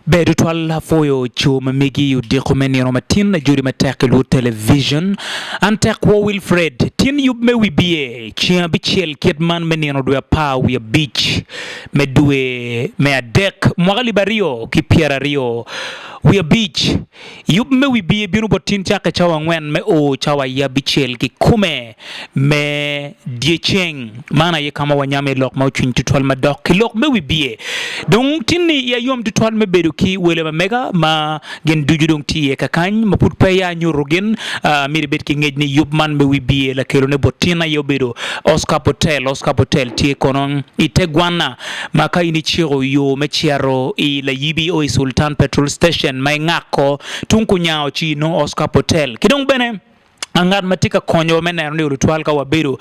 Ber tutwal apwoyo co ma megi i odiko me nino matin ajoli matek i lwod television. An tek kwo Wilfred. Tin yub me wibye ceng abicel kit man me nino dwe apar wiye abic me dwe me adek mwaka alip aryo ki pyeraryo wiye abic. Yub me wibye bino bot tin cakke cawa angwen me o cawa abicel kikome me dyeceng. Man aye ka ma wanyamo iye lok ma ocwiny tutwal madok ki lok me wibye. Dong tin-ni iya yom tutwal me bedo ki wele ma mega ma gin ducu dong tye iye kakany ma pud peya anyuto gin. Myero ibed ki ngec ni yub man me wibye lakelone bot tin aye obedo Oscar Potel. Oscar Potel tye kono i te gwanna ma ka in iciko yo me cito i Layibi o i Sultan Petrol Station ma ingako tung kunyango ci inongo Oscar Potel. Ki dong bene Ngat ma tye ka konyowa me neno ni olo twal ka wabedo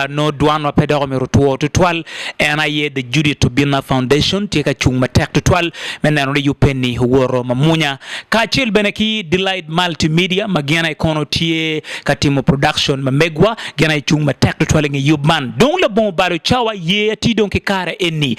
nongo dwanwa pe dok omyero otwo tutwal en aye The Judith Obinna Foundation tye ka cung matek tutwal me neno ni yub eni owoto mamwonya kacel bene ki Delight Multimedia ma gin aye kono tye ka timo production ma megwa gin aye cung matek tutwal inge yub man. Dong labongo balo cawa ye ati dong ki kare eni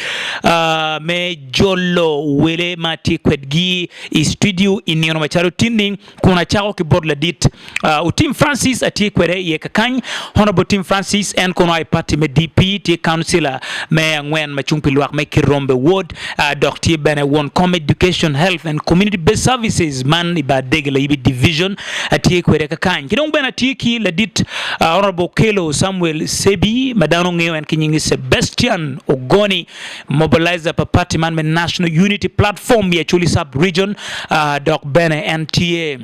me jolo wele ma atye kwedgi i studio i nino macalo tinni. Kun acako ki bot ladit Otim Francis atye kwede iye kakany. Honourable Otim Francis en kono a i party me DP, tye councillor me angwen ma cung pi lwak me Kirombe Ward dok tye bene won kom Education, Health and Community Based Services man i bar Dege Layibi Division atye kwede kakany. Ki dong bene atye ki ladit Honourable Okello Samuel Sebi ma dano ngeyo en ki nying ni Sebastian Ogoni Mobilizer pa party man me National Unity Platform i Acholi Sub Region dok bene en tye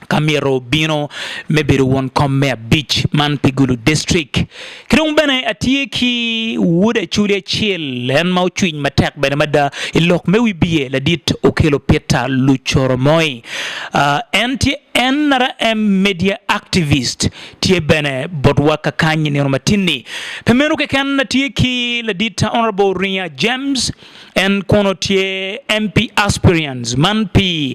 ka myero obino me bedo won kom me abic man pi Gulu District. Ki dong bene atye ki wod Acholi acel en ma ocwiny matek bene mada i lok me wibye ladit Okello Peter Lucoromoi. En tye NRM Media Activist. Tye bene botwa kakany i nino matin-ni. Pi meno keken atye ki ladit Honourable Ringa James, en kono tye MP Aspirants man pi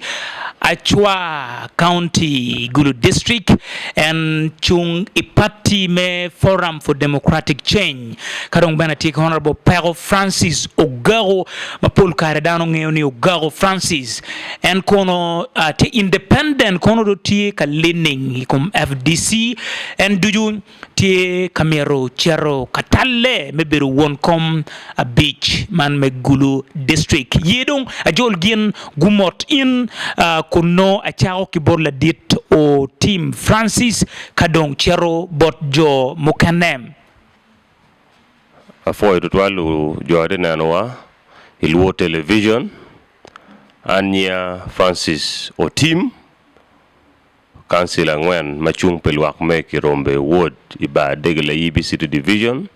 Achwa County, Gulu District. En cung i party me Forum for Democratic Change. Ka dong bene atye ki Honourable Peko Francis Ogago ma pol kare dano ngeyo ni Ogago Francis. En kono tye independent kono do tye ka leaning i kom FDC. En ducu tye ka mito cito ka talle me bedo won kom abic man me Gulu district. Ye dong ajol gin gumot in kun nongo acako ki bot ladit Otim Francis ka dong cito bot jo mukene. Apwoyo tutwal jo atye nenowa i Luo Television. An nyinga Francis Otim, kancila angwen ma cung pi lwak me Kirombe Ward i bar Dege Layibi City Division,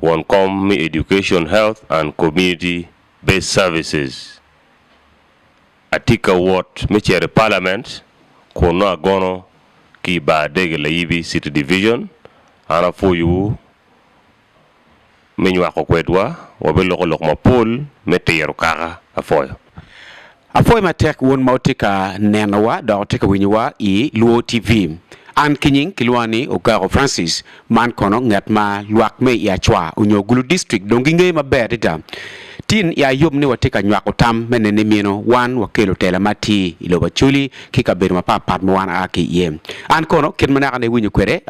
won kom me Education, Health and Community Based Services. Atye ka wot me cito i Palament kun nongo agono ki i bar Dege Layibi City Division. An apwoyowu me nywako kwedwa, wabiloko lok mapol me tiro kaka. Apwoyo. Apwoyo matek wun ma wutye ka nenowa dok wutye ka winyowa i Luo TV. An ki nying kilwonga ni Ogako Francis, man kono nget ma lwak me i Acwa onyo Gulu District dong gingeyo maber adada. Tin i ayub ni watye ka nywako tam me nene mino wan wakelo tela ma atir i lobo Acholi ki kabedo mapat pat ma wan aa ki iye. An kono kit ma naka ne iwinyo kwede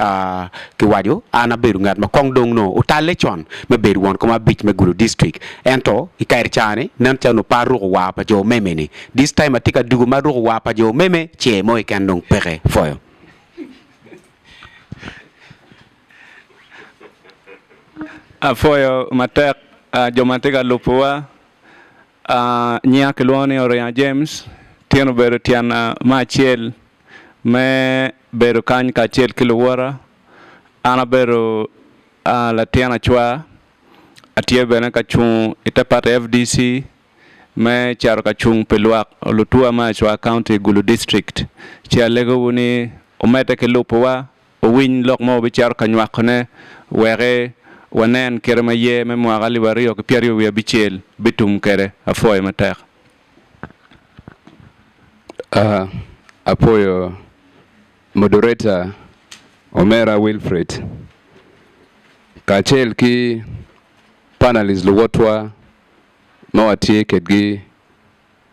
kiwaco an abedo ngat ma kong dong nongo otalle con me bedo won kom abic me Gulu District ento i kare ca ni nen calo onongo pe aruko war pa jo meme ni this time atye ka dugo ma aruko war pa jo meme ce mo keken dong peke pwoyo. Apwoyo matek jo ma tye ka lubowa. Nyinga kilwongo ni Oringa James, tyen obedo tyena me acel me bedo kany kacel ki luwota. An abedo latin acwar, atye bene ka cung i te pati FDC me cito ka cung pi lwak lutuwa me Acwar County i Gulu District. Ci alegowu ni wumedde ki lubowa. Wuwiny lok ma wubicito ka nywakone, wek wanen kite ma yer me mwaka alip aryo ki pyeraryo wiye abicel bitum kwede. Apwoyo matek. Apwoyo moderator omera Wilfred kacel ki panalist luwotwa ma watye kedgi.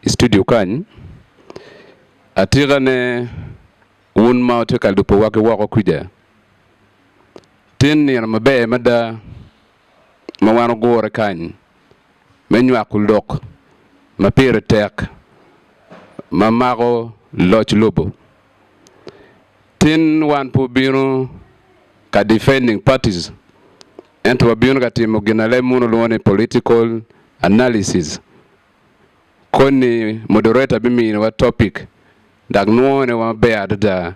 i studio kany, atikane wun ma wutye ka lubowa ki woko kwija, tin nino maber mada ma wan wugure kany me nywako lok ma pire tek ma mako loc lobo. Tin wan pe wubino ka defending parties ento wabino ka timo gin ma leb munu lwongo ni political analysis. Koni moderator biminiwa topic dok nwongone wa maber adada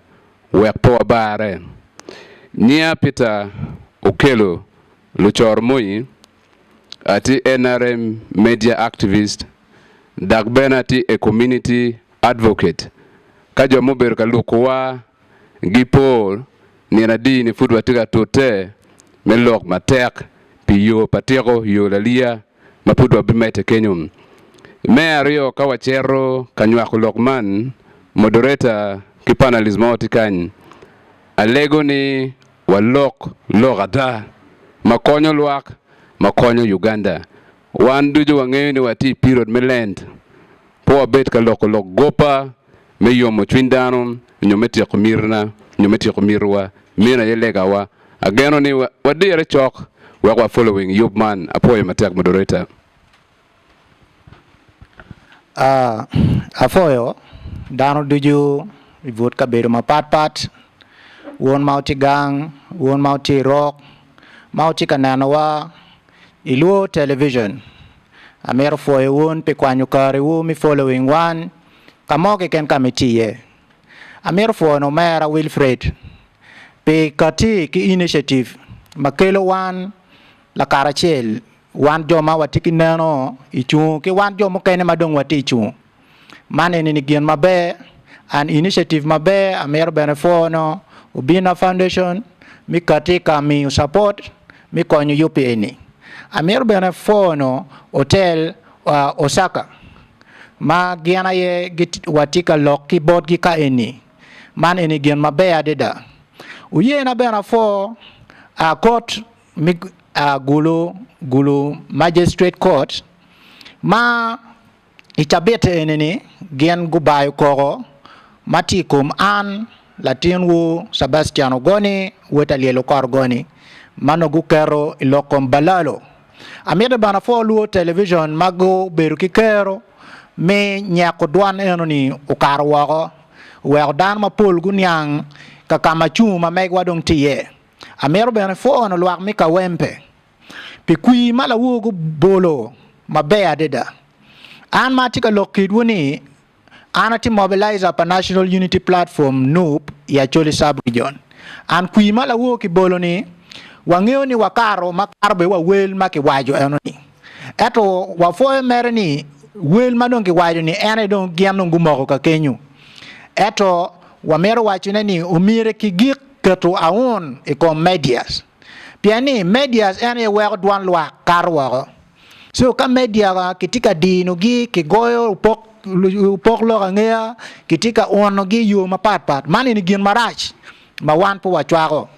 wek pe wabare. Nyinga Peter Okello Lucoro Moi, atye nrm media activist dok bene atye a community advocate. Ka jo mubedo ka lukowa gipo nino adi-ni pud watye ka tute me lok matek pi yo pa tiko yo laliya ma pud wabimedde kenyo. Me aryo, ka wacito ka nywako lok man, moderator ki panelist ma watye kany, alego ni walok lok ada ma konyo lwak, ma konyo Uganda. Wan ducu wangeyo ni watye i period me Lent, pe wabed ka loko lok gopa me yomo cwiny dano nyo me tyeko mitina nyo me tyeko mitiwa. Meno aye legawa. Ageno ni wadire cok wek wa following yub man. Apwoyo matek moderator. Apwoyo dano ducu i but kabedo mapat pat, wun ma wutye gang, wun ma wutye i rok, ma wutye ka nenowa i Luo Television. Amito pwoyo wun pi kwanyo karewu me following wan ka mo keken ka ma itye iye. Amito pwoyo omera Wilfred pi kati ki initiative ma kelo wan lakaracel, wan jo ma watye ki neno i cungo ki wan jo mukene ma dong watye i cungo. Man eni-ni gin maber and initiative maber amito bene pwono Obinna Foundation me kati ka miyo support me konyo yub eni. Amito bene pwono hotel Osaka ma gin aye watye ka lok ki botgi ka eni. Man eni gin maber adada. Oyena bene apwo kot me Gulu, Gulu Magistrate Court ma I cabit eni-ni, gin gubayo koko ma tye i kom an, latinwu Sebastian Ogoni, wod Alyel Okor Ogoni, ma nongo guketo i lok kom Balalo. Amito bene apwo luo television ma gubedo ki kero me nyeko dwan eno-ni okato woko, oweko dano mapol guniang ka ka ma cungo ma megwa dong tye iye. Amito bene pwono lwak me Kawempe pi kwir ma lawor gubolo maber adada. An ma atye ka lok kwedwu ni, an atye mobilizer pa National Unity Platform, NUP, i Acholi Sub-Region. An kwir ma lawor kibolo ni, wangeyo ni wakato makato bene wa wel ma kiwaco eno ni. Ento wapwoyo mere ni wel ma dong kiwaco ni en aye dong gin dong gumoko ka kenyo. Ento wamito wacone ni omyero kigik keto aun i kom medias. Pien ni medias en aye weko dwon lwak kato woko. So ka media kitye ka dinogi, kigoyo opok lok angeya, kitye ka unogi i yo mapat pat, man eni gin marac ma wan pe wacwako.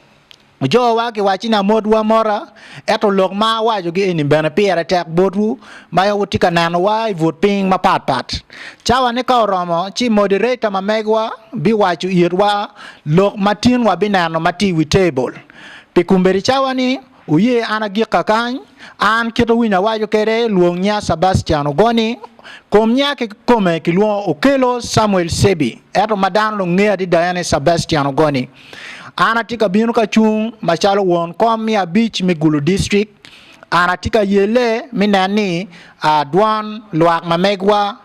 Jowa giwacci ni amotwu amota, ento lok ma awacogi eni bene pire tek botwu ma wutye ka nenowa i but piny mapat pat. Cawane ka oromo, ci moderator ma megwa biwaco itwa lok ma tin wabineno ma tye i wi table. Pi kombeddi cawa-ni, wuye an agik kakany. An kit owinyo awaco kwede, lwong nya Sebastian Ogoni, kom nya kikome kilwongo Okello Samuel Sebi, ento ma dano dong ngeyo adada en aye Sebastian Ogoni. An atye ka bino ka cung macalo won kom me abic me Gulu District. An atye ka yelle me nen ni dwon lwak ma megwa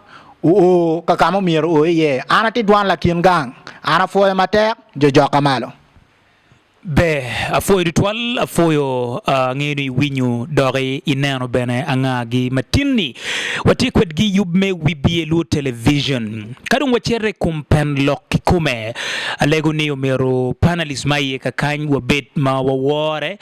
oo ka ka ma omyero oo iye. An atye dwon lakin gang. An apwoyo matek, jo jokka malo. Ber, apwoyo tutwal, apwoyo angeyo ni iwinyo doki ineno bene angagi ma tin-ni watye kwedgi i yub me Wibye Luo Television. Ka dong wacito i kom pen lok kikome, alego ni omyero panelist ma iye kakany wabed ma wawore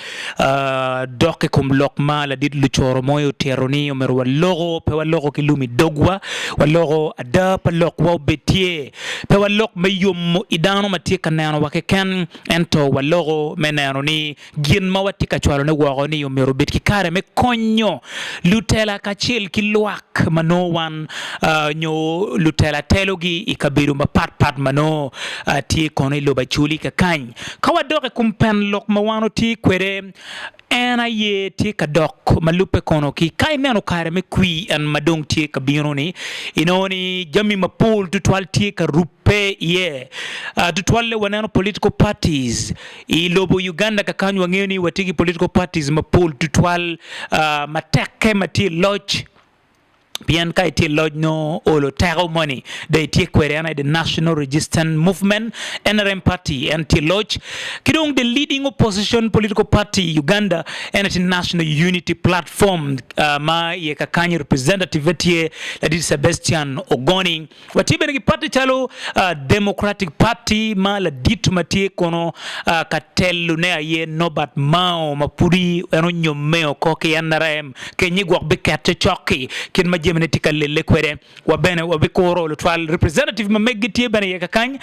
dok i kom lok ma ladit lucoro moyo otito ni omyero waloko, pe waloko ki lum i dogwa, waloko ada pa lokwa obed tye, pe walok me yomo i dano ma tye ka nenowa keken. Ento waloko. Waloko me neno ni gin ma watye ka cwalone woko ni omyero obed ki kare me konyo lutela kacel ki lwak ma nongo wan nyo lutela telogi i kabedo mapat pat ma nongo tye kono i lobo Acholi kakany. Ka wadok i kom pen lok ma wan watye kwede, en aye tye ka dok ma lubbe kono ki ka ineno kare me kwir en ma dong tye ka bino-ni, inongo ni jami mapol tutwal tye ka rubbe iye. Tutwalle waneno political parties i lobo Uganda kakany wangeyo ni watye ki political parties mapol tutwal ma tekke ma tye i loc. Pien ka itye i loc nongo olo teko moni dong itye kwede en aye the National Resistance Movement, NRM party en tye i loc ki dong the leading opposition political party i Uganda en aye tye National Unity Platform ma iye kakany representative tye ladit Sebastian Ogoni. Watye bene ki pati calo Democratic Party ma ladit ma tye kono ka telone aye Norbert Mao ma pudi en onyomme oko ki NRM kenyi gwok bikette cok-ki kit ma jamine tye ka lele kwede. Wa bene wabikuro lutwal representative ma meggi tye bene iye kakany.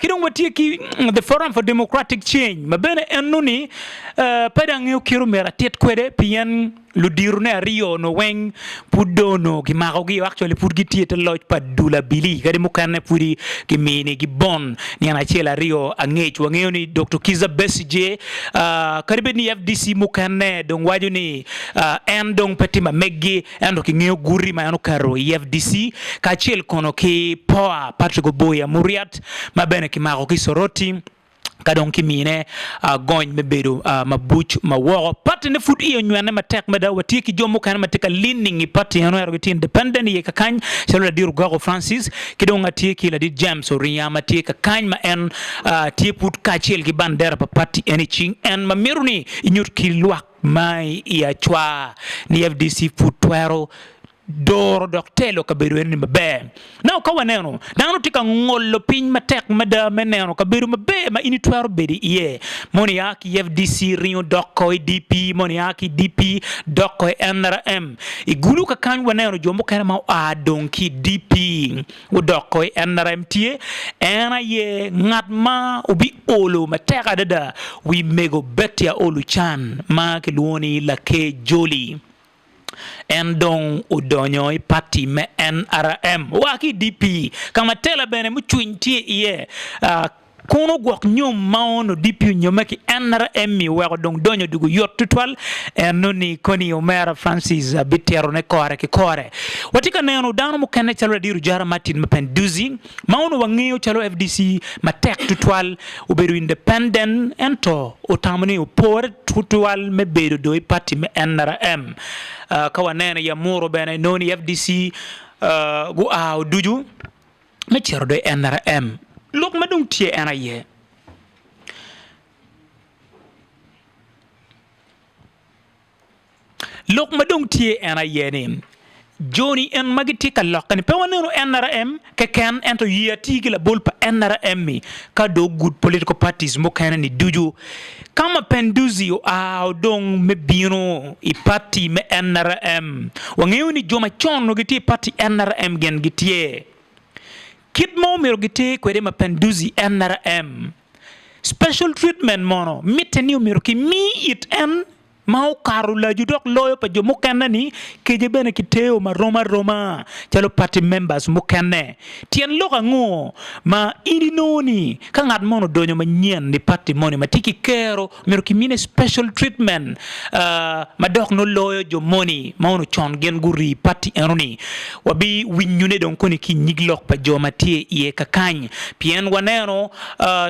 Ki dong watye ki The Forum for Democratic Change ma bene enoni pe dong angeyo kit omyero atit kwede pien Ludirone aryo-nu weng pud dong onongo kimakogi, actually pud gitye i te loc pa dul abili, kadi mukene pudi kiminigi bon nino acel aryo angec. Wangeyo ni Doktor Kizza Besigye, kadi bed ni FDC mukene dong waco ni en dong pe timo ameggi, ento kingeyo guti ma en oketo i FDC kacel kono ki POA, Patrick Oboi Amuriat ma bene kimako ki Soroti. Ka dong kimine gony me bedo mabuc ma woko, patine pud iye onywene matek mada. Watye ki jo mukene ma tye ka leaning i pati eno ento gitye independent iye kakany calo ladit Ogako Francis ki dong atye ki ladit James Orinya ma tye kakany ma en tye pud kacel ki bandera pa pati en i cing en ma mito ni inyut ki lwak ma i acwar ni FDC pud twero doro dok telo kabedo eni maber. Nongo ka waneno dano tye ka ngolo piny matek mada me neno kabedo maber ma in itwero bedo iye, moni a ki i FDC ringo doko i DP, moni a ki i DP doko i NRM. I Gulu kakany waneno jo mukene ma oa dong ki i DP gudoko i NRM tye, en aye ngat ma obiolo matek adada wi mego Betty Aol Ocan ma kilwongo ni Laker Joli. En dong odonyo i pati me NRM wa ki i DP ka ma tela bene mucwiny tye iye. Kun ogwok nyom ma onongo DP onyomme ki NRM-mi oweko dong donyo dugu yot tutwal. Enoni koni omera Francis abitirone kore ki kore. Watye ka neno dano mukene calo ladit Ojara Martin Mapenduzi ma onongo wangeyo calo FDC matek tutwal, obedo independent ento otamo ni opore tutwal me bedo dong i party me NRM. Ka waneno i Amuru bene inongo ni FDC gua oducu me cito dong i NRM. Lok ma dong tye en aye. Lok ma dong tye en aye ni, joni en ma gitye ka lokke-ni pe waneno NRM keken ento ye atir ki labol pa NRM-mi ka dong ogud political parties mukene-ni ducu. Ka Mapenduzi oa odong me bino i party me NRM, wangeyo ni jo macon onongo gitye i party NRM gin gitye. Kit ma omyero giter kwede Mapenduzi NRM, special treatment mono mitte ni omyero kimi it en ma okato lacu dok loyo pa jo mukene-ni, kece bene kiteyo marom aroma calo party members mukene. Tyen lok ango ma in inongo ni ka ngat moni odonyo manyen i party moni ma tye ki kero myero kimine special treatment ma dok nongo loyo jo moni ma onongo con gin gurii party enoni? Wabiwinyone dong koni ki i nyig lok pa jo ma tye iye kakany pien waneno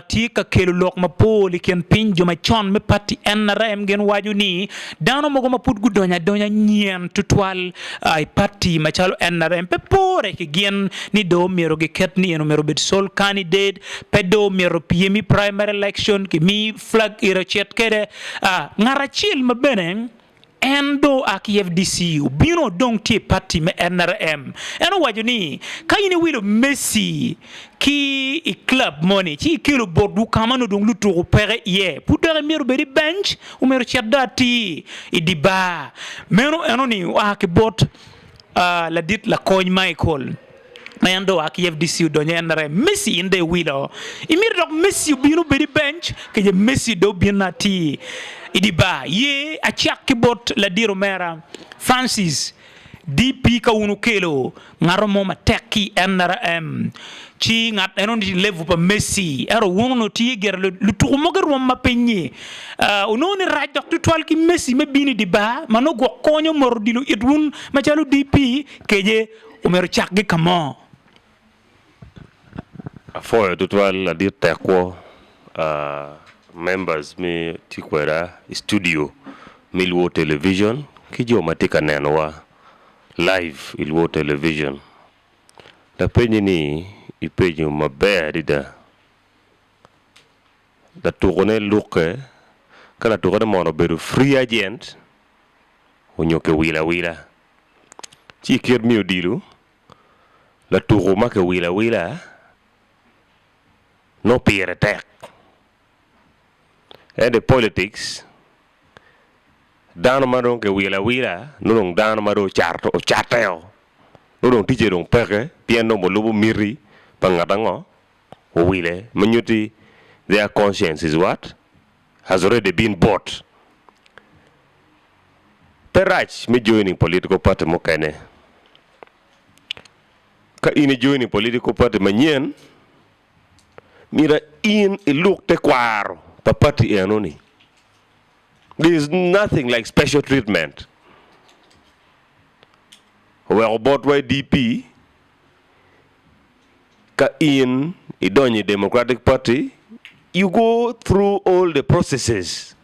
tye ka kelo lok mapol i kin piny. Jo macon me pati NRM gin waco ni dano mogo ma pud gudonyo adonya nyen tutwal i pati macalo NRM pe pore ki gin ni dong myero giket ni en myero obed sole candidate, pe dong myero opyem i primary election, kimi flag ire ocit kwede. Ngat acel ma bene En dong oa ki FDC, obino odong tye i party me NRM. En owaco ni, Ka in iwilo Messi ki i club moni ci ikelo botwu ka ma nongo dong lutuku peke iye, pud dok imyero obed i bench, omyero ocit dong atir i dye bar. Meno enoni oa ki bot ladit lakony Michael. Ma en dong oa ki FDC odonyo i NRM, Messi in dong iwilo. Imito dok Messi obin obed i bench? Kece Messi dong obin atir i dye bar. Ye acak ki bot ladit omera Francis DP ka wun wukelo ngato mo matek ki i NRM ci ngat eno ni level pa Messi ento wun onongo tye gire lutuku mogo i rwom ma piny-nyi onongo ni rac dok tutwal ki Messi me bino i dye bar ma nongo gwok konyo moto odilo it wun macalo DP kece Omyero ocakgi ka mo. Apwoyo tutwal ladit tek kwo members me tye kweda i studio me Luo television ki jo ma tye ka nenowa live i Luo television. Lapenyi ni ipenyo maber adada latukone lukke ka latukone mono obedo free agent onyo kiwilo awila. Ci i kit me odilo, latuko ma kiwilo awila nongo pire tek. Ento i politics, dano ma dong kiwilo awila nongo dong dano ma dong ocatteo, nongo dong ticce dong peke pien dong olubo miti pa ngat ango owile ma nyutti their conscience is what? Has already been bought. Pe rac me joining political party mukene. Ka in i joining political party manyen, myero in iluk tekwaro pa party eno-ni. There is nothing like special treatment. Oweko botwa i DP, ka in idonyo i Democratic Party, you go through all the processes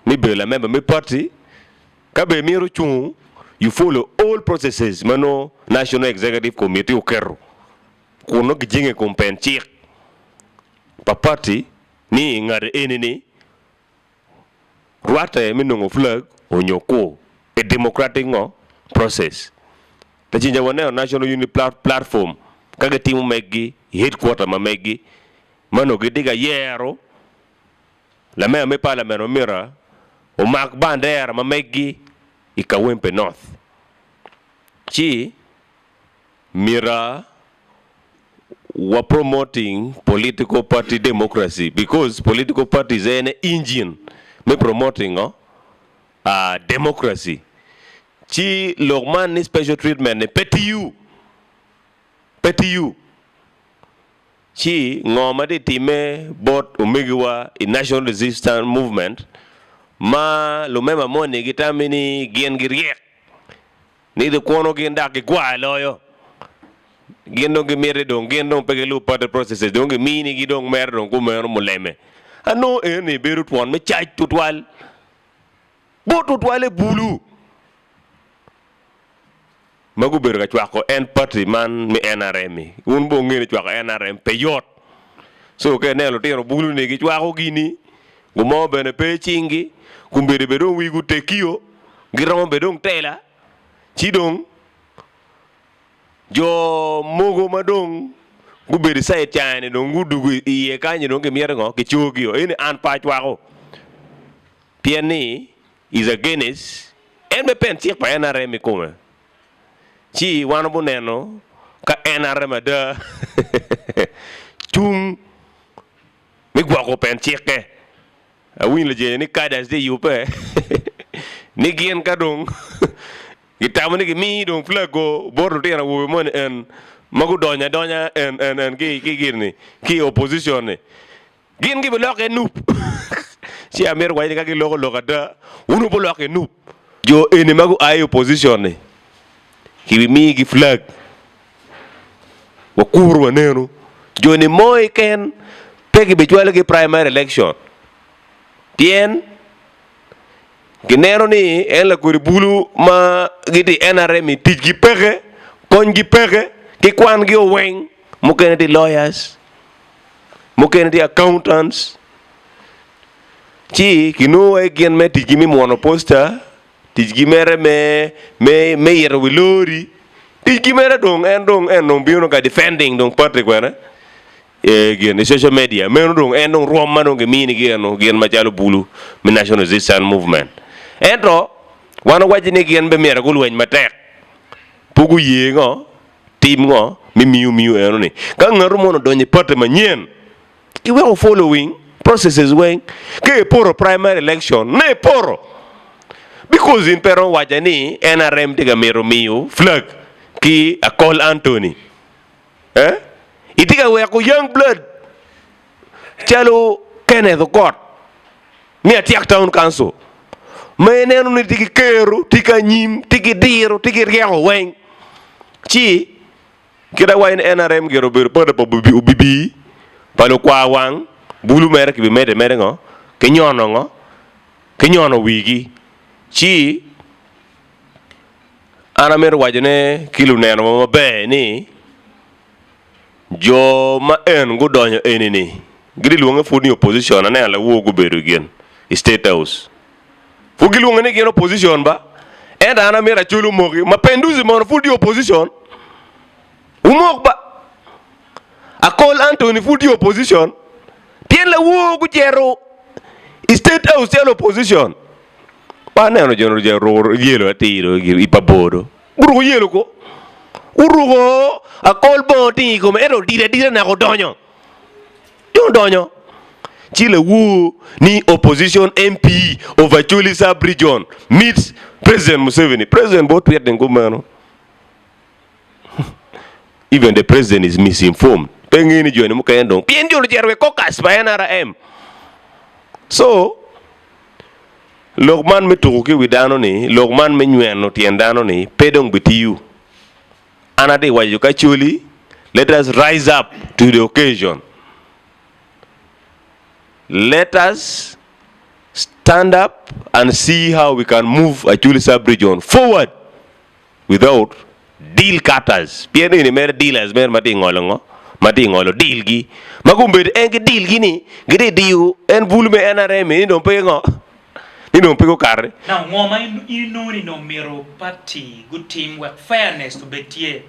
me bedo lamemba me party. Ka bene imito cung, you follow all processes ma nongo National Executive Committee oketo kun nongo gijenge i kom pen cik pa party ni ngat eni-ni rwatte me nongo flag onyo kur i democratic ngo process. Lacinca waneno National Unity Platform ka gitimo meggi i headquarter ma meggi ma onongo gitye ka yero lamemba me parliament ma myero omak bandera ma meggi i Kawempe North ci myero wa promoting political party democracy because political parties en aye engine me promoting ngo democracy ci lok man ni special treatment ni pe tiyo pe tiyo ci ngo ma tye time bot omegiwa i National Resistance Movement ma lumema moni gitami ni gin giryek Ni gikwono gin dok gigwar loyo. Gin dong gimiti dong gin dong pe gilub party processes dong giminigi dong mere dong kumeno muleme. Anongo eni bedo twon me cac tutwal. Bot tutwal e bulu ma gubedo ka cwako en party man me NRM-mi. Wun bene wungeyo ni cwako NRM pe yot. So ka ineno lutino bulu-ni gicwako gini, gumo bene pe i cinggi, kombeddi bene dong wigi otekkio. Giromo bene dong tela, ci dong jo mogo ma dong gubedo i caid ca-ni dong gudugo iye kany-nyi dong gimito ngo kicogio. Eni an pe acwako pien ni is against en me pen cik pa NRM ikome. Ci wan wabuneno ka NRM ada cung me gwoko pen cikke. Awinyo lajeni ni cadres tye yubbe ni gin ka dong gitamo ni gimi dong flag go bot lutino awobe moni en ma gudonyo adonya en en en ki ki gin-ni ki i opposition ni gin gibilokke nup ci amito waco ni ka giloko lok ada wun wubilokke nup jo eni ma gua i opposition ni kibimigi flag Wakuru wanenu jo-ni mo keken pe gibicwalogi i primary election pien gineno ni en lakodi bulu ma gitye i NRM-mi ticgi peke, konygi peke ki kwangi oweng. Mukene tye lawyers, mukene tye accountants ci kinongo wai gin me ticgi me mwono poster Ticgi mere me me me ito wi lori. Ticgi mere dong en dong en dong bino ka defending dong party kwene eh, gin i social media. Meno dong en dong rwom ma dong giminigi eno gin macalo bulu me National Resistance Movement. Ento wan wawaco ni gin be myero gulweny matek. Pe guye ngo? Tim ngo me miyo miyo eno ni ka ngatu mono odonyo i party manyen ki weko following processes weng ka eporo primary election ne eporo because in pe romo waca ni NRM tye ka mito miyo flag ki Akol Anthony eh itye ka weko young blood calo Kenneth Okot me Atiak Town Council ma ineno ni tye ki kero, tye ki anyim, tye ki diro, tye ki ryeko weng ci kit awaco ni NRM gire obedo pata pa obibi pa lukwar wang bulu mere kibimedde mere ngo ki nyono ngo ki nyono wigi ci an amito wacone ki luneno wa maber ni Jo ma en gudonyo eni-ni gilwonge pud ni opposition, aneno lawor gubedo gin i state house pud gilwonge ni gin opposition ba, ento an amito acol omoki Mapenduzi mono pud tye opposition? Wumok ba, Akol Anthony pud tye opposition? Pien lawor gucito i state house calo opposition, pe aneno jo ni oruko yelo atir i pa bodo. Guruko yelo ko, guruko akol bongo tingo i kome, ento odilo adila naka odonyo. Dong odonyo. Ci lawor ni opposition MP of Acholi sub region meets President Museveni. President bene otwit ni kumeno. Even the president is misinformed. Pe ngeyo ni joni mukene dong pien joni ocito i caucus pa NRM. So Lok man me tuko ki wi dano-ni, lok man me nyweno tyen dano-ni pe dong bitiyo. An atye ka waco ki Acholi, let us rise up to the occasion. Let us stand up and see how we can move Acholi sub-region forward. Without deal cutters pien eni mere dealers mere ma tye ngolo ngo ma tye ngolo deal gi ma gubedo en ki deal gi ni gitye diyo en bulu me NRM ni dong pe ngo ni dong pe gukati. Now ngo ma in inongo ni dong myero party gutim wek fairness obed tye?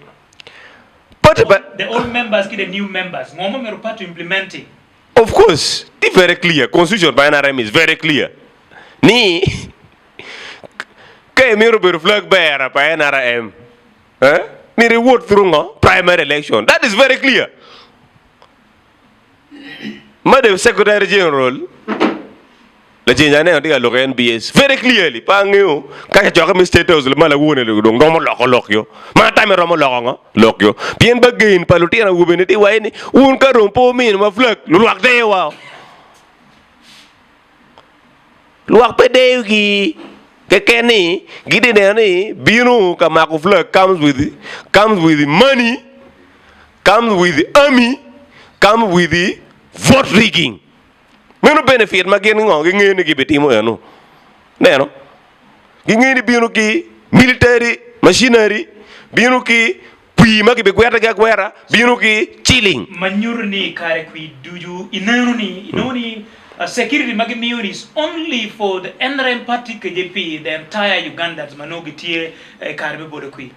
Party pa. The old members ki the new members ngo ma myero party implementi? Of course tye very clear constitution pa NRM is very clear ni Ka imito bedo flag bearer pa NRM, eh, myero iwot through ngo? Primary election. That is very clear. Ma the Secretary General laceng aneno tye ka lok i NBS very clearly pe angeyo ka kacokke me State House ma lawone dong romo loko lok yo. Ma atame romo loko ngo? Lok yo. Pien bargain pa lutino awobe ni tye waci ni wun ka dong pe wumino wa flag lulwak deyowa o. Lwak pe deyogi keken ni gitye neno ni bino ka mako flag comes with comes with money, comes with army, comes with vote rigging. Meno benefit ma gin ngo gingeyo ni gibitimo eno. Neno? Gingeyo ni bino ki military machinery, bino ki Kwir ma kibigwetogi agweta bino ki ciling. Ma nyuto ni i kare kwir ducu ineno ni inongo ni security ma gimiyo ni is only for the NRM party keje pi the entire Ugandans ma nongo gitye i kare me bolo kwir.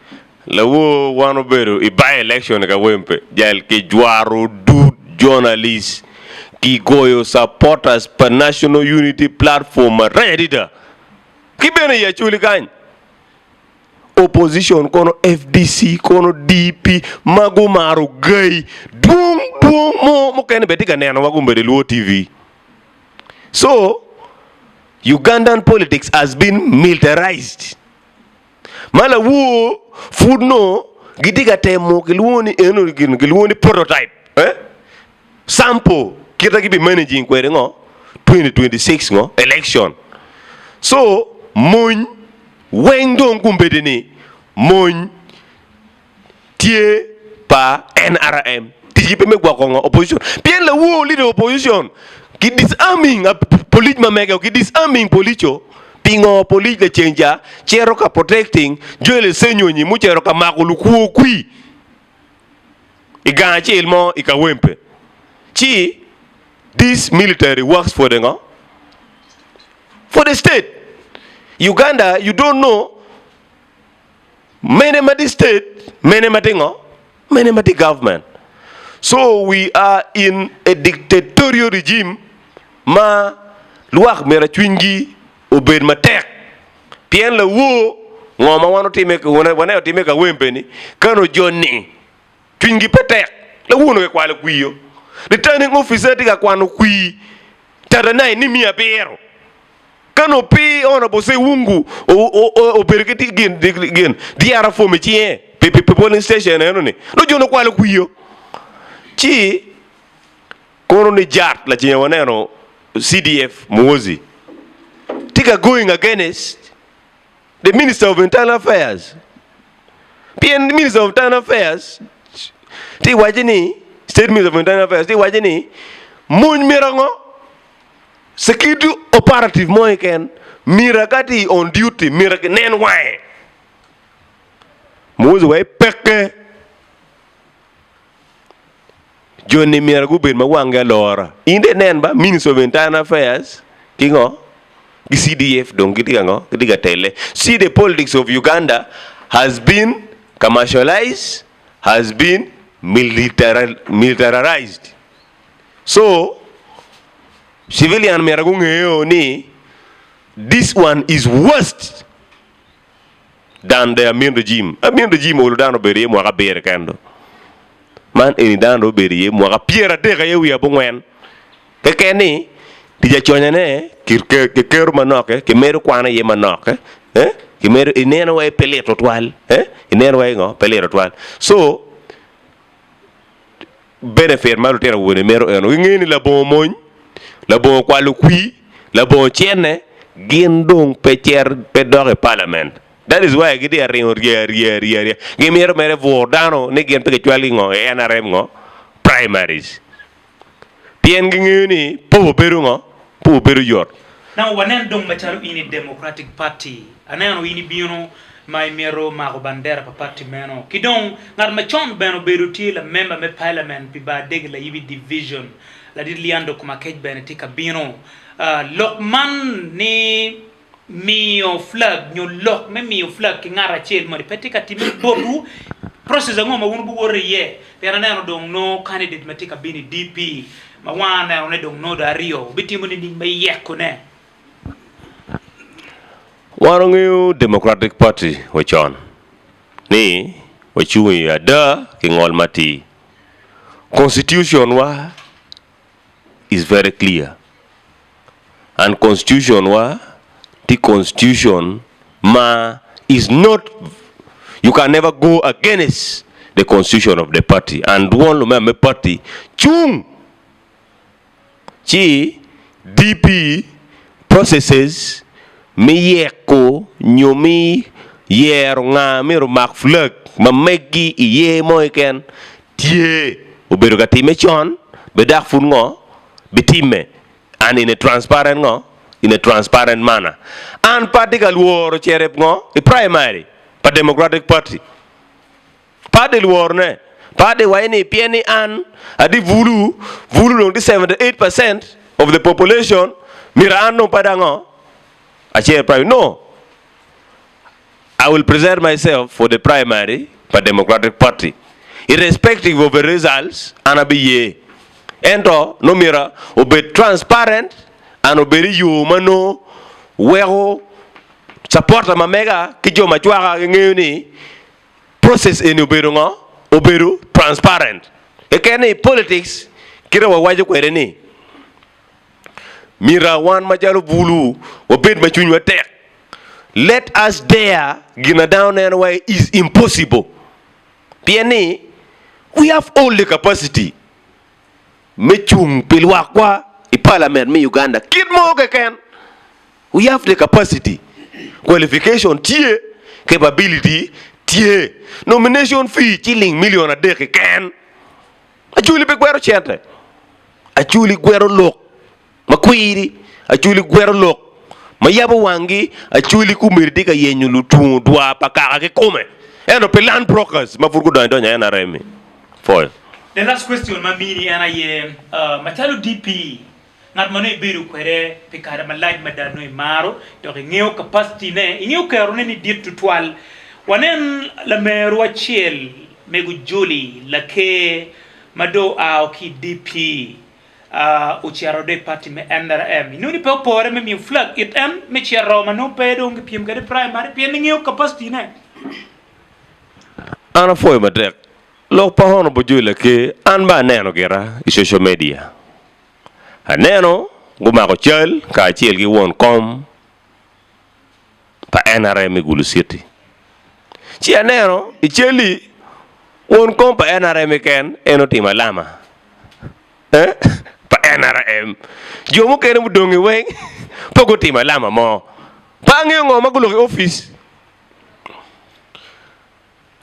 Lawor wan obedo i by election i Kawempe jal ki jwaro dud journalist ki goyo supporters pa National Unity Platform marac adada ki bene i Acholi kany. Opposition kono FDC kono DP ma gumaro gai dwong dwong mo mukene bene tye ka neno wa gubedo i Luo TV. So Ugandan politics has been militarized. Ma lawor pud no gitye ka temo gilwongo ni eno gin gilwongo ni prototype eh? Sample kita gibi managing kwede ngo 2026 ngo election. So mony Weng dong gumbedi ni mony tye pa NRM ticgi pe me gwoko ngo opposition pien lawor leader opposition ki disarming polic ma mege ki disarming polic o pingo polic laceng ca cito ka protecting Joel Ssenyonyi mucito ka mako lukwo kwi i gang acel mo i Kawempe ci this military works for the ngo For the state Uganda you don't know mene ma tye state mene ma tye ngo mene ma tye government so we are in a dictatorial regime ma lwak myero cwinygi obed matek pien lawor ngo ma wan otime waneno time kawempe ni kano joni. Cwinygi pe tek. Lawuono kikwalo kwio. Returning officer tye ka kwano kwir 39 ni miya abiro. Ka nongo pe Honourable Sewungu obedo ki gin gin dyara form i cinge pi pi polling station eno ni nongo jo ni okwalo kwio. Ci kono ni jat laceng waneno CDF Muhoozi tye ka going against the Minister of Internal Affairs pien Minister of Internal Affairs tye ka waco ni State Minister of Internal Affairs tye ka waco ni mony myero ango security operative mo keken myero ka tye on duty myero kinen wange Moses wai peke Jo-ni myero gubed ma wanggi alora. In dong inen ba, Ministry of Internal Affairs ki ngo? Ki CDF dong gitye ka ngo? Gitye ka tele. See the politics of Uganda has been commercialized, has been militarized. So, civilian myero gungeyo ni this one is worst. than the Amin regime. Amin regime olo dano obedo iye mwaka abiro keken do. Man eni dano dong obedo iye mwaka pyeradek aye wiye abongwen. Keken ni tic aconyane kiketo manok, kimedo kwan iye manok, eh, kimedo ineno wai pe lit tutwal, eh, ineno wai ngo pe lit tutwal. So Benefit ma lutino awobe-ni mito eno, gingeyo ni labongo mony, labongo kwalo kwir, labongo cene, gin dong pe cito, pe dok i palament. That is why gitye ka ringo rye arye arye arye. Gimito mere bwuro dano ni gin pe kicwalgi ngo i NRM ngo primaries. Pien gingeyo ni pe obedo ngo, pe obedo yot. Now wanen dong macalo in i Democratic Party, aneno in ibino ma imito mako bandera pa party meno. Ki dong ngat macon bene obedo tye lamemba me parliament pi bar Dege Layibi Division, Ladit Leandro Komakec bene tye ka bino. Lok man ni miyo flag nyo lok me miyo flag ki ngat acel moni pe tye ka timme botwu. Process ango ma wun wubiwoto iye? Pien aneno dong nongo candidate ma tye ka bino i DP ma wanga aneno ne dong nongo dong aryo, wubitimo nining me yekone? Wan wangeyo Democratic Party wa con ni wacung i ada ki ngol matir. Constitution wa is very clear and constitution wa tye constitution ma is not you can never go against the constitution of the party and dwon lumema me party cung Ci DP processes me yeko nyo me yero nga myero omak flag ma meggi i yer mo keken tye obedo ka time con be dok pud ngo bitime and in a transparent ngo in a transparent manner. An pe atye ka lworo cito i ngo i primary pa Democratic Party. Pe adye lworone. Pe adye waco ni pien ni an adye bulu, bulu dong tye 78 percent of the population, myero an dong pe ada ngo? Acer primary. No! I will present myself for the primary pa Democratic Party. Irrespective of the results, an abiye. Ento nongo myero obed transparent and obed i yo ma nongo weko supporter ma mega ki jo ma cwaka gingeyo ni Process eni obedo ngo? Obedo transparent. Keken ni i politics kite wa waco kwede ni myero wan macalo bulu wabed ma cwinywa tek. Let us dare gin ma dano neno wa is impossible. Pien ni we have all the capacity me cung pi lwakwa i parliament me Uganda kit mo keken. We have the capacity, qualification tye, capability tye. Nomination fee ciling million adek keken. Acholi pe gwero cente. Acholi gwero lok ma kwiri, acholi gwero lok ma yabo wangi, acholi kumeri tye ka yenyo lutungo dwar pa kaka kikome. Ento pi land brokers ma pud gudonyo adonya i NRM-mi. Pwoyo. The last question ma amini en aye, macalo DP, Ngat ma nongo ibedo kwede pi kare malac mada nongo imaro dok ingeyo kapacitine, ingeyo kerone ni dit tutwal. Wanen lameru acel, Mego Jolly Laker ma dong oa ki i DP ocito dong i pati me NRM. Inongo ni pe opore me miyo flag it en me cito ma nongo pe dong kipyem kwede i primary pien ingeyo kapacitine. An apwoyo matek. Lok pa Honourable Joy Laker an bene aneno gira i social media. Aneno gumako cal kacel ki won kom pa nrm i Gulu City. Ci aneno i cal-li won kom pa nrm keken en otimo alama pa nrm. Jo mukene mudongi weng pe gutimo alama mo. Pe angeyo ngo ma guloko i opic.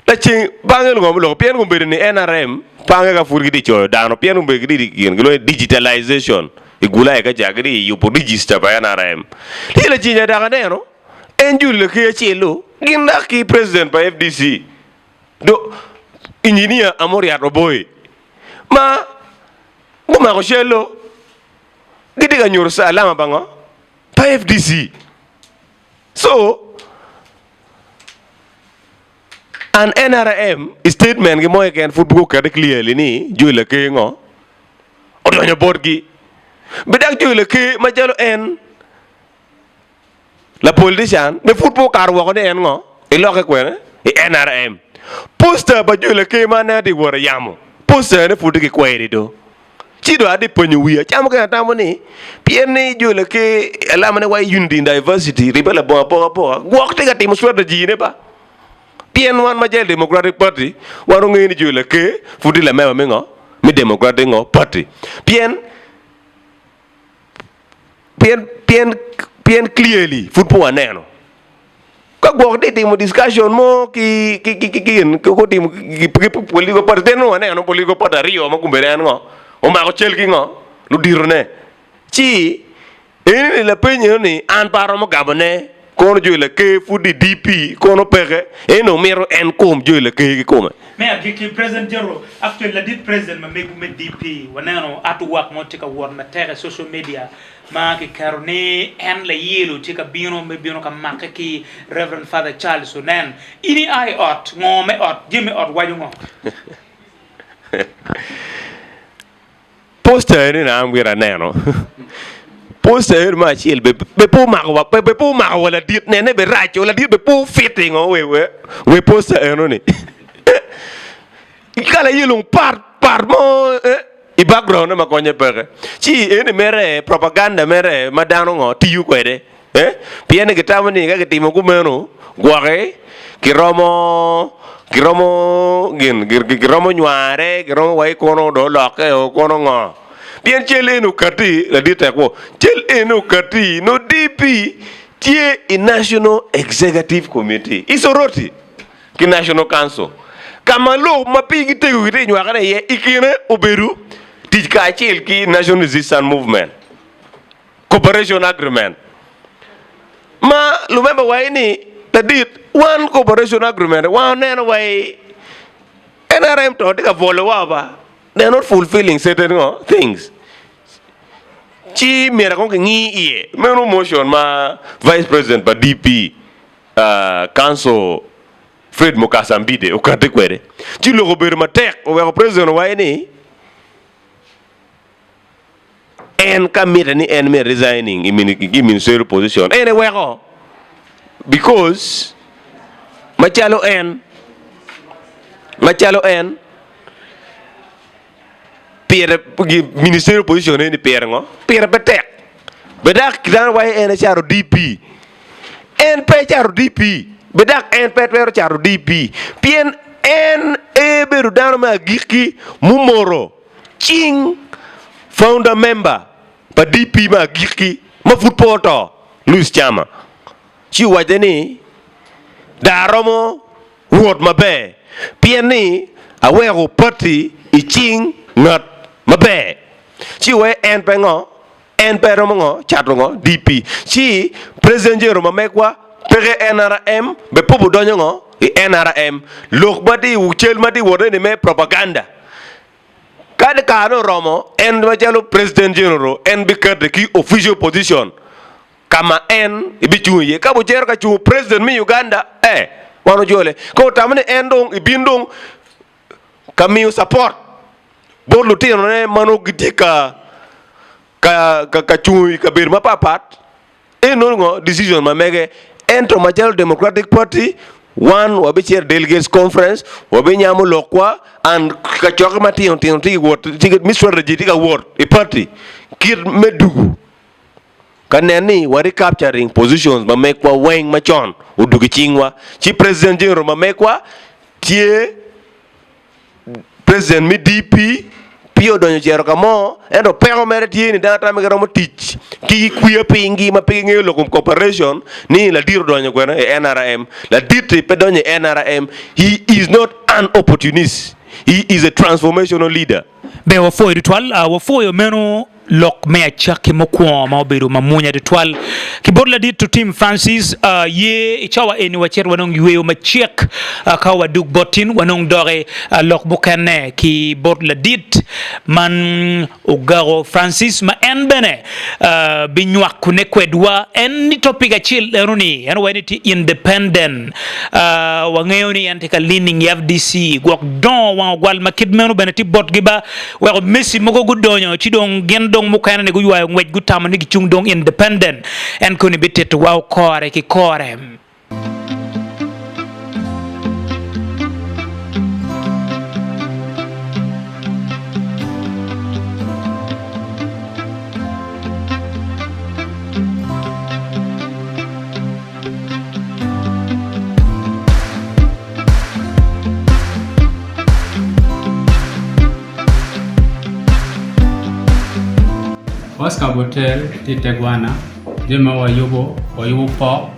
Laceng bange lungom oloko pien gubedo ni nrm pange ka pud gitye coyo dano pien gubedo gitye i gin gilwongo ni digitalization i gulaya ka ca gitye yubo register pa nrm. Ci laceng adaka aneno en Julie Laker acel-lu gin dok ki president pa FDC do engineer Amuriat Oboi ma gumako cal-lu gitye ka nyuto alama pa ngo pa FDC. So An nrm i statement gi mo keken pud pe gukete clearly ni Joel Laker ngo odonyo botgi. Be dok Joel Laker macalo en la politician be pud pe okato woko ni en ngo iloke kwene i nrm. Poster pa Joel Laker ma aneno tye wot i yamo poster ne pud tye ki kweri do. Ci dong atye penyo wiya, ca mukene atamo ni, pien ni jo lake alama ne waco unity in diversity, ribbe labongo apokapoka, gwok tye ka timo strategy ne ba? Pien wan macalo Democratic Party, wan wangeyo ni jo lake pud tye lamema me ngo? Me Democratic ngo? Party. Pien, pien, pien, pien clearly pud pe waneno. Ka gwok tye timo discussion mo ki ki ki ki gin gutimo ki political party pien nongo waneno political party aryo ma gubedo en ngo omako cal ki ngo luditone ci eni ni lapeny eno ni an pe aromo gamo ne kono jo i laker pud i DP kono peke eni dong mito en kom jo i laker kikome. Me agikki, President General, actually ladit president ma mego me DP waneno artwork mo tye ka wot matek i social media ma kiketo ni en layelo tye ka bino me bino ka make ki Rev. Father Charles Onen. In ia i ot, ngo me ot, jami me ot waco ngo? Poster eni na an myero aneno. Poster eni me acel be be pe omako wa be pe omako wa ladit nene be rac o ladit be pe ofiti ngo we we we poster eno ni. Kala yellow pat pat mo eh. I background ne ma konye peke. Ci eni mere propaganda mere ma dano ngo tiyo kwede. Eh? Pien ni gitamo ni ka gitimo kumeno gwoki kiromo kiromo gin giromo nyware giromo wai kono do olokke o kono ngo. Pien cal eni okati ladit tek wo cal eni okati no DP tye i National Executive Committee i Soroti. ki National Council ka ma lok ma pigi tego gitye ka nywakone iye i kine obedo tic kacel ki National Resistance Movement Cooperation Agreement ma lumemba waco ni ladit wan Cooperation Agreement wan oneno wa i NRM to tye ka bwolowa ba they are not fulfilling certain things ci myero kong kingi iye meno motion ma Vice President pa DP Council Fred Mukasa Mbide okati kwede ci lok obedo matek oweko president owaco ni en ka mitte ni en me resigning i ministerial position en eweko because macalo en macalo en pire ministerial position eni pire ngo pire pe tek be dok dano waco en ecato DP En pe ecato DP, be dok en pe twero cato DP, pien en ebedo dano me agikki mumoto cing founder member pa DP me agikki ma pud pe oto, Louis Chama. Ci owacce ni, Dong aromo wot maber, pien ni aweko pati i cing ngat maber. Ci wee en pe ngo? En pe romo ngo? Cato ngo? DP. Ci President General ma megwa peke NRM be pop odonyo ngo? I NRM. Lok ma tye i cal ma tye wote ni me propaganda. Ka kare oromo en macalo President General en bikati ki official position ka ma en ebicung iye. Ka ocito ka cungo President me Uganda, eh, wan ojole. Ka otamo ni en dong ebin dong ka miyo support bot lutinone ma nongo gitye ka ka cungo i kabedo mapat pat, en nongo ngo decision ma mege. Ento macalo Democratic Party. Wan wabicito i Delegates Conference, wabinyamo lokwa and kacokke matino tino tye ka wot, me strategy tye ka wot i party kit me dugu ka nen ni wa recapturing positions ma megwa weng macon odugu i cingwa ci President General ma megwa tye President me DP pi odonyo ocito ka mo ento peko mere tye ni dano atama giromo tic ki kwiya pinygi ma pe gingeyo lok kom corporation ni ladit odonyo kwene i NRM ladit-ti pe donyo i NRM he is not an opportunist he is a transformational leader. Ber wapwoyo tutwal, wapwoyo meno Lok me acakki mukwongo ma obedo mamwonya tutwal ki bot ladit Otim Francis ye i cawa eni wacit wanong yweyo macek ka wadug bot tin wanong doki lok mukene ki bot ladit man Ogako Francis ma en bene binywako ne kwedwa en ni topic acel eno ni en owaco ni tye independent wangeyo ni en tye ka leaning i FDC gwok dongo wang ogwal ma kit meno bene tye botgi ba Weko Messi mogo gudonyo ci dong gin dong mukene ni guywayo ngwec gutamo ni gicung dong independent. En koni bititowa kore ki kore. Oscar Botel tye i te gwana, jami ma wayubo, wayubo pok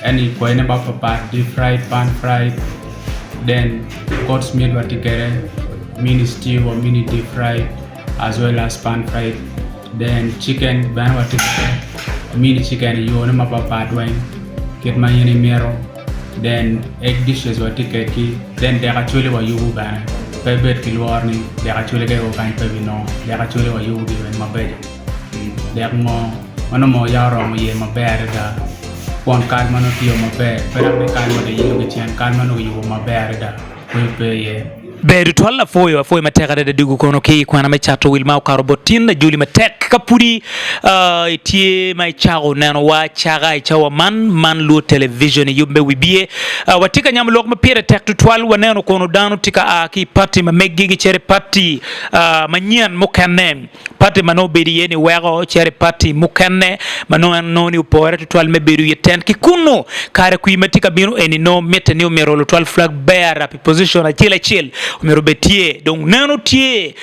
ento i kwayine mapatpat deep fried, pan fried then goats meat watye kwede mini stew or mini deep fried as well as pan fried then chicken bene watye kwede mini chicken i yone mapatpat weng kit ma in imito. Then egg dishes watye kwedgi then dek acholi wayubo bene pe ibed ki lworo ni dek acholi ka io kany pe ibinongo dek acholi wayubo gi weng mabeco dek ngo ma nongo moo ya oromo iye maber adada kwon kal ma nongo tiyo maber pe dok ni kal ma kiyilo ki cen kal ma nongo kiyubo maber adada kweyo pe iye. Ber tutwal apwoyo apwoyo matek adada dugu kono ki i kwena me cato wil ma okato bot tin ajoli matek ka pudi itye ma icako neno wa acaka i cawa man man luo television i yub me wibye watye ka nyamo lok ma pire tek tutwal waneno kono dano tye ka a ki i party ma meggi gicito i party manyen mukene. Pati ma nongo obedo iye ni weko cito i pati mukene ma nongo en nongo ni opore tutwal me bedo iye ten ki kunnu. Kare kwir ma tye ka bino eni nongo mitte ni omyero lutwal flag bearer pi position acel acel omyero obed tye. Dong neno tye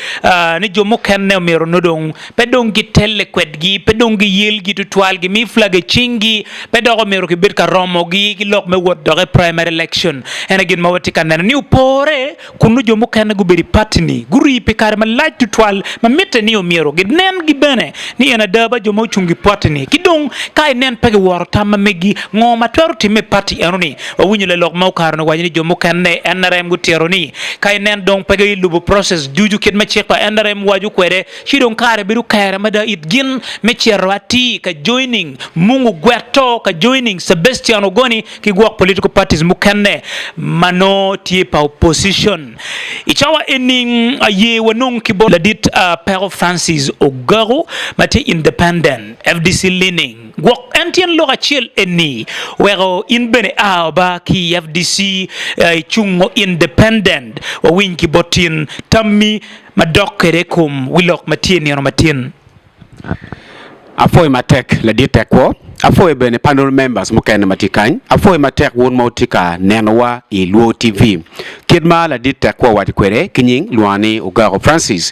ni jo mukene omyero nongo dong pe dong gitelle kwedgi, pe dong giyelgi tutwal, gimi flag i cinggi, pe dok omyero gibed ka romogi ki lok me wot dok i primary election. En aye gin ma watye ka neno ni opore. Kunnu jo mukene gubedo i pati-ni gurii pi kare malac tutwal ma mitte ni omyero ginengi bene ni en ada ba jo ma ocung i pati-ni. Ki dong, ka inen pe giworo tam ma megi, ngo ma twero timme i pati enoni? Wawinyo lalok ma okato-ni waco ni jo mukene NRM gutito ni ka inen dong pe gilubo process ducu kit ma cik pa NRM waco kwede, ci dong kare bedo kere mada it gin me cito atir ka joining Mungu Gweto, ka joining Sebastian Ogoni ki gwok political parties mukene ma nongo tye pa opposition. I cawa eni aye wanong ki bot ladit Peko Francis Ogaku ma tye independent, FDC leaning. Gwok en tyen lok acel eni weko in bene ia ba ki i FDC icungo independent. Wawiny ki bot tin tammi madok kwede i kom wi lok ma tye nino matin. Apwoyo matek ladit tekwo, apwoyo bene panel members mukene ma tye kany, apwoyo matek wun ma wutye ka nenowa i Luo TV. Kit ma ladit tekwo owaco kwede ki nying lwonga ni Ogako Francis.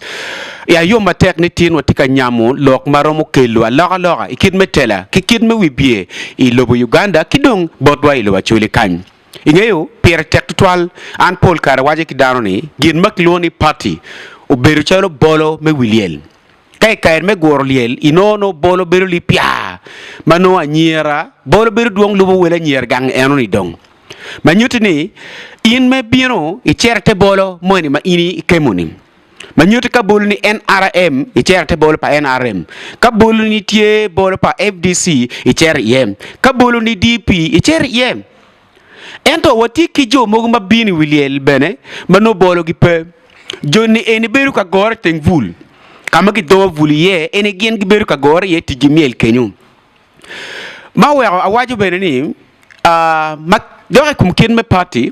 Iya yom matek ni tin watye ka nyamo lok ma romo kelo alokaloka i kit me tela ki kit me wibye i lobo Uganda ki dong botwa i lobo Acholi kany. Ingeyo, pire tek tutwal. An pol kare awaco ki dano ni gin ma kilwongo ni party obedo calo bolo me wi lyel. Ka i kare me guro lyel, inongo nongo bolo bedo lipya ma nongo anyira bolo bedo dwong lubo wel anyira gang eno-ni dong. Ma nyutti ni in me bino icito ite bolo moni ma in ikemo-ni. Ma nyutti ka bolo ni NRM, icito ite bolo pa NRM. Ka bolo ni tye bolo pa FDC, icito iye. Ka bolo ni DP, icito iye. Ento watye ki jo mogo ma bino i wi lyel bene ma nongo bologi pe. Jo-ni eni bedo ka gore i teng bul, ka ma gidongo bul iye, eni gin gibedo ka gore iye ticgi myel kenyo. Ma oweko awaco bene ni, ma. dok i kom kit me party,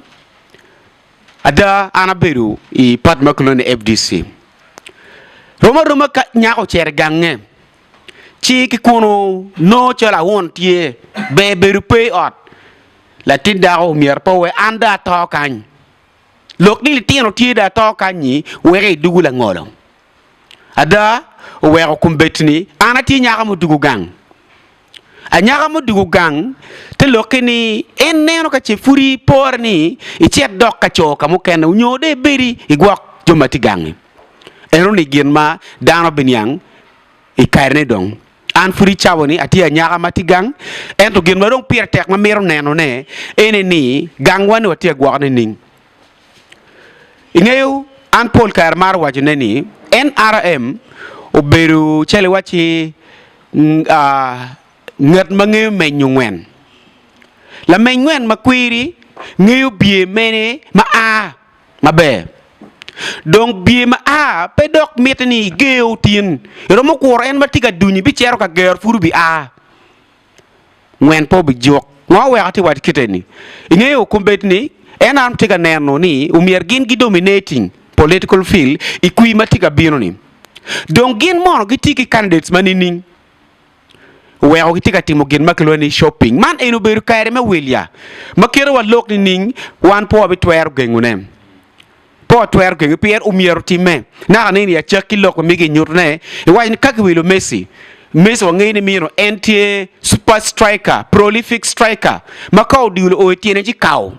ada an abedo i party ma kilwongo ni FDC. Rom aroma ka nyako ocito i gange, ci ki kunu nongo calo aun tye, ber bedo pe i ot, latin dako myero pe owek an dong ato kany. Lok ni litino tye dong ato kany-nyi weko idwogo langolo. Ada, oweko kombeddi-ni an atye nyako mudwogo gang. Anyaka mudwogo gang te lokke ni en neno ka ce pud ipore ni icit dok ka co ka mukene onyo dong ibedi igwok jo ma tye gangi. Enoni gin ma dano biniang i karene dong. An pud i cawa-ni atye anyaka ma tye gang, ento gin ma dong pire tek ma amito nenone ene ni gangwa-ni watye ka gwoko nining? Ingeyo, an pol kare amaro wacone ni NRM obedo calo iwacci ngat ma ngeyo menyo ngwen. Lameny ngwen makwiri ngeyo bye mene ma a maber. Dong bye ma a pe dok mitte ni iger otin. Iromo kuro en ma tye ka dunyi bicito ka gero pud obi a. Ngwen pe obijuk. Ngo oweko atye waco kite ni? Ingeyo kombeddi ni NRM tye ka neno ni omyero gin gi dominating political field i kwir ma tye ka bino ni. Dong gin mono gitye ki candidates ma nining? Oweko gitye ka timo gin ma kilwongo ni shopping. Man eni obedo kare me wil ya ma kite wa lok nining wan pe wabitwero gengone. Pe watwero genge pien omyero otimme. Naka neni i acakki lok ma migi inyutone, iwaco ni ka kiwilo Messi, Messi wangeyo ni mino en tye super striker, prolific striker, ma ka odiulo o i tyene ci kawo.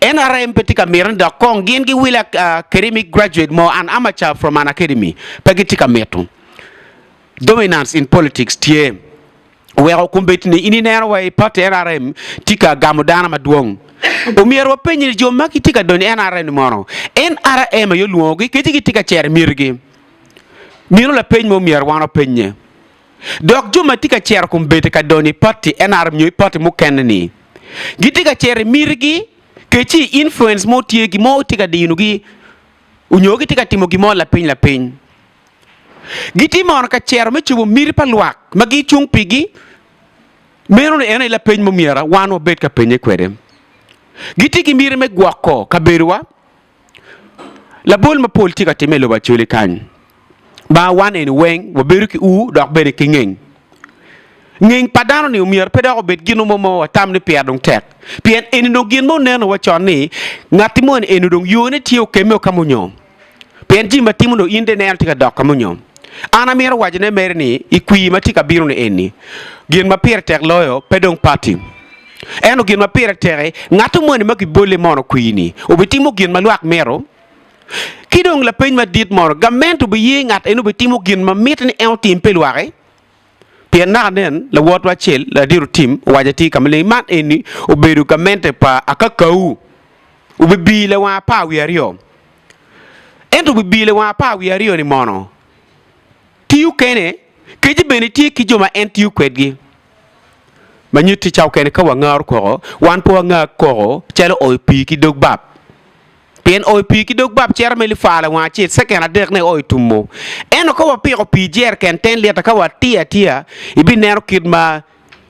NRM pe tye ka mito ni dok kong gin giwil academic graduate mo, an amateur from an academy, pe gitye ka mito. Dominance in politics tye. Oweko kombeddi ni in ineno wa i party NRM tye ka gamo dano madwong. Omyero wapenye ni jo ma gitye ka donyo i NRM ni mono NRM aye olwongogi kadi gitye ka cero i mitigi? Meno lapeny ma omyero wan wapenye. Dok jo ma tye ka cero kombeddi ka donyo i party NRM nyo i party mukene ni gitye ka cero i mitigi keci influence mo tye gin mo tye ka dinogi onyo gitye ka timo gin mo lapiny lapiny. Gitye mono ka cito me cobo miti pa lwak ma gicung pigi? Meno en aye lapeny ma omyero wan wabed ka penye kwede. Gitye ki miti me gwoko kabedowa? Labol mapol tye ka timme i lobo Acholi kany. Ma wan eni weng wabedo ki ur dok bene ki ngeng. Ngeng pa dano-ni omyero pe dok obed gin mo ma watam ni pire dong tek. Pien eni dong gin ma onenowa con ni ngatti moni eni dong yone tye okemme ka munyo. Pien jami ma timo dong in dong ineno tye ka dok ka munyo. An amito wacone mere ni i kwir ma tye ka bino ni eni, gin ma pire tek loyo pe dong pati. Ento gin ma pire tek-ki, ngat moni ma kibole mono kwir-ni obitimo gin ma lwak mito. Ki dong lapeny madit mono, gamente obiye ngat eni obitimo gin ma mitte ni en otim pi lwak-ki? Pien naka nen, lawotwa acel, ladit otim, owaco atir ka maleng ni, 'Man eni obedo gamente pa akakawu, wubibile wang 12. Ento wubibile wang 12-ni mono tiyo kene, kece bene tye ki jo ma en tiyo kwedgi. Ma nyutti ca okene ka wangaro koko, wan pe wanga koko calo oyo pii ki dog bab. Pien oyo pii ki dog bab cito me lifala wang acel, ceken adek ne oyo tumo. Ento ka wapiko pii jereken ten lita ka watiyo atiya, ibineno kit ma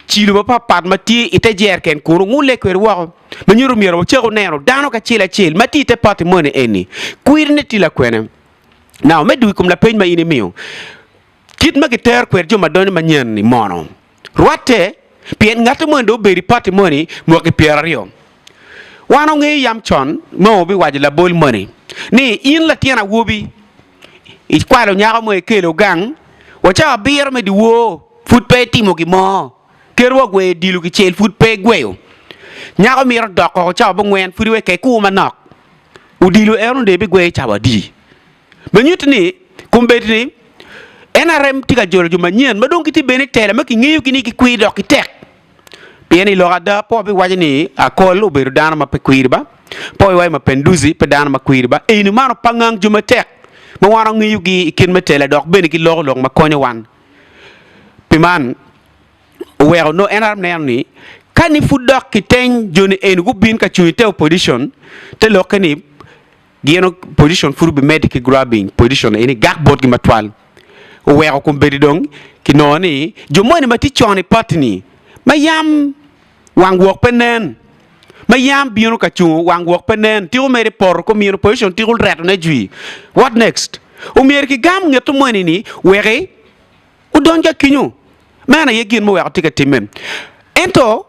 cilo mapatpat ma tye i te jereken kunu ngule kwede woko. Ma nyuto myero wacaku neno dano kacel acel ma tye i te pati moni eni kwirine tye lakwene. Now, me dwogo i kom lapeny ma in imiyo, Kit ma gitero kwede jo ma donyo manyen-ni mono rwatte? Pien ngat moni dong obedo i pati moni mwaki 20. Wan wangeyo yam con ma wabiwaco labol moni ni in latin awobi ikwalo nyako mo ikelo gang wa cawa abiro me dyewor pud pe itimo gin mo kadi wa gweyo odilo kicel pud pe igweyo nyako mito dok oko cawa abongwen pud iwek ikur manok odilo eno dong ibigweyo cawa adi? Ma nyuto ni kombeddi-ni NRM tye ka jolo jo manyen ma dong gitye bene i tela ma kingeyogi ni gikwir dok gitek. Pien i lok ada pe wabiwaco ni Akol obedo dano ma pe kwir ba, pe wabiwaco Mapenduzi pe dano ma kwir ba. Eni man opangang jo matek ma wan wangeyogi i kit me tela dok bene giloko lok ma konyo wan. Pi man, oweko nongo NRM neno ni ka ni pud dok kiteny joni eni gubin ka cung i te opposition, te lokke ni Gin position pud obimedde ki grabbing position eni gak botgi matwal. Oweko kombeddi dong kinongo ni jo moni ma tye con i party ni ma yam wang wok pe nen. ma yam bino ka cungo wang gwok pe nen, tiko mere poto komino position tiko reto ne jwi. What next? Omyero kigam ngeto moni ni weki odony ka kinyo. Meno aye gin muweko tye ka timme. Ento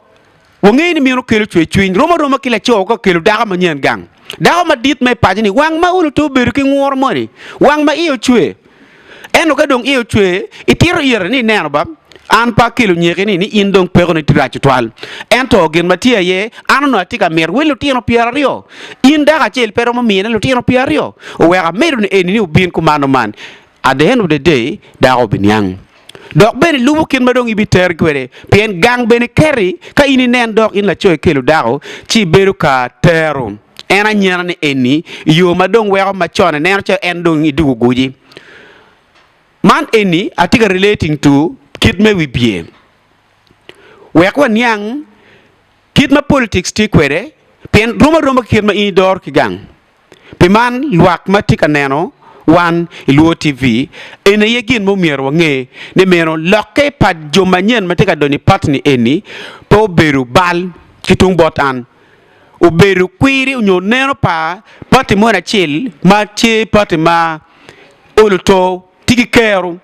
wangeyo ni meno kelo cwercwiny. Rom aroma ki laco ka okelo dako manyen gang. Dako madit ma i paco-ni wang ma olo to obedo ki nguro moni, wang ma iye ocwer. Ento ka dong iye ocwer, itito ire ni, 'Ineno ba, an pe akelo nyeki-ni ni in dong pekoni tye rac tutwal. Ento gin ma tye aye, an onongo atye ka mito wel lutino pyeraryo. In dako acel pe romo mine lutino pyeraryo. Oweko amedo ni eni ni obin kumano man. At the end of the day, dako obiniang. Dok bene lubo kit ma dong ibiteri kwede, pien gang bene keti ka in inen dok in laco ikelo dako, ci ibedo ka tero en anyena-ni eni i yo ma dong weko macon ineno calo en dong idwogo guci. Man eni atye ka relating to kit me wibye. Wek waniang kit ma politics tye kwede, pien rom aroma ki kit ma in idoro ki gang. Pi man, lwak ma tye ka neno wan i Luo TV, eni aye gin ma omyero wange ni meno lokke pa jo manyen ma tye ka donyo i party-ni eni pe obedo bal ki tung bot an. Obedo kwiri onyo neno pa party moni acel ma tye party ma olo to tye ki kero.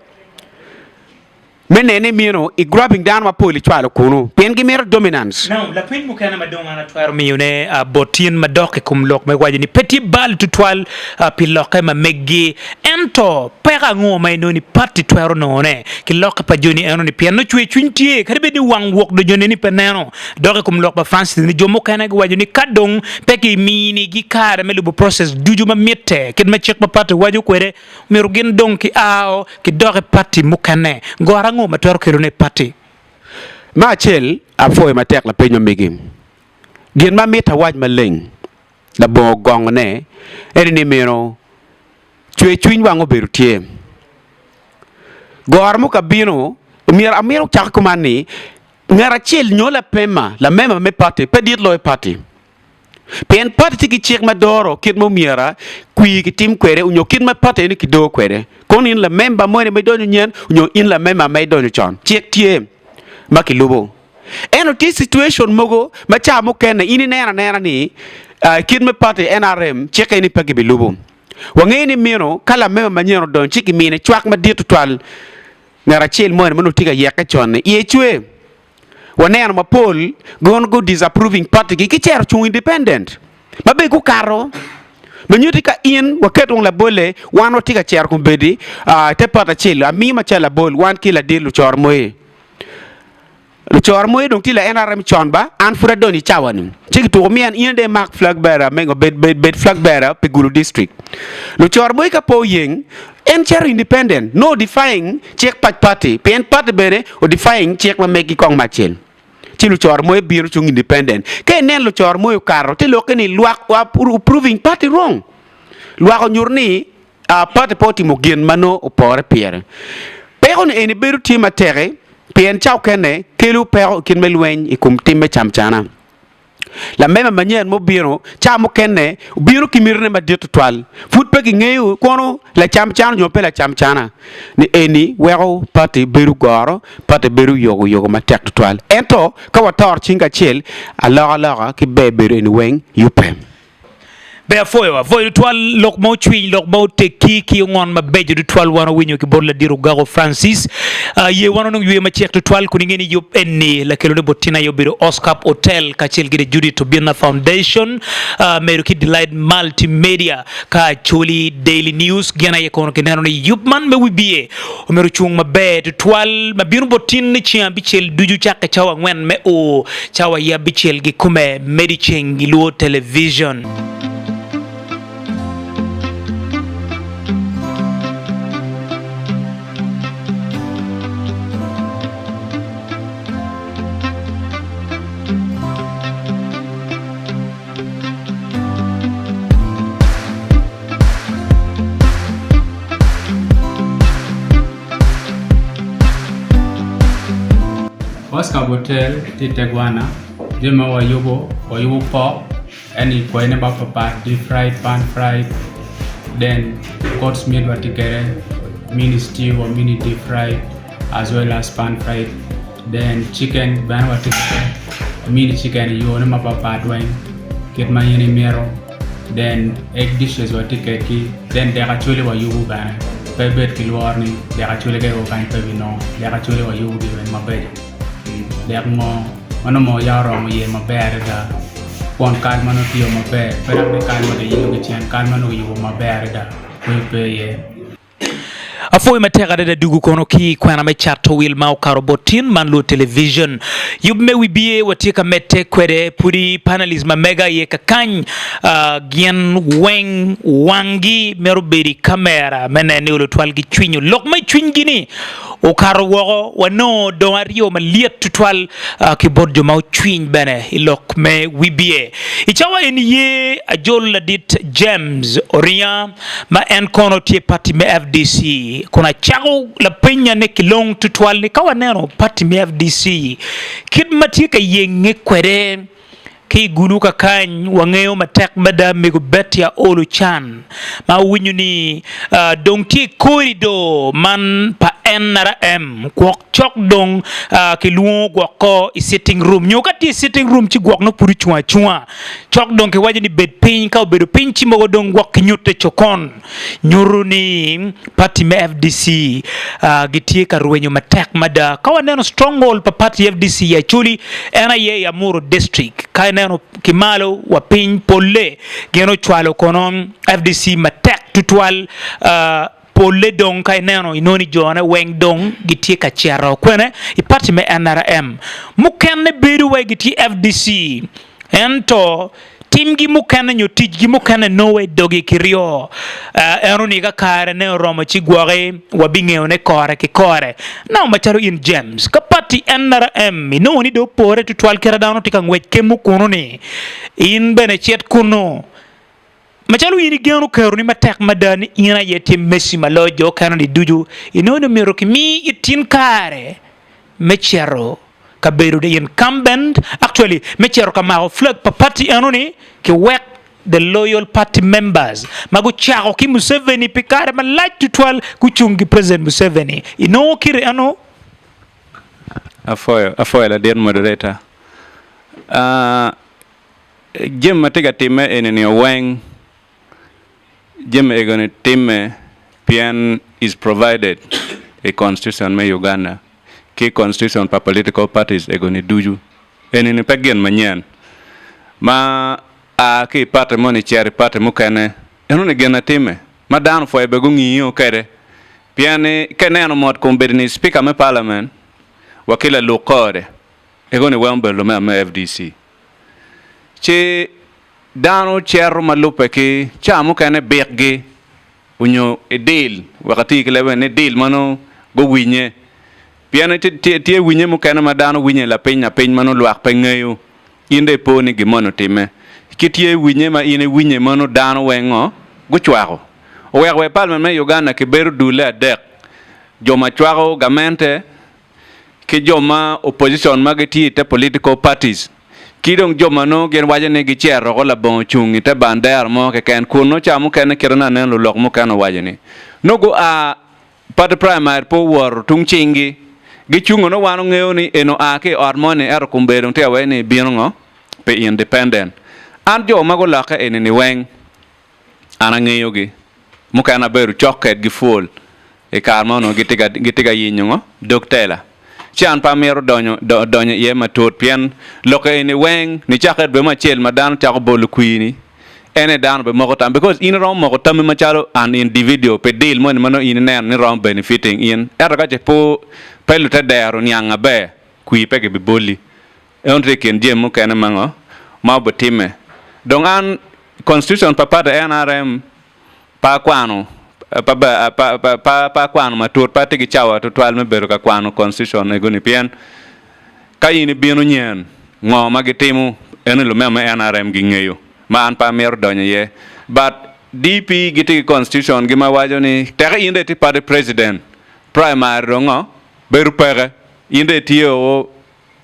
Me nene meno i grabbing dano mapol icwalo kunu pien gimito dominance. Now, lapeny mukene ma dong an atwero miyone bot in madok i kom lok me waco ni pe tye bal tutwal pi lokke ma meggi, ento peko ango ma inongo ni pati twero nongone ki lokke pa joni eno-ni pien nongo cwer cwiny tye kadi bed ni wang wok do joni ni pe neno. Dok i kom lok pa Francis ni jo mukene giwaco ni ka dong pe kiminigi kare me lubo process ducu ma mitte kit ma cik pa pati waco kwede, Myero gin dong ki ao ki dok i pati mukene. Goro ango ma twero kelone i pati? Me acel, apwoyo matek lapeny ma megi. Gin ma mitte awac maleng labongo gongone ene ni myero cwer cwiny wang obedo tye. Goro mo ka bino, myero amito cako kuman ni ngat acel nyo lapema, lamema me pati pe dit loyo pati. Pien pati tye ki cik ma doro kit ma omyera kwir kitim kwede onyo kit ma pati eni kidoo kwede. Kono in lamemba moni ma idonyo nyen onyo in lamemba ma idonyo con, cik tye ma kilubo. Ento tye situation mogo ma ca mukene in ineno anena ni kit me pati NRM cik eni pe kibilubo. Wangeyo ni meno ka lamemba manyen odonyo ci kimine cwak madit tutwal. Ngat acel moni ma onongo tye ka yeke con-ni iye cwer. Waneno mapol gun gu disapproving party gi gicero cung independent ma be gukato ma nyuti ka in waket wang labole wan watye ka cero kombeddi i te party acel amiyo macalo labol wan ki ladit lucoro moye lucoro moye dong tye la NRM con ba an pud adonyo i cawa ni ci kituko miya ni in dong imak flag bearer me ngo bed bed flag bearer pi Gulu district lucoro moye ka pe oyeng En cito independent, nongo defying cik pa party, pien party bene o defying cik ma meggi kong me acel. Ci lucoro moyo bino cung independent. Ka inen lucoro moyo okato, te lokke ni lwak approving party wrong. Lwak onyuto ni party pe otimo gin ma nongo opore pire. Peko ni eni bedo tye mateki pien ca okene kelo peko i kit me lweny i kom tim me camcana. Lamema manyen mubino ca mukene obino ki mitine madit tutwal. Pud pe kingeyo kono lacam cana nyo pe lacam cana. Ni eni weko pati bedo goro, pati bedo yogo yogo matek tutwal. Ento ka watoro cing kacel, alokaloka ki ber bedo eni weng yubbe. Ber apwoyo, apwoyo tutwal lok ma ocwiny, lok ma oteggi ki ongon mabeco tutwal wan owinyo ki bot ladit Ogako Francis. Ye wan onongo yweyo macek tutwal kun inge ni yub eni lakelone bot tin aye obedo Oscap Hotel kacel ki The Judith Obinna Foundation medo ki Delight Multimedia ka Acholi Daily News gin aye kono kineno ni yub man me wibye Omyero ocung maber tutwal ma bino bot tin ni ceng abicel ducu cakke cawa angwen me o cawa aye abicel gikome medo i ceng i Luo Television. Oscar Botel tye i te gwana jami ma wayubo wayubo pok eni kwayine mapatpat deep fried, pan fried then goats meat watye kwede mini stew or mini deep fried as well as pan fried then chicken bene watye kwede. Wamini chicken i yone mapat pat weng kit ma in imito then egg dishes watye kwedgi then dek acholi wayubo bene pe ibed ki lworo ni dek acholi keken kany pe ibinongo dek acholi wayubo gi weng mabeco dek moo ma nongo moo ya oromo iye maber adada kwon kal ma nongo tiyo maber pe dok ni kal ma kiyilo ki cen kal ma nongo kiyubo maber adada kweyo pe iye. Apwoyo matek adada dugu kono ki kwena me cato wil ma okato bot tin man luo television. Yub me wibye watye ka medde kwede pudi panelist ma mega iye kakany gin weng wangi mito bedo i kamera me neno ni olo twal gi cwinyo lok ma i cwinygi ni okato woko wanongo dong aryo malyet tutwal ki bot jo ma ocwiny bene i lok me wibye. I cawa eni ye ajol ladit James Oringa ma en kono tye pati me FDC, kun acako lapenya ne kilong tutwal ni ka waneno pati me FDC kit ma tye ka yenge kwede ki i gulu kakany, wangeyo matek mada mego Betty Aol Ocan ma awinyo ni dong tye i korido man pa NRM gwok cok dong kilwongo gwoko i sitting room nyo ka tye i sitting room ci gwok nongo pud ocung acunga. Cok dong kiwaco ni bed piny, ka obedo piny ci mogo dong gwok ki nyutte cokon. Nyuto ni party me FDC gitye ka rwenyo matek mada. Ka waneno stronghold pa party FDC i Acholi en aye i Amuru district. Ka ineno ki malo wa piny polle gin ocwalo kono FDC matek tutwal. Polle dong ka ineno inongo ni jone weng dong gitye ka cito kwene i party me nrm. Mukene bedo wai gitye FDC ento timgi mukene nyo ticgi mukene nongo wai dogi kiryo. Ento ni ka kare ne oromo ci gwoki wabingeyo ne kore ki kore. Nongo macalo in James, ka party nrm inongo ni dong opore tutwal kite dano tye ka ngwec kemo kunu ni in bene cit kunu. Macalo in igeno keroni matek mada ni in aye tye Meci ma loyo jo okene-ni ducu, inongo ni myero kimi itin kare me cito ka bedo the incumbent, actually me cito ka mako flag pa party enoni ki wek the loyal party members ma gucako ki Museveni pi kare malac tutwal gucung ki President Museveni. Inongo kite eno? Apwoyo, apwoyo ladit moderator. Ah, Jami ma tye ka timme eni-ni weng, jami ego-ni timme pien is provided i constitution me Uganda ki constitution pa political parties ego-ni ducu. Eni-ni pe gin manyen ma a ki i party moni cito i party mukene, enoni gin na timme ma dano pwoyo bene gungiyo kwede pien ni ka ineno mot kombeddi ni speaker me parliament wa ki laluk kore ego-ni weng obedo lumema me FDC. Ci dano cito ma lubbe ki ca mukene bikgi onyo i deal wek ati ki lebe ni deal ma nongo guwinye pien tye winye mukene ma dano winye lapiny lapiny ma nongo lwak pe ngeyo in dong ipo ni gin moni otimme ki tye winye ma in iwinye ma nongo dano weng ngo gucwako oweko wa i palmen me Uganda kibedo dulle adek jo ma cwako gamente ki jo ma opposition ma gitye i te political parties ki dong jo ma nongo gin waco ni gicito woko labongo cung i te bandera mo keken kun nongo ca mukene kite nongo aneno lulok mukene owaco ni nongo gua party primary pe owoto tung cingi gicungo nongo wan ongeyo ni eni oa ki i ot moni ento kombeddi dong tye ka waco ni bino ngo pi independent an jo ma gulokke eni ni weng An angeyogi, mukene abedo cok kedgi pwol i kare ma onongo gitye ka yenyo ngo? Dog tela. Ci an pe amito donyo donyo iye matut pien lokke eni weng nicakke dwe me acel ma dano cako bolo kwir-ni en aye dano bimoko tam because in iromo moko tammi macalo an individual pi deal moni ma nongo in ineno ni romo benefiting in ento ka ce pe lute dero oniang maber kwir pe gibiboli. Eno tye i kin jami mukene ma ngo ma obitimme. Dong an constitution pa party NRM pe akwano pe akwano matut pe atye ki cawa tutwal me bedo ka kwano constitution ego ni pien ka in ibino nyen ngo ma gitimo eno ni lumema me NRM gingeyo ma an pe amito donyo iye but DP gitye ki constitution gi ma waco ni teke in dong itye party president primary dong ngo bedo peke in dong itye o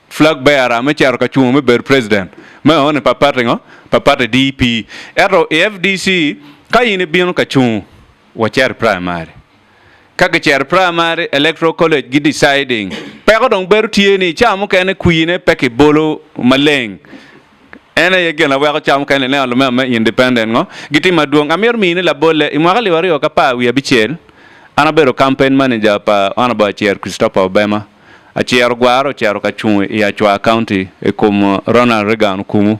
Flag bearer me cito ka cungo me bedo president me one pa party ngo? Pa party DP. Ento i FDC ka in ibino ka cungo wa cito i primary. Ka kicito i primary electoral college gi deciding. Peko dong bedo tye ni ca mukene kwine pe kibolo maleng. En aye gin a weko ca mukene ineno lumema me independent ngo gitye madwong. Amito mini labolle, i mwaka alip aryo ki apar wiye abicel, an abedo campaign manager pa Honourable Acer Christopher Obema. Acer ogwaro ocito ka cung i Acwar County i kom Ronald Reagan Okumu.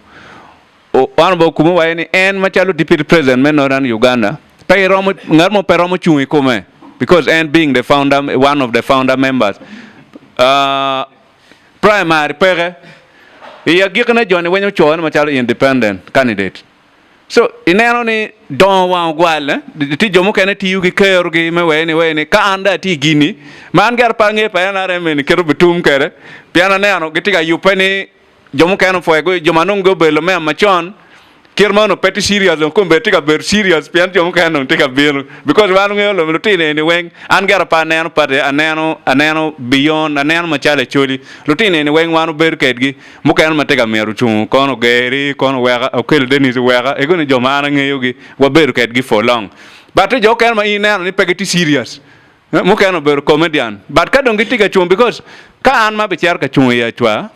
Honourable Okumu owaco ni en macalo Deputy President me Northern Uganda pe iromo ngat mo pe romo cung i kome because en being the founder one of the founder members primary peke. I agikine joni weng ocone macalo independent candidate. So ineno ni dongo wang ogwal eh? Tye jo mukene tiyo ki kerogi me wee ni wee ni ka an dong atye i gini ma an gire pe angeyo pa NRM eni kit obitum kwede pien aneno gitye ka yubbe ni jo mukene opwoyo jo ma nongo gubedo lumema macon kit ma onongo pe tye serious dong kome bene tye ka bedo serious pien jo mukene dong tye ka bino because wan wangeyo lutino eni weng an gire pe aneno party aneno aneno beyond aneno macalo Acholi lutino eni weng wan wabedo kedgi Mukene ma tye ka mito cungo kono Geri, kono Weka, Okello Denis Weka, ego ni jo ma an angeyogi, wabedo kedgi for long. But tye jo okene ma in ineno ni pe gitye serious. Mukene obedo comedian. But ka dong gitye ka cungo because ka an ma abicito ka cungo i Acwa,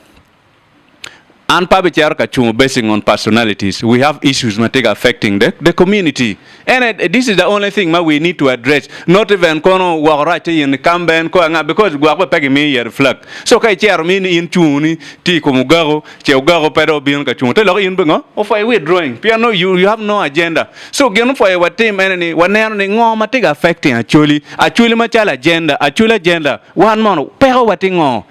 an pe abicito ka cungo basing on personalities. We have issues ma tye ka affecting the, the community. En aye, this is the only thing ma we need to address, not even kono woko rac tye in incumbent ko anga because gwok bene pe gimiyo iye flag. So ka icito mini ni in cungo ni tye i kom ogako, ce ogako pe dong obino ka cungo te lok in bene ngo? Opwoyo withdrawing pien nongo you, you have no agenda. So gin opwoyo watim ene ni waneno ni ngo ma tye ka affecting Acholi, Acholi macalo agenda, Acholi agenda, wan mono peko wa tye ngo?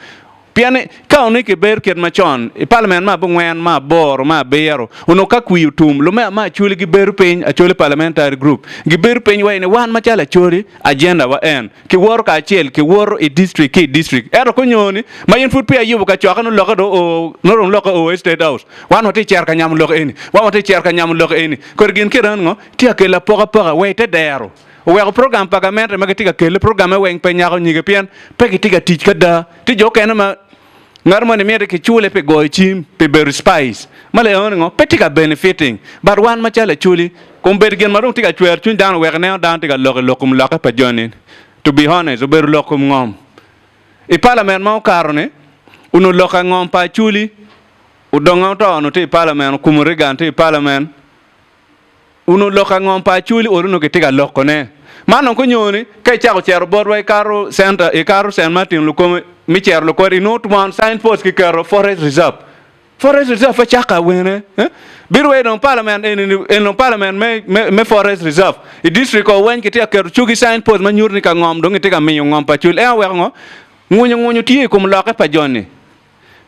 Pien ni, ka onongo kibedo kit macon, i palament me abongwen, me aboro, me abiro, onongo ka kwir otum, lumema me Acholi gibedo piny, Acholi Parliamentary Group, gibedo piny wa ni wan macalo Acholi, agenda wa en. Kiwoto kacel, kiwoto i district ki i district. Ento ka onyo ni, ma in pud peya iyubo kacokke nongo lokke dong oo, nongo dong lokke oo i State House. Wan watye cito ka nyamo lok eni, wan watye cito ka nyamo lok eni. Kodi gin kit eno ngo? Tye ka kelo apokapoka wa i te dero. Oweko program pa gamente ma gitye ka kelle, programme weng pe nyako nyige pien pe gitye ka tic ki ada. Tye jo okene ma ngat moni myero kicule pi goyo cim, pi bedo spies ma leone ngo pe tye ka benefiting. But wan macalo Acholi, kombeddi gin ma dong tye ka cwero cwiny dano wek ineno dano tye ka lok i lok kom lokke pa joni, to be honest, obedo lok kom ngom. I parliament ma okato-ni, onongo lok ka ngom pa Acholi odonga oto onongo tye i parliament, Okumu Reagan tye i parliament, Onongo lok angom pa Acholi olo onongo kitye ka lokone. Man dong konyo ni ka icako cito botwa ikato center, ikato Cent Martin Lukome me cito Lukodi inongo twon sign post kiketo Forest Reserve. Forest Reserve pe cako awene. Eh? Biro dong parliament eni ni eni dong parliament me, me, me Forest Reserve. I district o weng kitye ka keto cogi sign post ma nyuto ni ka ngom dong kitye ka miyo ngom pa Acholi. En oweko ngo? Ngunyo ngunyo tye i kom lokke pa joni.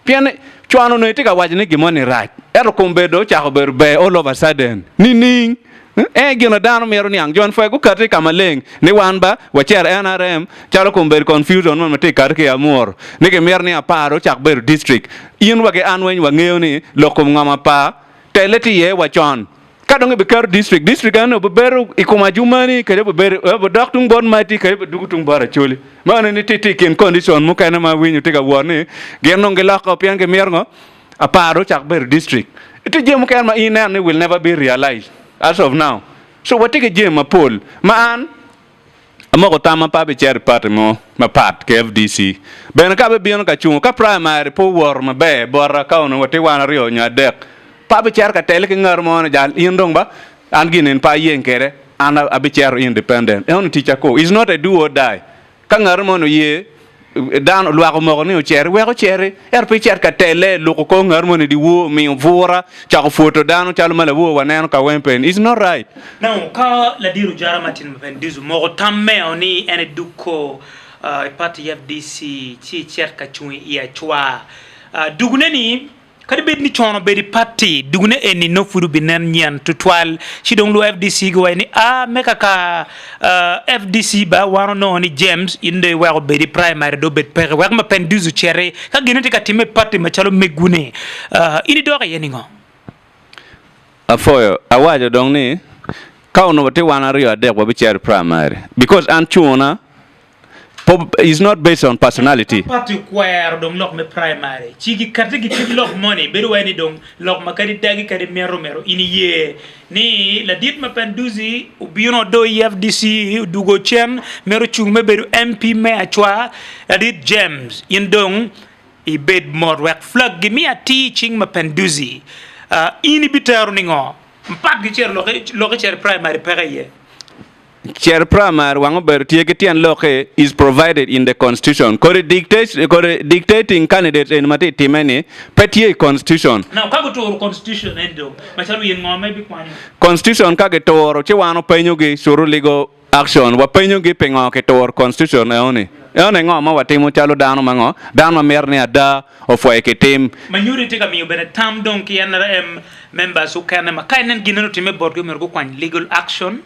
Pien con onongo itye ka waco ni gin moni rac, ento kombeddi dong ocako bedo ber all of a sudden. Nining? En aye gin ma dano mito niang. Jon pwek gukati ka maleng ni wan ba wacito NRM calo kombeddi confusion moni ma tye ka kati ki i Amur ni gimito ni apar dong ocak bedo district. In wa ki an weng wangeyo ni lok kom ngom apar telle tye iye wa con. Ka dong ibiketo district, district eno obibedo i kom Adjumani kadi obibedo obidok tung bot Madi kadi obidwogo tung bot Acholi. Meno ni tye i kin condition mukene ma awinyo tye ka wot ni gin dong giloko pien gimito ngo apar dong ocak bedo district. Tye jami mukene ma in ineno ni will never be realized as of now. So watye ki jami mapol ma an Amoko tamma pe abicito i pati mo mapat ki FDC. Bene ka abibino ka cungo, ka praimari pe owoto maber bota ka onongo watye wan aryo nyo adek, pe abicito ka tele ki ngat mo ni jal in dong ba an gin eni pe ayeng kwede, an abicito independent. Eno ni ticca ko. It's not a do or die. Ka ngat moni oye, dano lwak omoko ni ociti, wek ociti. Ento pe icit ka tele, luko kor ngat moni dyewor, miyo bura, cako pwoto dano calo ma lawor waneno ka weng peni. It's not right. Now, ka ladit ojara Martin Mapenduzi omoko tammeo ni en edukko i party FDC ci ecit ka cung i acwa, dugune ni Kadi bed ni con obedo i pati, dugune eni nongo pud obinen nyen tutwal. Ci dong lu FDC guwaco ni, Aa, me kaka FDC ba wan onongo ni James in dong iweko obed i primary dong obed peke wek Mapenduzi ociti ka gine tye ka timme i pati macalo megwu-ni. In idok iye ningo? Apwoyo, awaco dong ni ka onongo watye wan aryo adek wabicito i primary because an cungona. Is not based on personality. Ka party okwero dong lok me primary ci gikati gikit lok moni bedo wai ni dong lok ma kadi dagi kadi mito mito in iye ni ladit Mapenduzi obino odo i FDC odugo cen mito cung me bedo MP me Achwa ladit James in dong ibed mot wek flag gimi atir i cing Mapenduzi in ibitero ningo pat gicito lok icito i primary peke iye. Cer primary wang obedo tye ki tyen lokke is provided in the constitution kodi dictation kodi dictating candidates eni ma tye time ni pe tye i constitution. Now ka guturo constitution eni dong macalo in ngo ma ibikwanyo? Constitution ka gituro ci wan openyo gi through legal action wa penyo gi pingo kituro constitution eno ni eno ni ngo ma watimo calo dano ma ngo dano ma mito ni ada opwoye ki tim. Ma nyuto itye ka miyo bene tam dong ki NRM members okene ma ka inen gin eno otime botgi omyero gukwany legal action.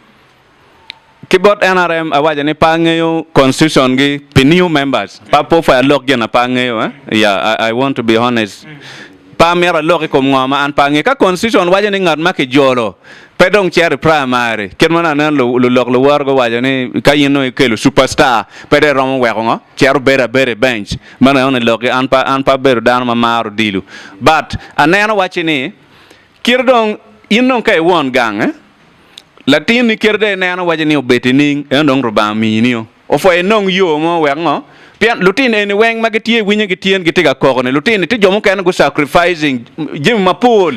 Ki bot NRM awaco ni pe angeyo constitution gi pi new members pe apwoyo alok gin na pe angeyo eh yeah I want to be honest pe amito alok i kom ngo ma an pe angeyo ka constitution waco ni ngat ma ki jolo pe dong cito i primary kit ma dong aneno lulok luworo guwaco ni ka in dong ikelo super star pe dong iromo weko ngo cito bedo abeda i bench meno aye onongo lok gi an pe an pe abedo dano ma maro odilo but aneno wacci ni kit dong in dong ka iwon gang eh Latinni kite dong ineno waco ni obed nining, eno dong Rubanga omini-o. Opwoyo inong yo mo wek ngo? Pien lutino eni weng ma gitye iwinyo gityen gitye ka koko ni lutino tye jo mukene gu sacrificing jami mapol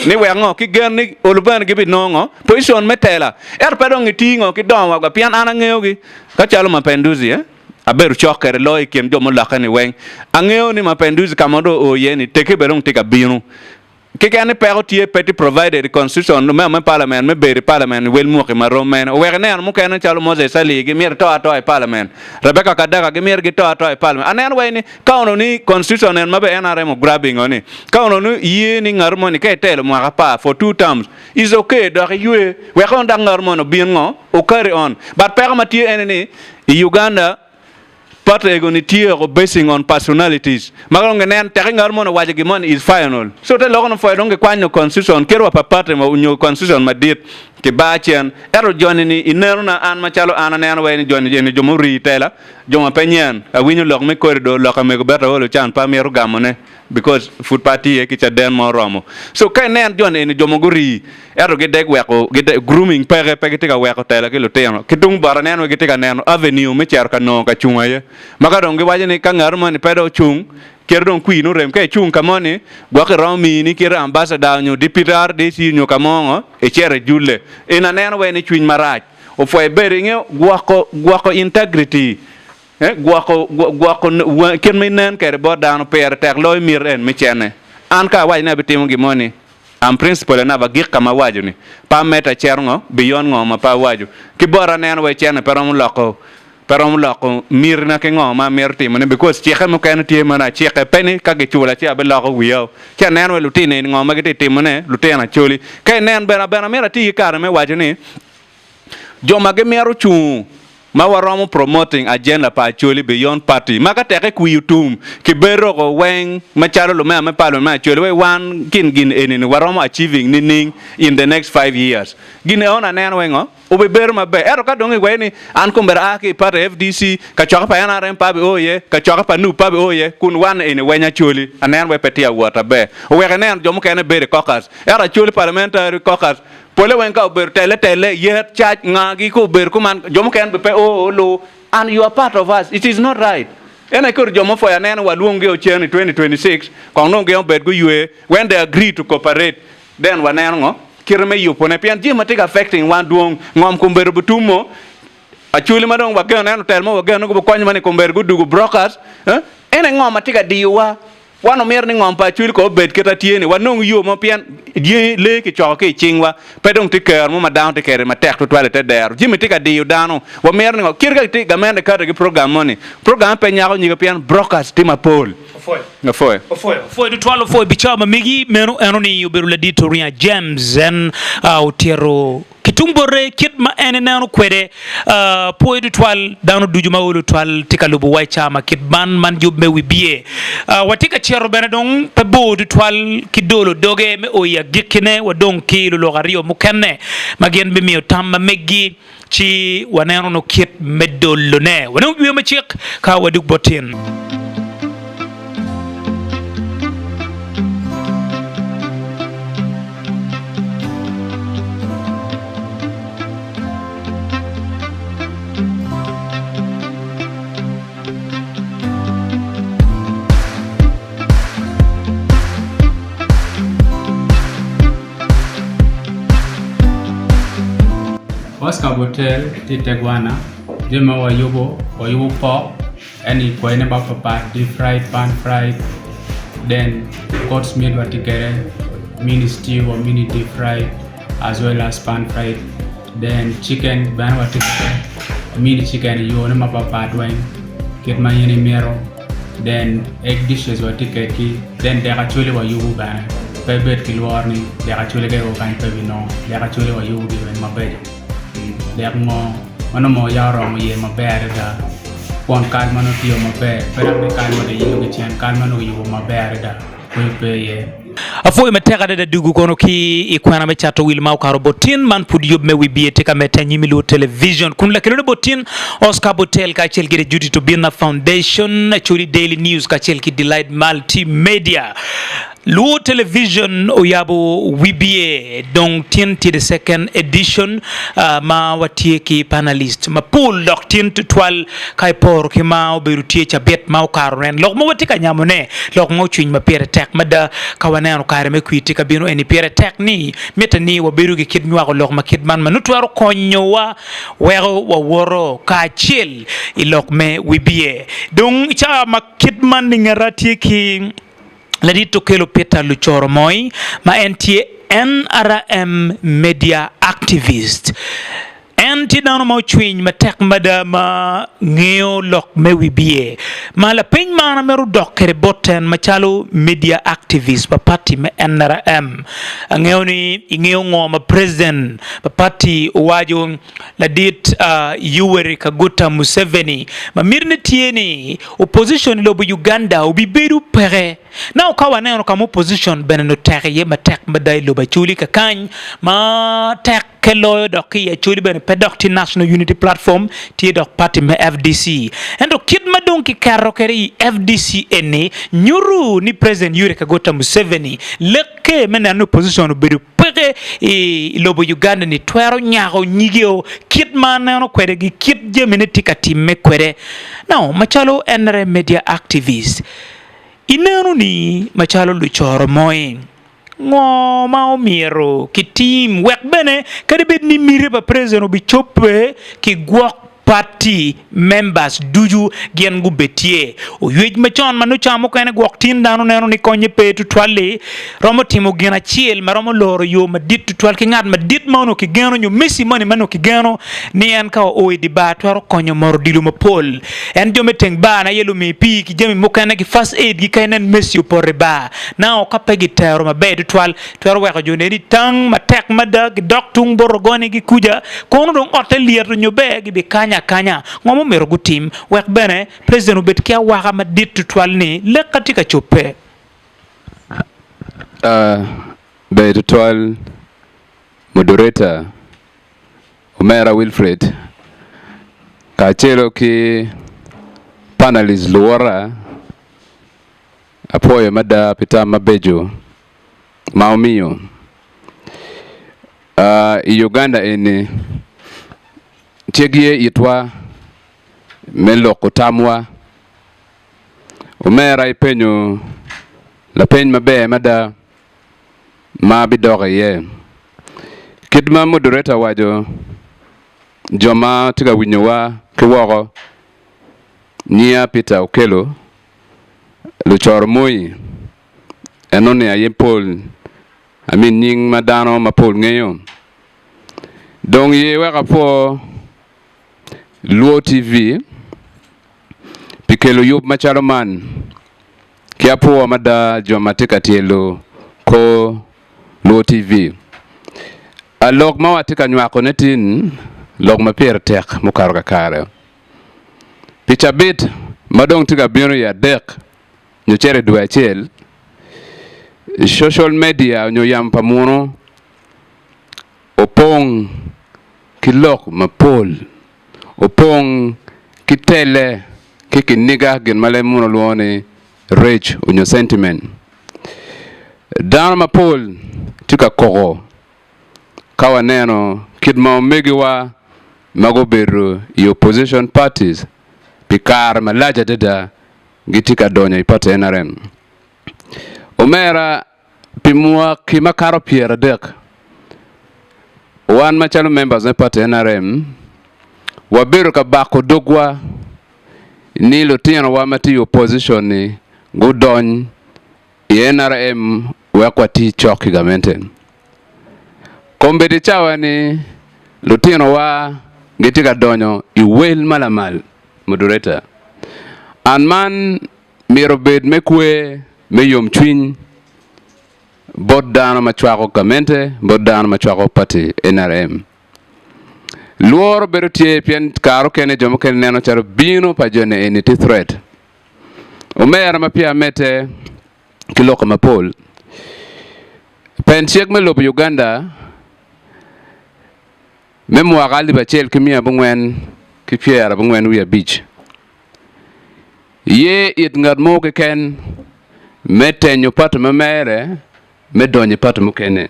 ni wek ngo ki gen ni olo bene gibinongo position me tela ento pe dong giti ngo ki dongo wa pien an angeyogi ka calo Mapenduzi eh abedo cok kwede loyo i kin jo mulokke ni weng angeyo ni Mapenduzi ka ma dong oo iye ni teke bene dong tye ka bino Keken ni peko tye pe tye provided i constitution me me parliament me bedo i parliament i wel mwaki ma rom mene oweko ineno mukene calo Moses Ali gi myero to atoa i parliament Rebecca Kadaga gi myero gi to atoa i parliament aneno wai ni ka onongo ni constitution en ma be NRM o grabbing o ni ka onongo ni ye ni ngatu moni ka itelo mwaka apar for two terms is okay dok iywe wek on dok ngatu moni obin ngo o carry on but peko ma tye ene ni i Uganda Party ego ni tye oko basing on personalities ma dong ginen teki ngat moni owaco gin moni is final so te loko ni pwoyo dong gikwanyo constitution kit wa pa party nyo constitution madit ki bar cen ento joni ni ineno na an macalo an aneno wai ni joni eni jo murii tela jo ma pe nyen awinyo lok me corridor lok amego beta olo can pe amito gamo ne because pud pe atye ki caden ma oromo so ka inen joni eni jo ma gurii Ento gidek weko grooming peke, pe gitye ka weko tela ki lutino. Ki tung bota aneno ni gitye ka neno avenue me cito ka nongo ka cung aye. Ma ka dong giwaco ni ka ngat moni pe dong ocung, kite dong kwir nongo rem. Ka icung ka moni, gwok iromo mini kite ambassador nyo deputy RDC nyo ka mo ngo, icito ijulle. Eni aneno wai ni cwiny marac. Opwoyo ibedo inge gwoko gwoko integrity, gwoko gwoko kit ma inen kwede bot dano pire tek loyo miti en me cene. An ka awaco ni abitimo gin moni, I'm principal enough agik ka ma awaco ni pe amedde acito ngo beyond ngo ma pe awaco ki bota aneno wai cene pe romo loko pe romo loko miti na ki ngo ma amito timo ne because cikke mukene tye ma acikke pe ni ka gicula ci abiloko wiya o ci aneno wai lutino eni ngo ma gitye timo ne lutino Acholi ka inen bene bene amito ati ki kare me waco ni Jo ma gimito cungu ma waromo promoting agenda pa Acholi beyond party ma ka teke kwiyo tum ki beroko weng macalo lumema me parliament me Acholi wai wan kin gin eni ni waromo achieving nining in the next five years gin eono aneno wai ngo obi bedo maber ento ka dong iwaci ni an kombeddi aa ki i party FDC kacokke pa NRM pe abi o iye kacokke pa nup pe abi o iye kun wan eni weny Acholi aneno wai pe tye awot aber oweko ineno jo mukene bedo i caucus ento Acholi parliamentary caucus Pole weng ka obedo tele tele, yet, cac, nga gi ka obedo kuman, jo mukene be pe oo lu and you are part of us, it is not right. En aye kodi jo ma opwoyo aneno wa lwong gi ocen i 2026 kong dong gin obed guywe when they agree to cooperate then wa neno ngo kite me yubo ne pien jami ma tye ka affecting wan dwong ngom kombedo butumo acholi ma dong wageno neno tel mo wageno ni gubikonyo wa ni kombedo gudugo brokers eh en aye ngo ma tye ka diyo wa. Wan omyero ni ngom pa Acholi kong obed kit atye ni, wanong yo mo pien dyangi lee kicoko ki i cingwa, pe dong tye kero mo ma dano tye kwede matek tutwal i te dero. Jami tye ka diyo dano. Wamito ni ngo? Kit ka gitye gamente kati ki program moni, programme pe nyako nyige pien brokers tye mapol. Opwoyo. Opwoyo. Opwoyo. Opwoyo tutwal opwoyo pi cawa ma megi. Meno eno ni obedo ladit Oringa James en otyero Ki tung bote, kit ma en eneno kwede, pwoyo tutwal dano ducu ma olo twal tye ka lubo wa i caa ma kit man, man yub me wibye. Watye ka cito bene dong pe bor tutwal ki dolo doge me o i agikkine, wadong ki lulok aryo mukene ma gin bimiyo tam ma meggi. ci waneno nongo kit me dolone. Wanongo yweyo macek ka wadug bot tin. Oscar Botel tye i te gwana jami ma wayubo wayubo pok eni kwayine mapatpat deep fried, pan fried then goats meat watye kwede mini stew or mini deep fried as well as pan fried then chicken bene watye kwede mini chicken i yone mapatpat weng kit ma in imito then egg dishes watye kwedgi then dek acholi wayubo bene pe ibed ki lworo ni dek acholi ka io kany pe ibinongo dek acholi wayubogi weng mabeco dek ngo ma nongo moo ya oromo iye maber adada kwon kal ma nongo tiyo maber pe dok ni kal ma kiyilo ki cen kal ma nongo kiyubo maber adada kweyo pe iye. Apwoyo matek adada dugu kono ki i kwena me cato wil ma okato bot tin man pud yub me wibye tye ka medde anyim i luo television kun lakelone bot tin Oscar Botel kacel ki The Judith Obinna Foundation, Acholi Daily News kacel ki Delight Multimedia. Luo television oyabo wibye dong tin tye the second edition ma watye ki panalist mapol dok tin tutwal Ka iporo ki ma obedo tye cabit ma okato nen lok ma watye ka nyamone, lok ma ocwiny ma pire tek mada. Ka waneno kare me kwir tye ka bino eni, pire tek ni mitte ni wabedo ki kit nywako lok ma kit man ma nongo twero konyowa weko wawoto kacel i lok me wibye. Dong i cawa ma kit man ni ngeta tye ki Ladit Okello Peter Lucoro Moi ma en tye NRM Media Activist. En tye dano ma ocwiny matek mada ma ngeyo lok me wibye. Ma lapeny ma an amito dok kwede bot en macalo media activist pa party me NRM. Angeyo ni ingeyo ngo ma president pa party owaco ladit Yoweri Kaguta Museveni ma mitine tye ni opposition i lobo Uganda obibedo peke. Now ka waneno ka ma opposition bene nongo tek iye matek mada i lobo Acholi kakany ma tek Ke loyo dok ki i Acholi bene pe dok tye National Unity Platform, tye dok party me FDC. Ento kit ma dong kiketo kwede i FDC eni nyuto ni President Yoweri Kaguta Museveni lekke me neno ni opposition obedo peke i lobo Uganda ni twero nyako nyigeo kit ma aneno kwede gi kit jamine tye ka timme kwede. Now macalo NRM media activist, ineno ni macalo lucoro moi, Ngo ma omyero kitim wek bene kadi bed ni miti pa president obicobbe kigwok party members ducu gin gubed tye? Oywec macon ma nongo ca mukene gwok tin dano neno ni konye pe tutwal-li romo timo gin acel ma romo loro yo madit tutwal ki ngat madit ma onongo kigeno nyo Messi moni ma onongo kigeno ni en ka oo i dye bar twero konyo moro odilo mapol. En jo me teng bar aye lumi pii ki jami mukene ki first aid gi ka inen Messi opoto i bar. Nao ka pe gitero maber tutwal, twero weko jo neni tang matek mada, gidok tung bot ogonigi kuca, kono dong otte lyet onyo ber, gibikanyo akanya. Ngo ma omyero gutim wek bene President obed ki awaka madit tutwal ni lekka tye ka cobbe? Ber tutwal moderator omera Wilfred kacelo ki panalist luwota. Apwoyo mada pi tam mabeco ma wumiyo. I Uganda eni, cik ye itwa me loko tamwa. Omera ipenyo lapeny maber mada ma abidok iye. Kit ma moderator owaco, jo ma tye ka winyowa ki woko, nyinga Peter Okello. Lucoro moi enoni aye pol I mean nying ma dano mapol ngeyo. Dong ye wek apwo Luo TV pi kelo yub macalo man ki apwo mada jo ma tye ka tyelo kor Luo TV. Lok ma watye ka nywako ne tin lok ma pire tek mukato kakare. Pi cabit ma dong tye ka bino i adek nyo cito i dwe acel, social media nyo yamo pa munu opong. ki lok mapol, opong ki tele ki kiniga gin ma leb muno lwongo ni rage onyo sentiment. Dano mapol tye ka koko ka waneno kit ma omegiwa ma gubedo i opposition parties pi kare malac adada gitye ka donyo i party nrm. Omera pi mwaki makato 30, wan macalo members me party nrm wabedo ka bako dogwa ni lutinowa ma tye i opposition ni gudony i nrm wek wati cok ki gamente. Kombeddi cawa ni lutinowa gitye ka donyo i wel ma lamal, moderator, and man myero obed me kwer me yomcwiny bot dano ma cwako gamente, bot dano ma cwako party nrm. Lworo bedo tye pien kare okene jo mukene neno calo bino pa joni eni tye threat. Omera ma peya amedde ki lok mapol, pen cik me lobo Uganda me mwaka 1995 ye it ngat mo keken me tenyo party ma mere me donyo i party mukene,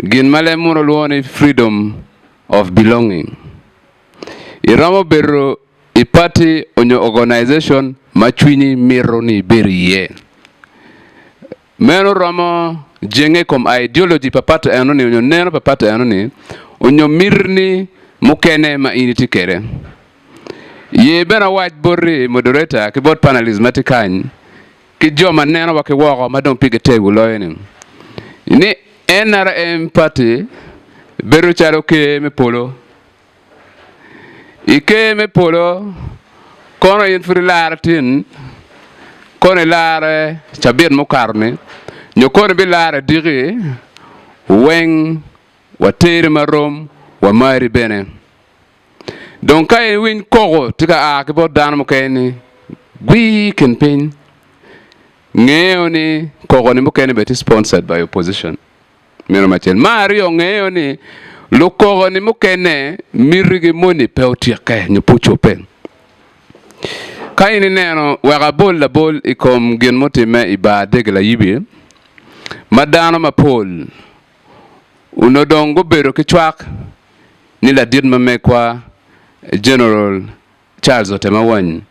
gin ma leb muno lwongo ni freedom of belonging. Iromo bedo i party onyo organization ma cwinyi mito ni ibed iye. Meno romo jenge i kom ideology pa party enoni onyo neno pa party enoni onyo mitini mukene ma in itye kwede. Ye bene awac boti moderator ki bot panelist ma tye kany ki jo ma nenowa ki woko ma dong pigi tego loyo ni, ni NRM party bedo calo ker me polo. I ker me polo, kono in pud ilare tin, kono ilare cabit mukato-ni, nyo kono ibilare diki, weng wateri marom, wamari bene. Dong ka iwiny koko tye ka a ki bot dano mukene ni gwii i kin piny, ngeyo ni koko-ni mukene bene tye sponsored by opposition. Meno me acel. Me aryo, ngeyo ni lukoko-ni mukene mitigi moni pe otyeke nyo pe ocobbe. Ka in ineno, wek abol labol i kom gin mutimme i bar Dege Layibi, ma dano mapol onongo dong gubedo ki cwak ni ladit ma megwa General Charles Otema Wany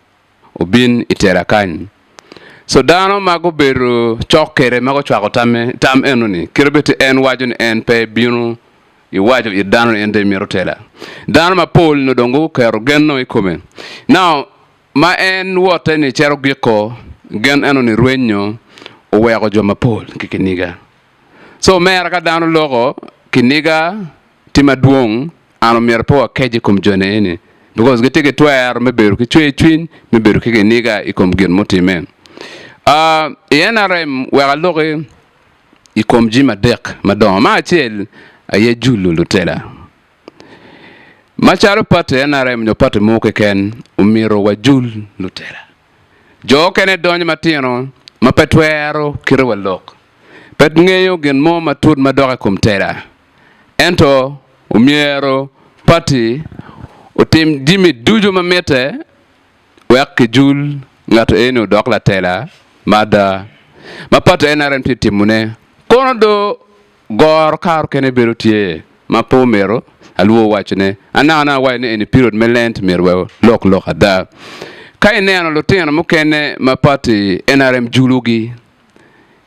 obin i tela kany. So dano ma gubedo cok kwede ma gucwako tamme, tam eno-ni, kite bed ti en waco ni en pe ebino iwaco it dano ni en dong emito tela. Dano mapol nongo dong guketo genno i kome. Now, ma en wotte ni cito giko, gen eno-ni rwenyo oweko jo mapol ki kiniga. So omera ka dano loko kiniga tye madwong, an omyero pe wakec i kom joni eni because gitye ki twero me bedo ki cwer cwiny me bedo ki kiniga i kom gin mutimme. Uh, I NRM wek aloki i kom jami adek madongo. Me acel aye julo lutela. Macalo party NRM nyo party mo keken omyero wajul lutela. Jo okene donyo matino ma pe twero kite wa lok, pe ngeyo gin mo matut madok i kom tela. Ento omyero pati otim jami ducu ma mitte wek kijul ngat eni odok latela ma ada ma pati NRM tye timone. Kono do Goro kare okene bedo tye ma pe omyero alwor wacone. Anaka awaco ni eni period me Lent myero wa lok lok ada. Ka ineno lutino mukene ma party NRM julugi,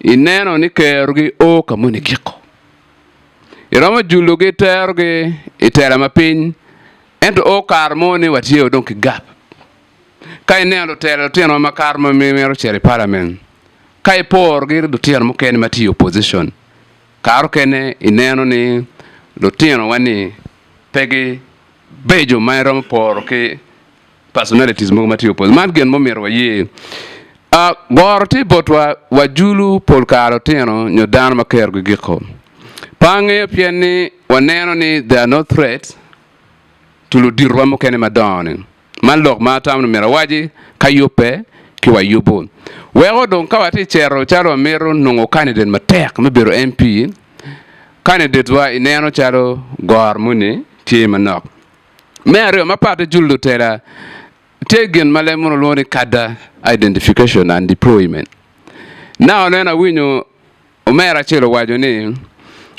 ineno ni kerogi o ka moni giko. Iromo julugi terogi i tela ma piny ento o kare mo ni watye dong ki gap. Ka ineno lutela lutino ma kare ma mito cito i parliament, Ka iporo ki lutino mukene ma tye i opposition, kare okene ineno ni lutinowa ni pe gibeco ma iromo poro ki personalities mogo ma tye i opposition. Man gin ma omyero waye. Goro tye botwa wajulu pol kare lutino nyo dano ma kerogi giko. Pe angeyo pien ni waneno ni they are not threats to luditowa mukene madongo-ni. Man lok ma atamo ni myero awaci ka yubbe ki wa yubu. Weko dong ka watye cito calo wamito nongo candidate matek me bedo MP, candidate wa ineno calo goro moni. tye manok. Me aryo, mapat ki julo lutela, tye gin ma leb munu lwongo ni cadre identification and deployment. Now nen awinyo omera acel owaco ni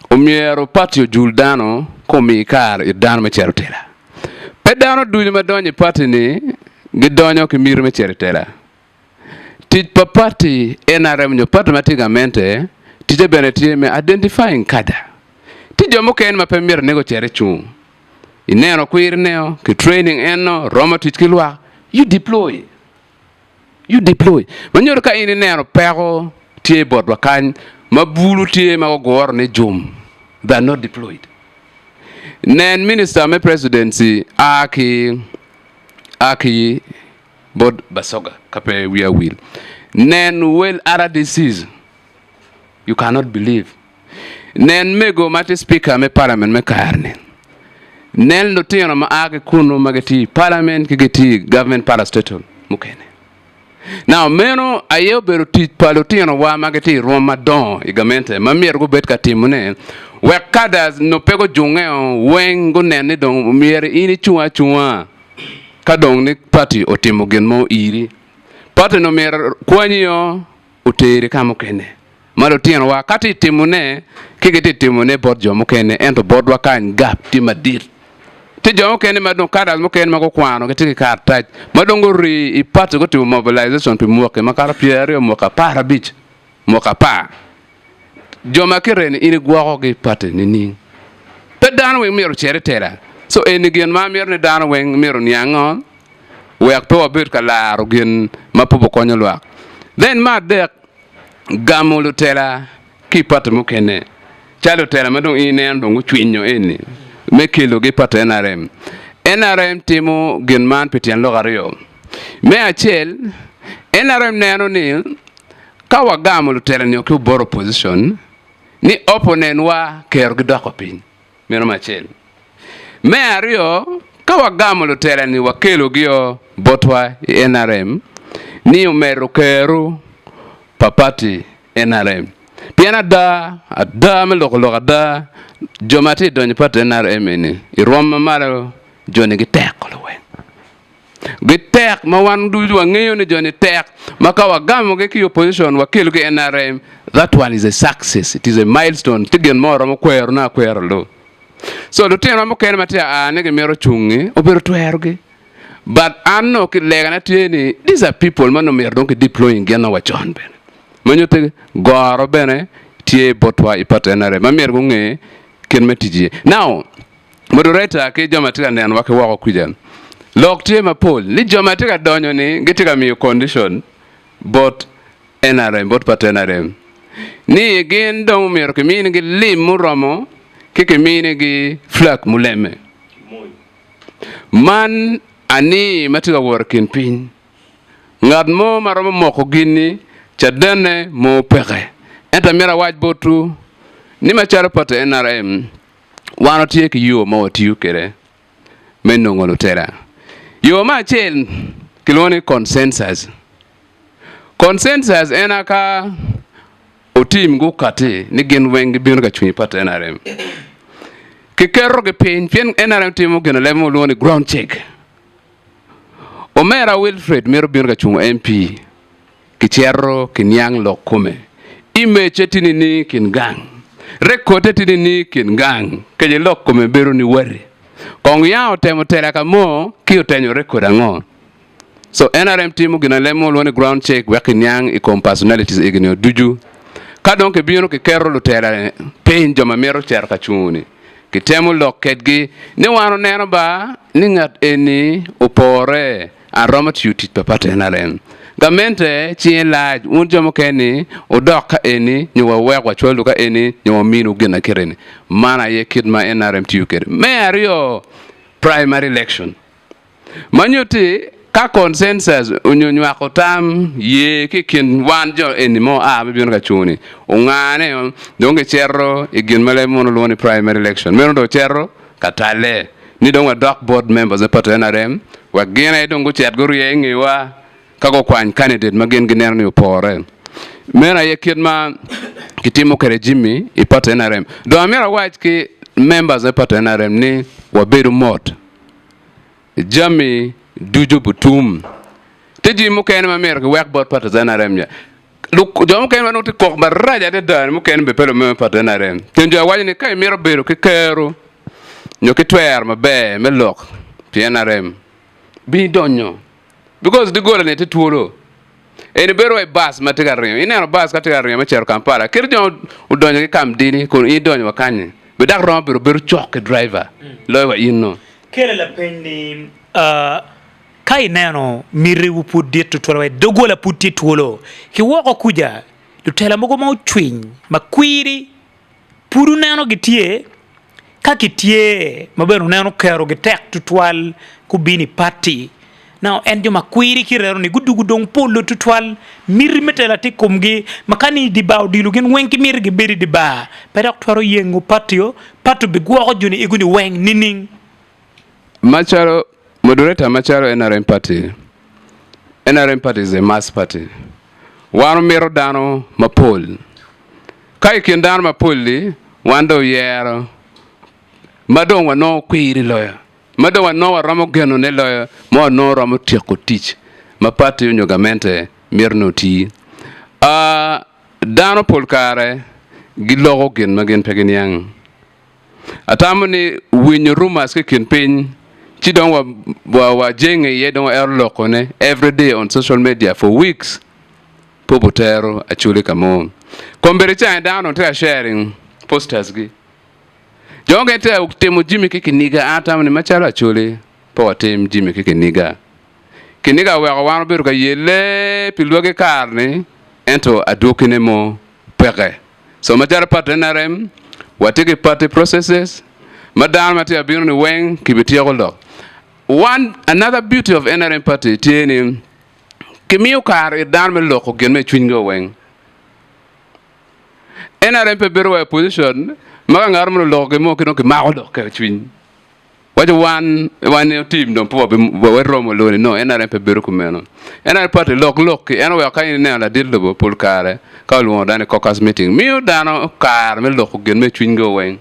omyero party ojul dano ka omi kare it dano me cito tela. Pe dano ducu ma donyo i party ni gidonyo ki miti me cito i tela. Tic pa party NRM nyo party ma tye i gamente ticce bene tye me identifying cadre. Tye jo mukene ma pe mito ni gucit i cung. Ineno kwir neo ki training eno romo tic ki lwak you deploy you deploy ma nyuto ka in ineno peko tye botwa kany ma bulu tye ma guguro ni jum they are not deployed. Nen minister me presidency a ki a ki bot Basoga ka pe wiya wil. Nen wel RDCs you cannot believe. Nen mego ma tye speaker me parliament me kare-ni. Nen lutino ma a ki kunnu ma gitye i parliament ki gitye i government parastatal mukene. Now meno aye obedo tic pa lutinowa ma gitye i rwom madongo i gamente ma myero gubed ka timone wek cadres nyo pe gujungeo weng gunen ni dong myero in icung acunga ka dong ni party otimo gin mo iri. Party nyo myero kwanyio oteri ka mukene. Ma lutinowa ka tye timone ki gitye timone bot jo mukene ento botwa kany gap tye madit. Tye jo mukene ma dong cadres mukene ma gukwano gitye ki karatac ma dong guri i party gutimo mobilization pi mwaki makato pyeraryo, mwaki aparabic, mwaki apar. Jo ma kite ni in igwokogi i party nining? Pe dano weng myero ocit i tela. So eni gin ma amito ni dano weng myero oniango wek pe wabed ka laro gin ma pe obikonyo lwak. Then me adek, gamo lutela ki i pati mukene, calo lutela ma dong in ineno dong gucwinyo eni me kelogi i pati NRM. NRM timo gin man pi tyen lok aryo. Me acel, NRM neno ni ka wagamo lutela nio ki bot opposition ni opponent-wa kerogi doko piny. Meno me acel. Me aryo, ka wagamo lutela-ni wakelogio botwa i NRM ni omedo kero pa pati NRM. Pien ada, ada me loko lok ada, jo ma tye ka donyo i pati NRM eni i rwom ma malo joni gitek luweny. Gitek ma wan ducu wangeyo ni joni tek ma ka wagamogi ki i opposition wakelogi i NRM, that one is a success, it is a milestone, tye gin mo romo kwerone akwera lu. So lutinowa mukene ma tye ka a ni gimito cungi obedo twerogi but an nongo ki legana tye ni these are people ma nongo myero dong ki deploying gin wa con bene ma nyutti goro bene tye botwa i party NRM ma myero gunge kit me tic iye. Now Moderator ki jo ma tye ka nenowa ki woko kwica, lok tye mapol ni jo ma tye ka donyo ni gitye ka miyo condition bot NRM, bot party NRM ni gin dong omyero kiminigi lim muromo ki kiminigi flag muleme. Man ani ma tye ka wot i kin piny, ngat mo ma romo moko gin-ni cadenne mo peke. Ento amyero awac botwu ni macalo party NRM, Wan watye ki yo ma watiyo kwede me nongo lutela. Yo me acel kilwongo ni consensus. Consensus en aye ka otim gukati ni gin weng gibino ka cung i party NRM. Kiketogi piny pien NRM timo gin aleb ma walwongo ni ground check. Omera Wilfred mito bino ka cungo MP. Kicito kiniang lok kome. Image-ce tye nining i kin gang? Rekodde tye nining i kin gang? Kece lok kome bedo ni wari. Kong ya otemo tela ka mo ki otenyo rekod ango? So NRM timo gin alem mo lwongo ni ground check wek kiniang i kom personalities egi nio ducu. Ka dong kibino kiketo lutela piny jo ma mito cito ka cungo ni kitemo lok kedgi ni wan oneno ba ni ngat eni opore Aromo tiyo tic pa party NRM. Gamente cinge lac, wun jo mukene ni wudok ka eni nyo wawek wacwalwu ka eni nyo waminu gin akit eni. Man aye kit ma NRM tiyo kwede. Me aryo, primary election. Ma nyutti ka consensus onyo nywako tam ye ki i kin wan jo eni ma oa me bino ka cungo-ni ongane dong kicito i gin ma leb munu lwongo ni primary election. Meno dong ocito ka talle ni dong wadok bot members me party NRM wek gin aye dong gucit gurye i ngewa ka gukwany candidate ma gin gineno ni opore. Meno aye kit ma kitimo kwede jami i party NRM. Dong amyero awac ki. members me party NRM ni wabedo mot. Jami ducu butum. Tye jami mukene ma myero kiwek bot party NRM nya. Jo mukene ma nongo tye kok marac adada ni mukene bene pe lumember me party NRM. Kin jo awaco ni ka imito bedo ki kero nyo ki twero maber me lok pi NRM, bin idonyo because doggola ni tye twolo. Eni bedo wai bus ma tye ka ringo. Ineno bus ka tye ka ringo me cito Kampala, kit jo odonyo ki Kamdini kun in idonyo wa kanyi, be dok romo bedo bedo cok ki driver loyo wa in no. Kele lapeny ni, Ka ineno mitiwu pud dit tutwal wek doggola pud tye twolo, ki woko kuca, lutela mogo ma ocwiny ma kwiri pud wuneno gitye? Ka gitye, ma bene wuneno kerogi tek tutwal gubino i pati, now en jo ma kwiri ki rero ni gudugo dong polo tutwal, miti me tela tye i komgi, ma ka ni i dye bar odilo gin weng ki miti gibed i dye bar, pe dok twero yengo pati-o, pati obigwoko jo-ni ego-ni weng nining? Macalo moderator macalo nrm party, nrm party is a mass party, wan omito dano mapol, ka i kin dano mapol-li wan dong oyero ma dong wanongo kwiri loyo, ma dong wanongo waromo genone loyo, ma wanongo romo tyeko tic ma party onyo gamente mito ni oti. Dano pol kare giloko gin ma gin pe giniang. Atamo ni winyo rumors ki i kin piny ci dong wajenge iye dong waero lokone everyday on social media for weeks pe obutero Acholi ka mo. Kombeddi cange dano dong tye ka sharing posters gi. Jo mukene tye ka timo jami ki kiniga an atamo ni macalo Acholi pe watim jami ki kiniga. Kiniga oweko wan wabedo ka yelle pi lwagi kare-ni ento adwogine mo peke. So macalo party NRM, watye ki party processes ma dano ma tye ka bino ni weng kibityeko lok. One another beauty of NRM party tye ni kimiyo kare it dano me loko gin ma i cwinygi o weng. NRM pe bedo wa i opposition ma ka ngat mo oloko gin mo ki dong kimako lokke i cwiny. Waco wan wan otim dong pe waromo loni no NRM pe bedo kumeno. NRM party lok lok ki en oweko ka in ineno ladit lobo pol kare ka olwongo dano i caucus meeting miyo dano kare me loko gin me cwinygi weng.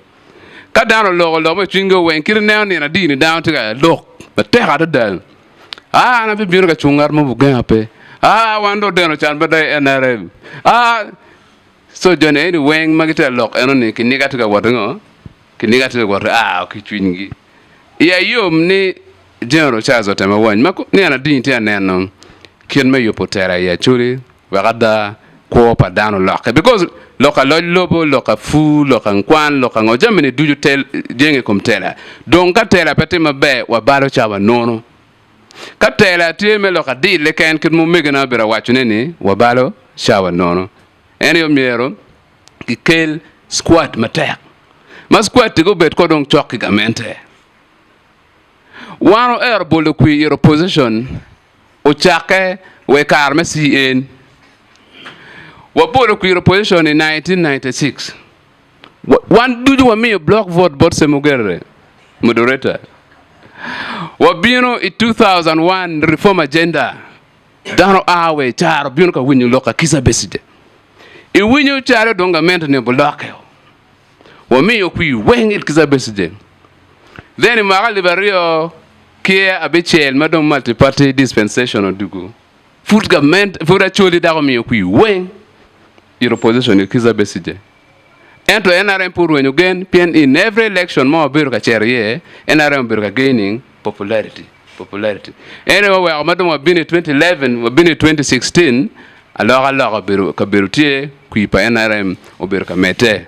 Ka dano oloko lok me cwinygi weng kit ineno nino adi ni dano tye ka lok matek adada. Aa an abibino ka cung ngat mo bugenga pe. Aa wan dong odeno can mada i NRM. Aa so joni eni weng ma gitye ka lok enoni kiniga tye ka wot ngo? Kiniga tye ka wot a ki i cwinygi. Iya yom ni General Charles Otema Wany ma nino adini tye ka neno kit me yubo tela i Acholi wek ada kwo pa dano olokke because lok ka loc lobo, lok ka pur, lok ka nkwan, lok ka ngo jami-ni ducu jenge i kom tela. Dong ka tela pe tye maber wabalo cawa nono. Ka tela tye me lok adil keken kit ma omegina obedo ka wacone ni wabalo cawa nono. En aye omyero kikel squad matek ma squad-ti gubed ko dong cok ki gamente. Wan oero bolo kwir it opposition ocakke wa i kare me CN. Wabolo kwir opposition i 1996. Wan ducu wamiyo block vote bot Ssemogerere, moderator. Wabino i 2001 reform agenda. Dano a wa i caro bino ka winyo lok ka Kizza Besigye. Iwinyo calo dong gamente ni obulokke o. Wamiyo kwir weng it Kizza Besigye. Then i mwaka alip aryo ki abicel ma dong multi party dispensation odugu, pud gamente, pud Acholi dok omiyo kwir weng it opposition it Kizza Besigye. Ento NRM pe orwenyo gen pien in every election ma wabedo ka cito iye, NRM obedo ka gaining popularity, popularity. En aye oweko ma dong wabino i 2011, wabino i 2016, alokaloka obedo kabedo tye, kwir pa NRM obedo ka medde.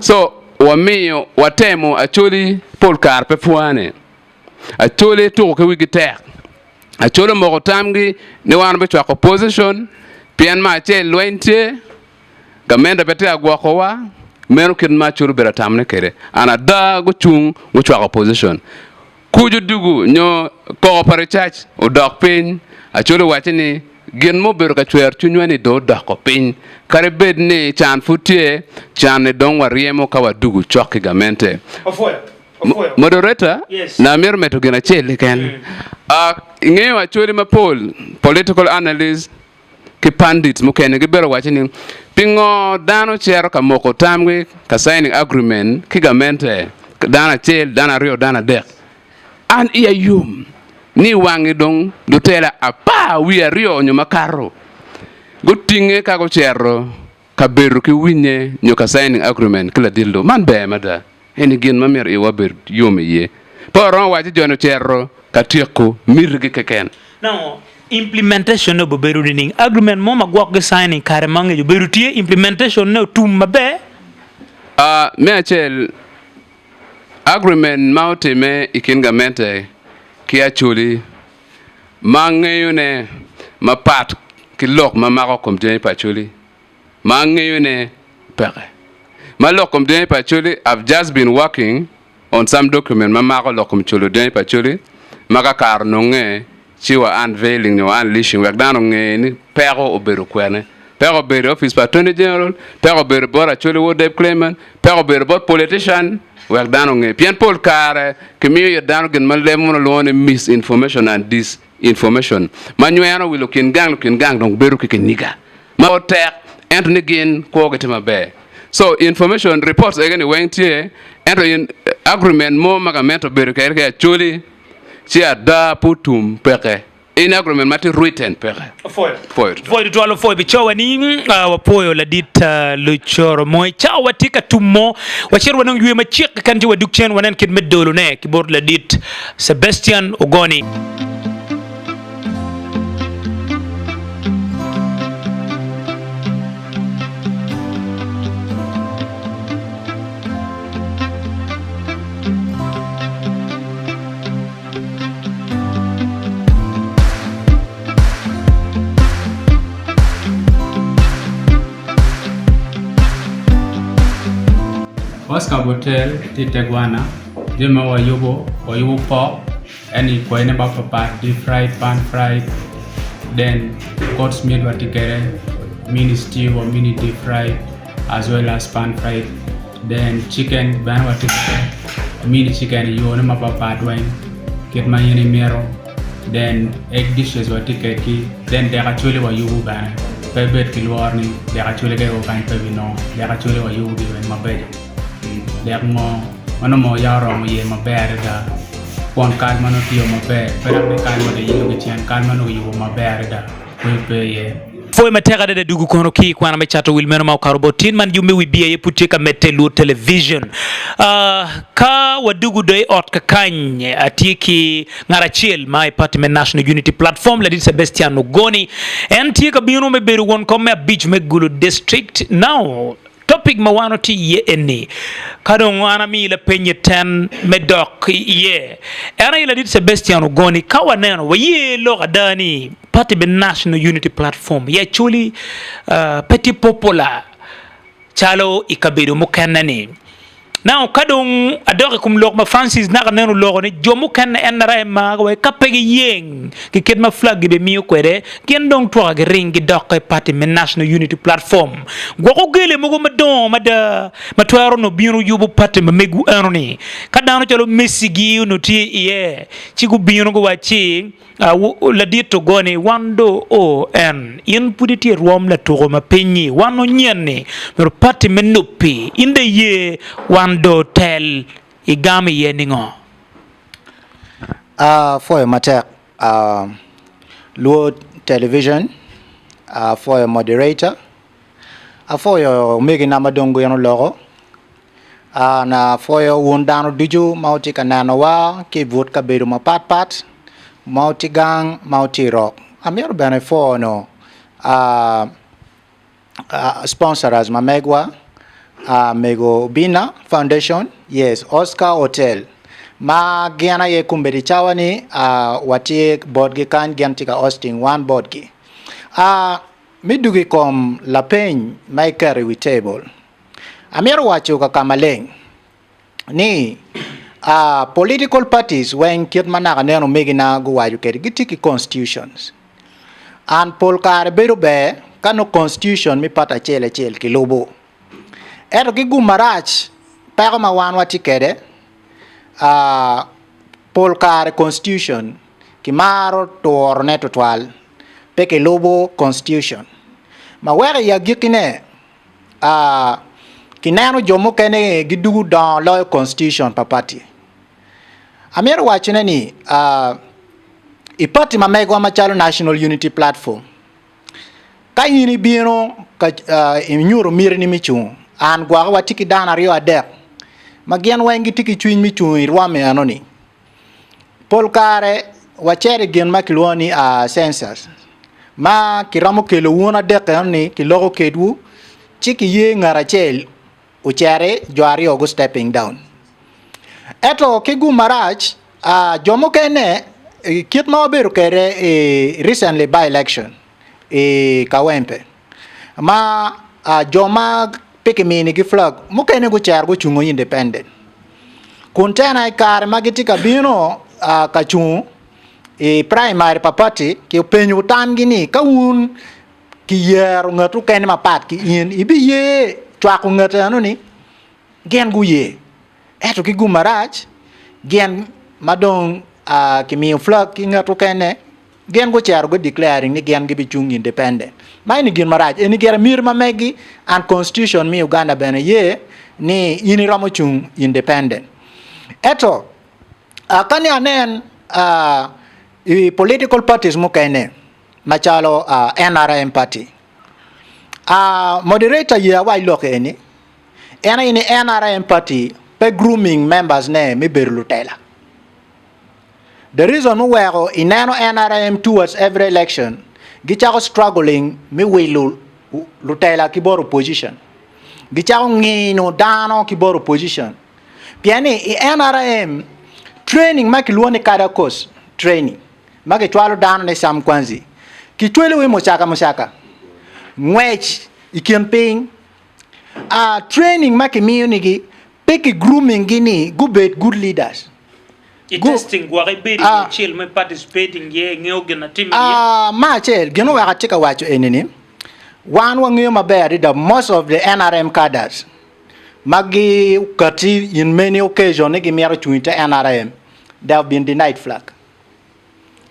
So, wamiyo, watemo Acholi pol kare pe pwane. Acholi tuko ki wigi tek. Acholi omoko tamgi ni wan wabicwako opposition pien me acel lweny tye, Gamente pe tye ka gwokowa, meno kit ma Acholi obedo atamone kwede. An ada gucung gucwako opposition. Kuc odugu nyo koko pa ricac odok piny, Acholi owacce ni gin ma obedo ka cwero cwinywa ni dong odoko piny. Kadi bed ni can pud tye, can-ni dong waryemo ka wadugu cok ki gamente. Moderator, na amito medo gin acel keken. Ingeyo Acholi mapol, political analysts, ki pundits mukene gibedo waco ni pingo dano cito ka moko tamgi ka signing agreement ki gamente. dano acel, dano aryo, dano adek. An iya yom ni wangi dong lutela apar wiye aryo nyo makato gutinge ka gucito ka bedo ki winye nyo ka signing agreement ki ladit lobo. Man ber mada. Eni gin ma myero iwa obed yom iye. Pe waromo waco ni jo-ni ocito ka tyeko mitigi keken. Now, implementation ne obedo nining? Agreement mo ma gwok gi signing kare ma ngec obedo tye, implementation ne otum maber? A Me acel, agreement ma otime i kin gamente ki Acholi ma ngeyone mapat ki lok ma mako kom jami pa Acholi ma angeyone peke. Ma lok kom dyangi pa Acholi, I've just been working on some document ma mako lok kom culo dyangi pa Acholi ma ka kare ononge ci wa unveiling nyo wa unleashing wek dano onge ni peko obedo kwene. Peko obedo i office pa Attorney General, peko obedo bot Acholi Ward Deb Claimant, peko obedo bot politician wek dano onge. Pien pol kare kimiyo it dano gin ma leb munu lwongo ni misinformation and disinformation ma nyweno wi lukin gang, lukin gang dong bedo ki kiniga. Ma otek ento ni gin kwo gi tye maber. So information reports ege ni weng tye ento in agreement mo ma gamente obedo kede ki Acholi ci ada pe otum peke. In agreement ma tye written peke. Opwoyo. Opwoyo tutwal. Opwoyo tutwal opwoyo pi cawa ni wapwoyo ladit Lucoro mo i cawa watye ka tum mo wacito wanong ywe macek keken ci wadug cen wanen kit me dolo ne ki bot ladit Sebastian Ogoni. Oscar Botel tye i te gwana jami ma wayubo wayubo pok Eni kwayine mapatpat deep fried, pan fried then goat's meat watye kwede mini stew or mini deep fried as well as pan fried then chicken bene watye kwede mini chicken i yone mapatpat weng kit ma in imito then egg dishes watye kwedgi then dek acholi wayubo bene pe ibed ki lworo ni dek acholi ka io kany pe ibinongo dek acholi wayubogi weng mabeco. Dek ngo ma nongo moo ya oromo iye maber adada? Kwon kal ma nongo tiyo maber, pe dok ni kal ma kiyilo ki cen, kal ma nongo kiyubo maber adada, kweyo pe iye. Pwoyo matek adada dugu kono ki i kwana me cato wil meno ma okato bot tin man yub me wi biye aye pud tye ka medde i Luo Television. Ka wadugu do i ot kakany, atye ki ngat acel ma i party me National Unity Platform, Ladit Sebastian Ogoni. En tye ka bino me bedo won kom me abic me Gulu District. Now, Topic ma wan watye iye eni, ka dong an amiyi lapeny ten me dok iye, en aye ladit Sebastian Ogoni, ka waneno waye lok ada ni party me National Unity Platform i Acholi pe tye popular calo i kabedo mukene ni. Now ka dong adok i kom lok ma Francis naka nen oloko ni jo mukene NRM ma ka pe giyeng ki kit ma flag gibimiyo kwede gin dong twoka giring gidok i party me National Unity Platform. Gwok ogele mogo madongo mada ma twero onongo bino yubo party ma megwu eno ni ka dano calo Messi gi onongo tye iye ci gubino guwacci Ladit ogo ni, Wan do o en, in pud itye i rwom latuko ma piny-nyi, wan onyen-ni, myero pati me nuppi, in dong iye wan do tel, igamo iye ningo? Apwoyo matek luo television, apwoyo moderator, apwoyo omegina ma dong gin oloko. An apwoyo wun dano ducu ma wutye ka nenowa ki i but kabedo mapatpat ma wutye gang ma wutye i rok. Amito bene pwono sponsorers ma megwa mego Obinna Foundation yes Oscar Hotel ma gin aye kombeddi cawa-ni watye botgi kany gin tye ka hosting wan botgi. Me dwogo i kom lapeny ma iketo i wi table. Amito waco ka ka maleng ni political parties weng kit ma naka nen omegina guwaco kwede gitye ki constitutions and pol kare bedo ber ka nongo constitution me party acel acel kilubo ento ki gum marac peko ma wan watye kwede pol kare constitution kimaro turone tutwal pe kilubo constitution ma weko i agikkine. Kineno jo mukene gidugo dongo loyo constitution pa party. Amito wacone ni i party ma megwa macalo National Unity Platform, ka in ibino ka inyuto mitini me cung, an gwoko watye ki dano aryo adek ma gin weng gitye ki cwiny me cung i rwom enoni. Pol kare wacito i gin ma kilwongo ni census ma kiromo kelo wun adek enoni kiloko kedwu ci kiye ngat acel ociti jo aryo gu stepping down. Ento ki gum marac jo mukene kit ma wabedo kwede i recently by election i Kawempe ma jo ma pe kiminigi flag mukene gucito gucungo independent kun tena i kare ma gitye ka bino ka cungo i primary pa party kipenyo tamgi ni ka wun kiyero ngat mukene mapat ki in ibiye cwako ngat eno-ni? Gin guye. Ento ki gum marac, gin ma dong kimiyo flag ki ngat mukene, gin gucito gu declaring ni gin gibicung independent. Ma eni gin marac. Eni gire miti ma megi and constitution me Uganda bene ye ni in iromo cung independent. Ento ka ni anen i political parties mukene macalo NRM party, moderator ye awac lok eni, En aye ni NRM party pe grooming members ne me bedo lutela. The reason muweko ineno NRM towards every election gicako struggling me wilo lutela ki bot opposition. Gicako ngino dano ki bot opposition. Pien ni i NRM training ma kilwongo ni cadre course training ma gicwalo dano ni Sam Kwanzi kicwalo i mucaka mucaka ngwec i kin piny Training ma kimiyo nigi pe ki grooming gi ni gubed good leaders. I testing gwok ibedo i acel ma i participating iye ingeyo gin na time iye. Me acel gin oweko atye ka waco eni ni wan wangeyo maber adada most of the NRM cadres ma gi kati in many occasion ni gimito cung ite NRM they have been denied flag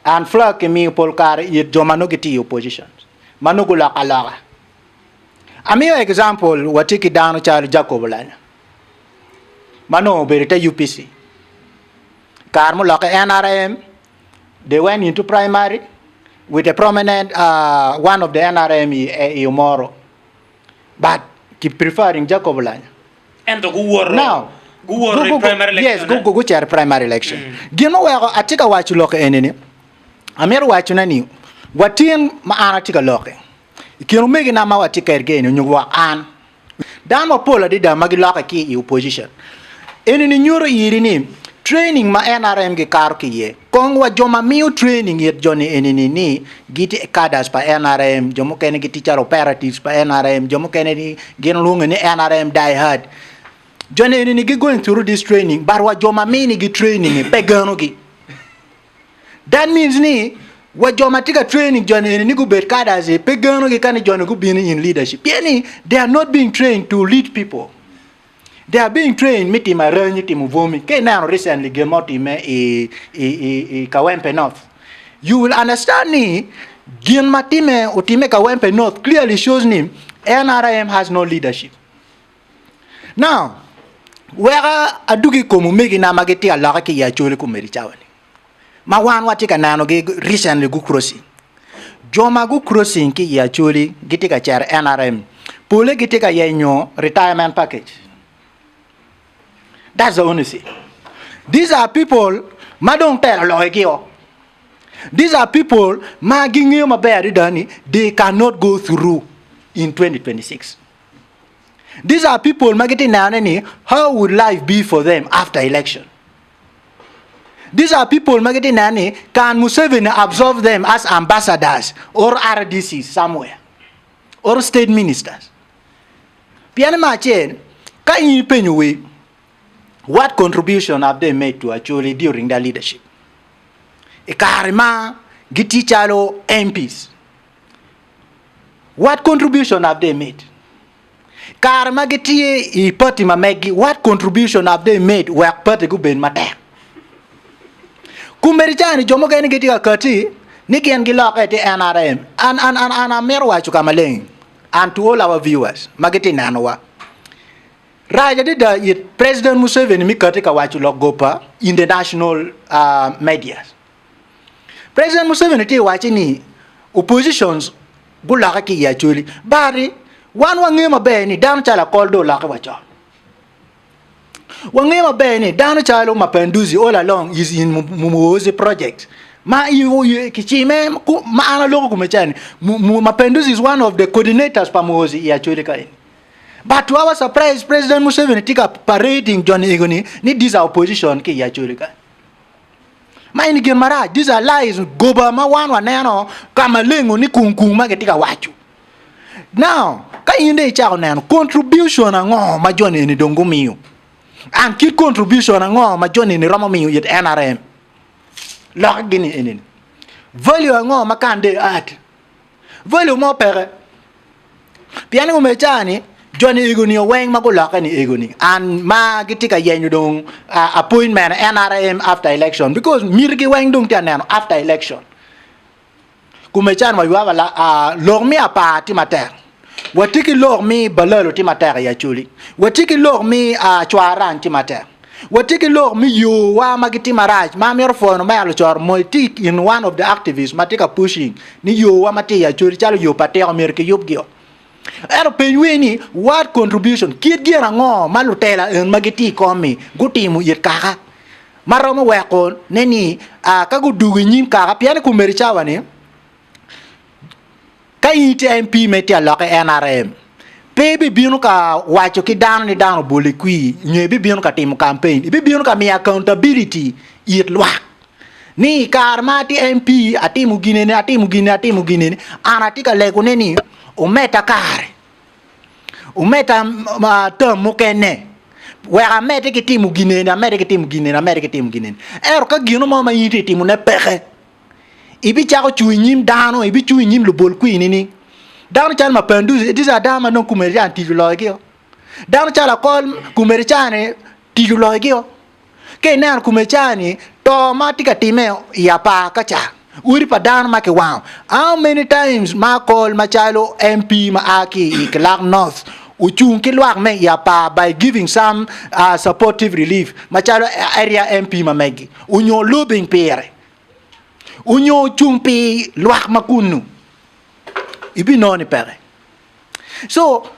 and flag kimiyo pol kare it jo ma nongo gitye i opposition ma nongo guloko aloka. Amiyo example watye ki dano calo Jacob Olanya ma nongo obedo ite UPC kare mulokke NRM they went into primary with a prominent uh, one of the NRM i, i Omoro but ki preferring Jacob Olanya Ento guwoto Now, guwoto i primary yes, election. gu- gucito i primary election. Gin muweko atye ka waco lok eni ni, amito wacone ni, watin ma an atye ka lokke, I kin omegina ma watye kwedgi eni onyo wa an, dano mapol adada ma gilokke ki i opposition eni-ni nyuto iri ni training ma NRM gikato ki iye kong wa jo ma miyo training it jo-ni eni-ni ni gitye cadres pa NRM, jo mukene gitye calo operatives pa NRM, jo mukene ni gin lwonge ni NRM die hard. Jo-ni eni-ni gi going through this training but wa jo ma minigi training-ni pe genogi. That means ni wa jo ma tye ka training joni eni ni gubed cadres pe genogi ka ni joni gubino in leadership pien ni they are not being trained to lead people. They are being trained me timo aranyi, timo bwomi. Ka ineno recently gin ma otimme i, i, i, i Kawempe North, you will understand ni gin ma time otimme i Kawempe North clearly shows ni NRM has no leadership. Now, weka adugi i kom omegina ma gitye ka lokke ki i Acholi komedi cawa-ni, ma wan watye ka nenogi recently gu crossing. Jo ma gu crossing ki i Acholi gitye ka cito i NRM, pole gitye ka yenyo retirement package. That's the only thing. These are people ma dong telo loyogi-o. These are people ma gingeyo maber adada ni they cannot go through in 2026. These are people ma gitye nenone ni how would life be for them after election. These are people ma gitye neno ni can Museveni absorb them as ambassadors or RDCs somewhere or state ministers. Pien me acel, ka in ipenyo wi what contribution have they made to Acholi during their leadership? I kare ma gitye calo MPs, What contribution have they made? Kare ma gitye i party ma meggi, what contribution have they made wek party gubed matek? Kumeri cani jo mukene gitye ka kati ni gin gilokke iti NRM. An, an, an, an amito waco ka maleng and to all our viewers ma gitye nenowa. Rac adada it President Museveni mi kati ka waco lok gopa in the national medias. President Museveni tye waci ni oppositions guloke ki i Acholi. But wan wangeyo maber ni dano calo Akol dong oloke wa con. Wangeyo maber ni dano calo Mapenduzi all along is in Muhoozi project ma kicime ma an aloko kome cani Mapenduzi is one of the coordinators pa Muhoozi i Acholi ka eni. But to our surprise President Museveni tye ka parading joni ego ni ni these are opposition ki i Acholi ka. Ma eni gin marac, these are lies, goba ma wan waneno ka malengo ni kung kung ma gitye ka waco. Now, ka in dong icako neno contribution ango ma joni eni dong gumiyo and kit contribution ango ma joni eni romo miyo it NRM, lokke gini eni ni value ango ma can they add? Value mo peke. Pien i kome ca-ni, joni ego-ni weng ma gulokke ni ego-ni and ma gitye ka yenyo dong appointment NRM after election because mitigi weng dong tye ka neno after election. Kome ca-ni waywako lok me apar tye matek, watye ki lok me balalo tye matek i Acholi, watye ki lok me cwar rang tye matek, watye ki lok me yowa ma gitye marac ma amito pwono me alucoro moc tye in one of the activists ma tye ka pushing ni yowa ma tye i Acholi calo yo pa tiko myero kiyubgio. Ento peny wer ni what contribution kit gin ango ma lutela en ma gitye i kom-mi gutimo it kaka ma romo weko ne ni ka gudugo i nyim kaka pien i komedi cawa ni ka in itye MP ma itye alokke NRM pe ibibino ka waco ki dano ni dano oboli kwir nyo ibibino ka timo campaign ibibino ka miyo accountability it lwak ni i kare ma atye MP atimo gin eni atimo gin eni atimo gin eni an atye ka lego ne ni omedda kare omedda term mukene wek amedde ki timo gin eni amedde ki timo gin eni amedde ki timo gin eni ento ka gino mo ma in itye ka timone peke ibicako cung i nyim dano ibicung i nyim lubol kwir nining? Dano calo Mapenduzi these are dano ma nongo komedi cani tic oloyogi-o dano calo Akol komedi cani tic oloyogi-o. Ka ineno kome ca-ni, to ma tye ka timme i apar ka ca, odi pa dano ma kiwango. How many times ma akol macalo MP ma a ki i Kilak North ocung ki lwak me i apar by giving some supportive relief macalo area MP ma megi, onyo lobbying pire, onyo ocung pi lwak ma kunu, ibinongo ni peke. So,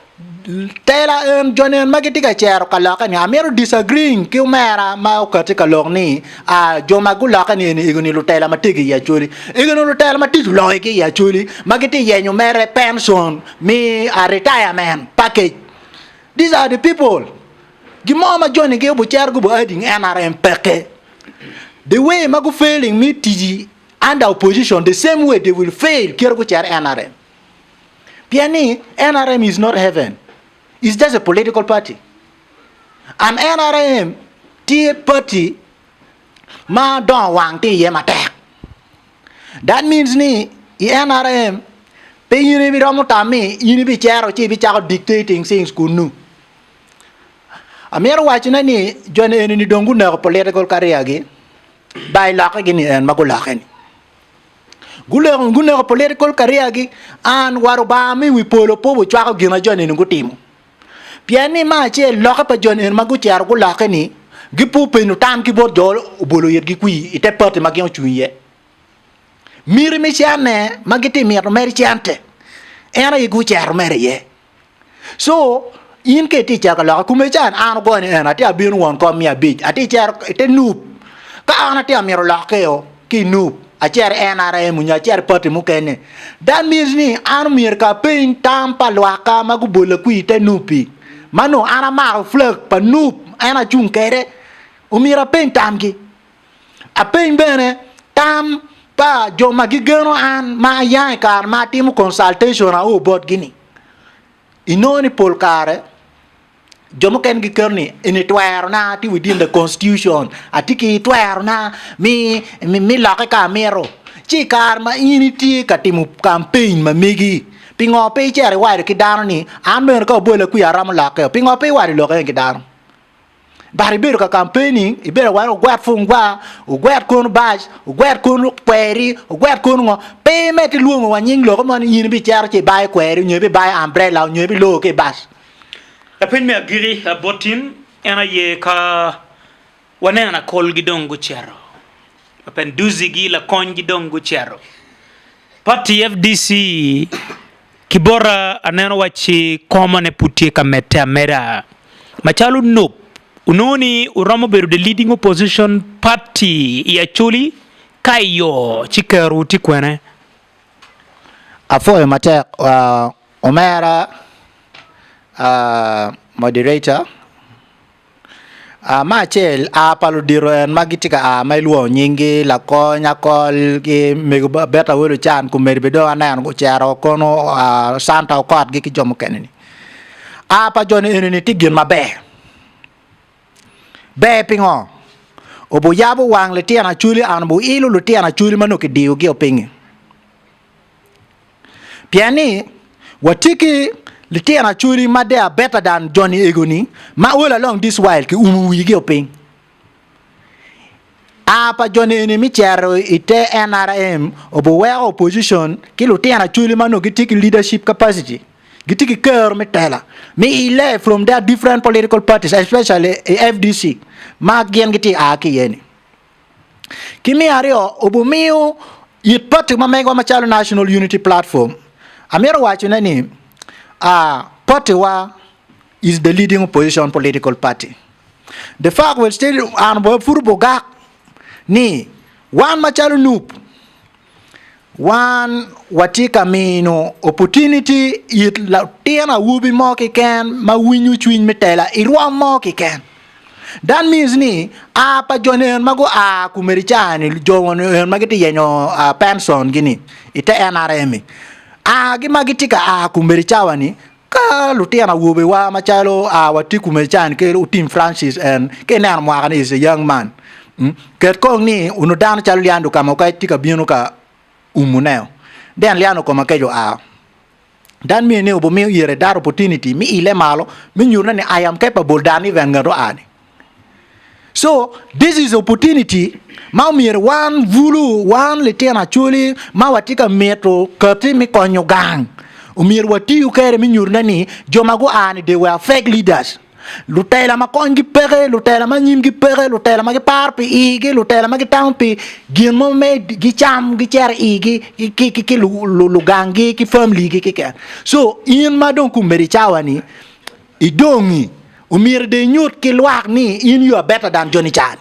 tela en, joni en ma gitye ka cero ka lokke ni, amito disagreeing ki omera ma okati ka lok ni, ah, jo ma gulokke ni eni egoni lutela matego i Acholi. Egoni lutela ma tic oloyogi i Acholi, ma gitye yenyo mere pension mi a retirement package. These are the people. Gin mo ma joni gi obucero gubu adding NRM peke. The way ma gu failing mi tic under opposition, the same way they will fail kit gucero NRM. Pien ni nrm is not heaven, is just a political party and nrm tye party ma dongo wang tye iye matek. That means ni i nrm pe in ibiromo tam ni in ibicero ci ibicako dictating things kunu. Amito wacone ni joni eni dong guneko political career gi by lokke gi ni en ma gulokke ni. Guleko guneko political career gi and wa Rubanga me wi polo pe obucwako gin ma joni eni gutimo. Pien ni me acel lokke pa joni eni ma gucito gulokke ni gipe openyo tam ki bot jo obolo itgi kwir i te party ma gin ocung iye. Miti me cente ma gitye mito mere cente en aye gucito mere iye. So, in ka itye cito ka lok i kome ca, an ogoyo ni en atye abino won kom me abic, atye cito i te nup. Ka an atye amito lokke-o ki i nup, acito i NRM nyo acito i pati mukene, that means ni an omyero ka apeny tam pa lwakka ma gubolla kwir i te nup-pi, ma nongo an amako flag pa nup en acung kwede, omyero apeny tamgi. Apeny bene tam pa jo ma gigeno an ma aya i kare ma atimo consultation ao botgi-ni. Inongo ni pol kare jo mukene giketo ni eni twerona atye within the constitution atye ki twerona me lokke ka amito. Ci i kare ma in itye ka timo campaign ma megi pingo pe icito iwaco ki dano ni an bene ka obola kwica aromo lokke pingo pe iwaco lok eni ki dano? But ibedo ka campaigning, ibedo awaca wugwet pungwa, wugwet kono bac, wugwet kono kweri, wugwet kono ngo. Pe imed ilwongo wa nying lok mo ni in ibicito ci ibayo kweri nyo ibibayo umbrella nyo ibilor ki i bac. Lapeny me agikki bot in en aye ka waneno akolgi dong gucito, Mapenduzigi lakonygi dong gucito, pati FDC ki bota aneno wacci komone pud tye ka medde ameda. Macalo nup, onongo ni wuromo bedo the leading opposition party i Acholi ka iyo ci kerowu tye kwene? Apwoyo matek omera moderator. Me acel a pa ludito en ma gitye ka a ma ilwongo nyinggi lakony akol ki mego Betta Awelo Can komedi bene dong aneno gucito kono Santa Okotgi ki jo mukene-ni. A pa jo-ni eni-ni tye gin maber. Ber pingo? Obuyabo wang litino acholi an obuilo litino acholi ma nongo kidiyogi-o piny-ngi. Pien ni watye ki litino acholi ma they are better than joni ego-ni ma all along this while kiumo wigi-o piny. A pa joni eni mi cito i te NRM obuweko opposition ki lutino acholi ma nongo gitye ki leadership capacity, gitye ki kero me tela mi ile from their different political parties especially i FDC ma gin gitye a ki iye ni. Ki me aryo, obumiyo it party ma megwa macalo National Unity Platform. Amito wacone ni a party wa is the leading opposition political party. The fact will still an pud obugak ni wan macalo NUP Wan watye ka mino opportunity it latin awobi mo keken ma winyo cwiny me tela i rwom mo keken. That means ni a pa jo ni en ma gua kumeri ca ni jo ni en ma gitye yenyo pension gi ni ite NRM ni a gi ma gitye ka a kumeri cawa ni Ka lutino awobewa macalo a watye kume can ki Otim Francis en ka ineno mwaka ni is a young man ket kong ni onongo dano calo Leandro Kamokac tye ka bino ka umo neo then Leandro Komakec oa that mean ni obimiyo ire that opportunity me ile malo me nyuto ne ni I am capable than even ngat oa ni. So this is opportunity ma omyero wan bulu, wan litino Acholi ma watye ka mito kati me konyo gang, omyero watiyu kede me nyutone ni jo ma gua ni they were fake leaders. Lutela ma konygi peke, lutela ma nyimgi peke, lutela ma giparo pi igi, lutela ma gitamo pi gin mo me gicam gicito i igi ki luganggi ki family gi keken. So in ma dong kombeddi cawa ni Idongi, omyero dong inyut ki lwak ni in you are better than Johnny Chan.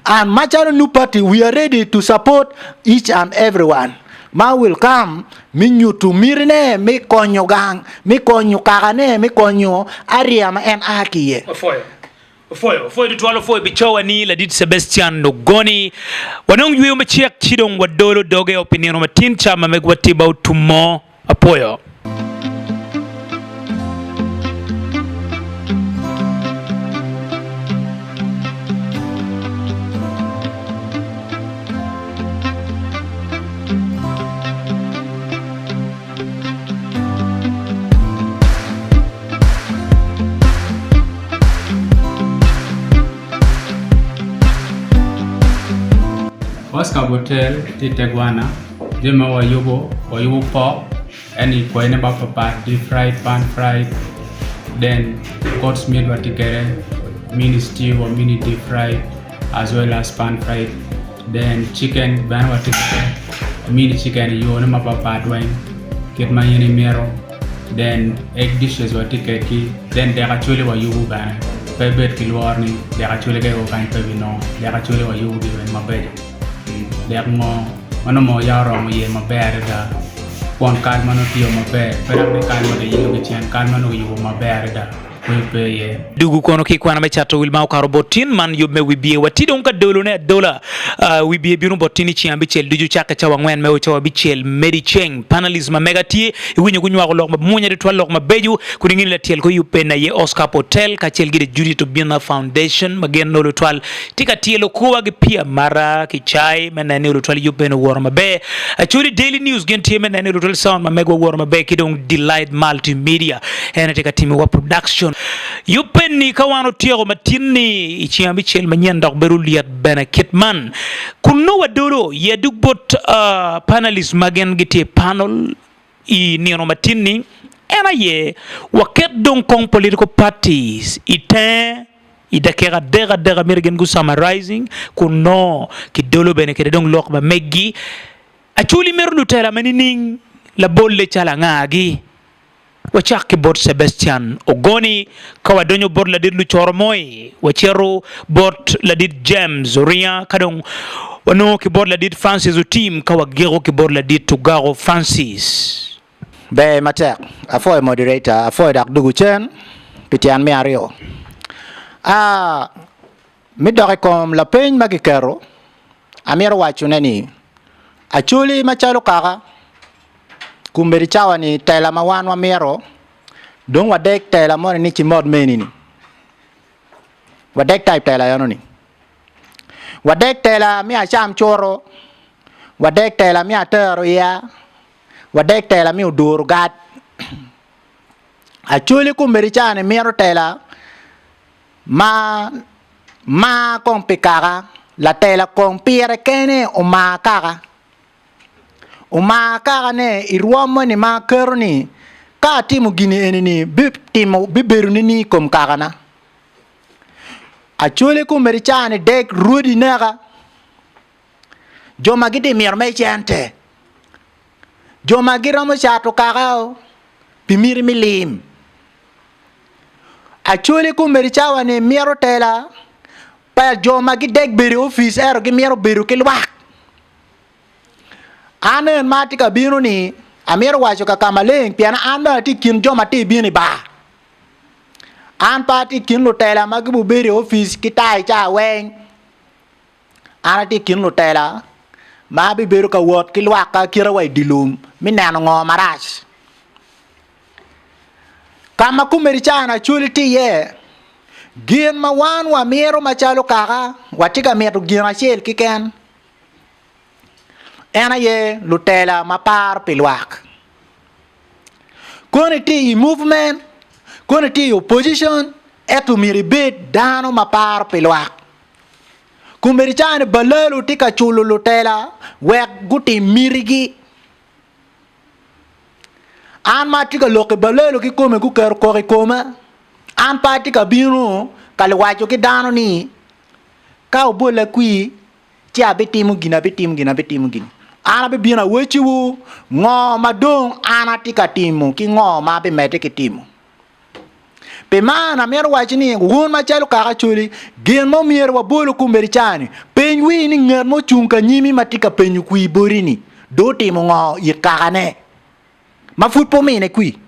And macalo new party we are ready to support each and everyone ma will come me nyuto mitine me konyo gang, me konyo kakane, me konyo area ma en a ki iye. Opwoyo. Opwoyo. Opwoyo tutwal opwoyo pi cowa ni ladit Sebastian Ogoni. Wanong yweyo macek ci dong wadolo doge o pi nino matin ca ma megwa tye ba otumo. Apwoyo. Oscar Botel tye i te gwana. Jami ma wayubo, wayubo pok ento i kwayine mapatpat deep fried, pan fried then goats meat watye kwede mini stew or mini deep fried as well as pan fried then chicken bene watye kwede mini chicken i yone mapatpat weng kit ma in imito then egg dishes watye kwedgi then dek acholi wayubo bene pe ibed ki lworo ni dek acholi ka io kany pe ibinongo dek acholi wayubogi weng mabeco. Dek ngo ma nongo moo ya oromo iye maber adada kwon kal ma nongo tiyo maber pe dok ni kal ma kiyilo ki cen kal ma nongo kiyubo maber adada kweyo pe iye. Dugu kono ki kwena me cato wil ma okato bot tin man yub me wibye wa tye dong ka dolone adola. Wibye bino bot tin i ceng abicel ducu cakke cawa angwen me o cawa abicel medi ceng. Panalist ma mega tye iwinyo gunywako lok ma mwonya tutwal lok mabeco kun inge ni latyel kor yub en aye Oscar Potel kacel ki The Judith Obinna Foundation ma gin olo twal Tye ka tyelo kowa ki pii amata ki cai me neno ni olutwal yub meno owoto maber. Acholi Daily News gin tye me neno ni olutwal sound ma megwa owoto maber ki dong Delight Multimedia en aye tye ka timiwa production. Yub eni ka wan otyeko matin-ni i ceng abicel manyen dok bedo lyet bene kit man. Kun nongo wadolo ye dug bot panalist ma gin gitye i panel i nino matin-ni. En aye waket dong kong political parties i tenge i dakika adek adek amito gin gu summarizing kun nongo kidolo bene kede dong lok ma meggi. Acholi mito lutela ma nining? Labolle calo anga-gi? Wacak ki bot Sebastian Ogoni, ka wadonyo bot ladit Lucoro Moi, wacito bot ladit James Oringa, ka dong wanongo ki bot ladit Francis Otim, ka wagiko ki bot ladit Tugako Francis. Ber matek. Apwoyo moderator, apwoyo dok dugu cen pi tyen me aryo. Aa, me dok i kom lapeny ma kiketo, amito wacone ni Acholi macalo kaka Kombeddi cawa-ni tela ma wan wamito dong wadek tela moni ni cimot meni-ni. Wadek type tela eno-ni. Wadek tela me acam curo, wadek tela me atero iya, wadek tela me oduro gad. Acholi kombeddi cawa-ni mito tela ma mar kong pi kaka, latela kong pire kene omar kaka. Omar kakane i rwom moni ma aketo ni, 'Ka atimo gin eni-ni, bitimo, bibedo nining i kom kakana? Acholi kombeddi caa-ni dek rwodi neka, jo ma gitye mito me cente, jo ma giromo cato kaka pi miti me lim. Acholi kombeddi cawa-ni mito tela pa jo ma gidek bedo i opic ento gimito bedo ki lwak. An en ma atye ka bino-ni, amito waco ka ka maleng, pien an bene atye i kin jo ma tye bino i bar. An pe atye i kin lutela ma gibibedo i opic ki tai ca weng. An atye i kin lutela ma abibedo ka wot ki lwakka kite wa i dye lum me neno ngo marac. Ka ma komedi ca-ni Acholi tye iye, gin ma wan wamito macalo kaka, watye ka mito gin acel keken. En aye lutela ma paro pi lwak. Kono itye i movement, kono itye i opposition, ento myero ibed dano ma paro pi lwak. Kombeddi caa-ni balalo tye ka culo lutela wek gutim mitigi. An ma atye ka lok i balalo kikome guketo koko i koma, an pe atye ka bino ka waco ki dano ni ka wubolla kwir ci abitimo gin, abitimo gin, abitimo gin. An abibino awecciwu ngo ma dong an atye ka timo ki ngo ma abimedde ki timo. Pi man, amito waco ni wun macalo kaka Acholi, gin ma omyero wabolu kombeddi ca-ni, peny wii ni ngat ma ocung ka nyimi ma tye ka penyo kwir boti-ni dong otimo ngo it kakane. ma pud pe omine kwi.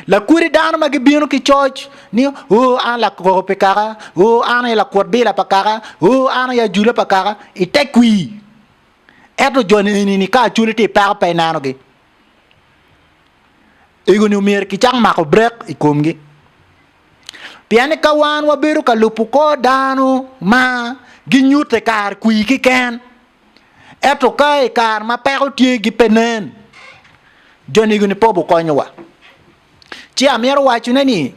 Lakodi dano ma gibino ki coc ni, Oo, an lakoko pi kaka, oo, an aye lakwot bila pa kaka, oo, an aye ajula pa kaka, i te kwi. Ento joni eni-ni ka acwali tye i peko pe inenogi. Ego-ni omyero kicak mako brek i komgi. Pien ni ka wan wabedo ka lubo kor dano ma ginyute kare kwi keken, Ento ka i kare ma peko tye gi pe nen, joni-gu-ni pe obikonyowa. Ci amito wacone ni,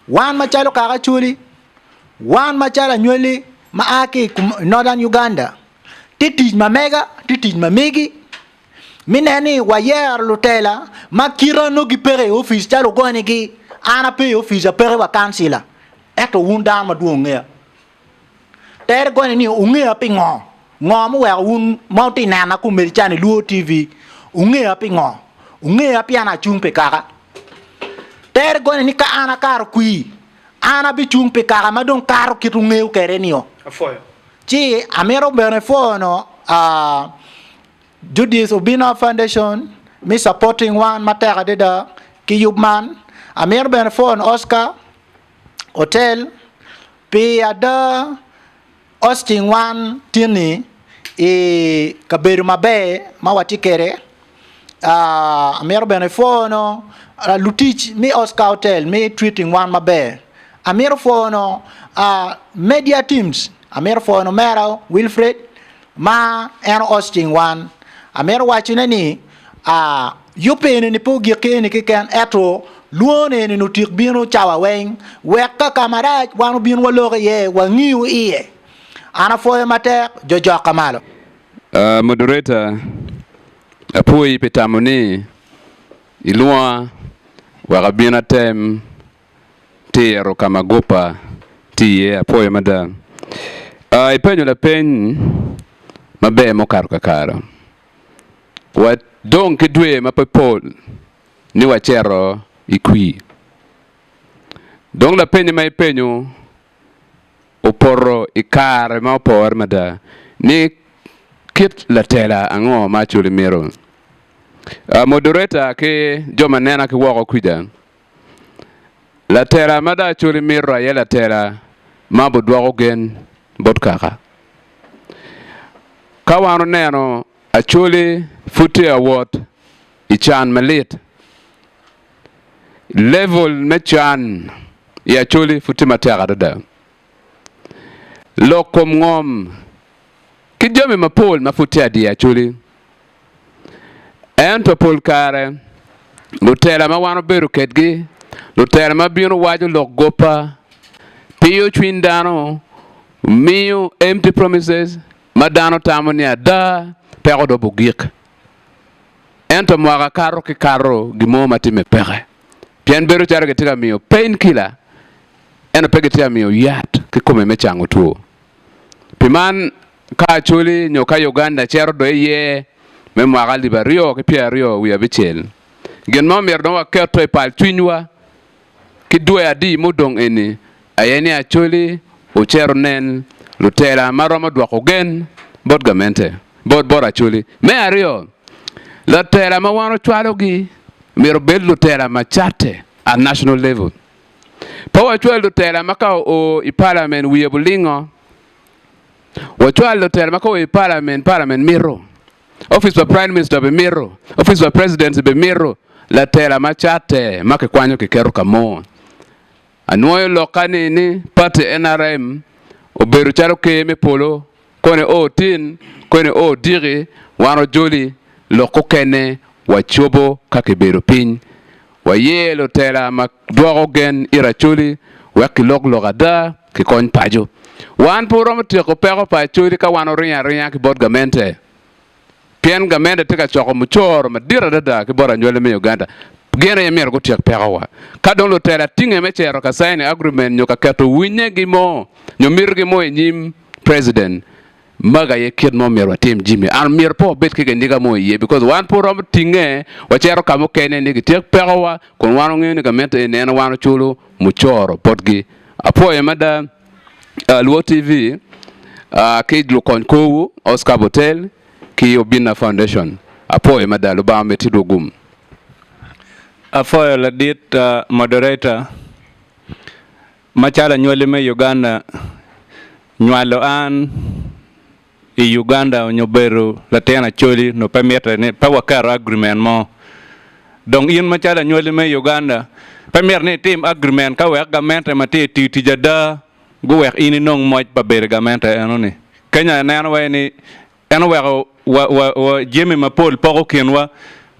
wan macalo kaka Acholi, wan macalo anywali ma a ki i Northern Uganda, tye tic ma mega, tye tic ma megi, me neno ni wayero lutela ma kite nongo gipeke i opic calo ogonigi, an ape i opic apeke wa kancila, ento wun dano madwong wungeya. Tere gonye ni wungeya pingo? Ngo muweko wun ma wutye nena komedi cani Luo TV wungeya pingo? Wungeya pien acung pi kaka. Tere gonye ni ka an akato kwir, an abicung pi kaka ma dong kato kit wungeyo kwede nio. Ci amito bene pwono Judith Obina Foundation me supporting wan matek adada ki yub man. Amito bene pwono Oscar Hotel Pi ada, Austin wan tin-ni i kabedo maber ma watye kwede, amito bene pwono lutic me Oscar Hotel me treating wan maber. Amito pwono media teams, amito pwono omera Wilfred ma en Austin wan. Amito wacone ni Yub eni-ni pe ogik ki eni keken, ento lwongo eni-ni otik bino cawa weng, wek ka ka marac wan obin walok iye, wangiu iye. An apwoyo matek, jo jokka malo. Moderator, apwoyi pi tamo ni ilwonga. wek abin atem tiro ka ma guppa tye iye. Apwoyo mada. Ipenyo lapeny maber mukato kakare. Wadong ki dwe ma pe pol ni wacito i kwir. Dong lapenye ma ipenyo opoto i kare ma opore mada ni kit latela ango ma Acholi mito. Moderator ki jo ma nena ki woko kwija, latela ma dong Acholi mito aye latela ma obidwoko gen bot kaka. Ka wan oneno Acholi pud tye awot i can malit, Level me can i Acholi pud tye matek adada. Lok kom ngom ki jami mapol ma pud tye adiya Acholi. Ento pol kare lutela ma wan obedo kedgi, lutela ma bino waco lok gopa, piyo cwiny dano, miyo empty promises ma dano tamo ni ada peko dong obugik. Ento mwaka kato ki kato gin mo ma timme peke, pien bedo calo gitye ka miyo pain killer ento pe gitye ka miyo yat kikome me cango two. Pi man, ka Acholi nyo ka Uganda cito dong iye me mwaka alip aryo ki pyeraryo wiye abicel, gin ma omyero dong waketo i pal cwinywa Ki dwe adi mudong eni aye ni Acholi ocito onen lutela ma romo dwoko gen bot gamente bot bot Acholi. Me aryo, lutela ma wan ocwalogi myero obed lutela ma catte at national level. Pe wacwal lutela ma ka oo i parliament wiye bulingo. Wacwal lutela ma ka oo i parliament, parliament mito. Opic pa Prime Minister bene mito, opic pa Presidency bene mito latela ma catte ma kikwanyo kiketo ka mo. Anwoyo lokka ni ni party nrm obedo calo ker me polo koni o tin koni o diki wan ojoli lok okene wacobo ka kibedo piny. Waye lutela ma dwoko gen it Acholi wek kilok lok ada kikony paco. Wan pe wuromo tyeko peko pa Acholi ka wan wuringo aringa ki bot gamente pien gamente tye ka coko mucoro madit adada ki bot anywali me Uganda. Gin aye myero gutyek pekowa. Ka dong lutela tinge me cito ka signing agreement nyo ka keto winyegi mo nyo mitigi mo i nyim president, Magi aye kit ma omyero watim jami. An myero pe wabed ki kiniga mo iye because wan pe waromo tinge wacito ka mukene ni gityek pekowa kun wan wangeyo ni gamente eni en wan oculo mucoro botgi. Apwoyo mada Luo TV ki lukony korwu Oscar Botel ki Obinna Foundation. Apwoyo mada Lubanga omed tidwu gum. Apwoyo ladit moderator. Macalo anywali me Uganda, nywalo an i Uganda onyo bedo latin Acholi onongo pe mitte ni pe waketo agreement mo. Dong in macalo anywali me Uganda pe mitte ni itim agreement ka wek gamente ma tye tiyo tic ada guwek in inong moc pa bedo i gamente enoni. Kenya aneno wai ni En oweko wa jami mapol poko kinwa.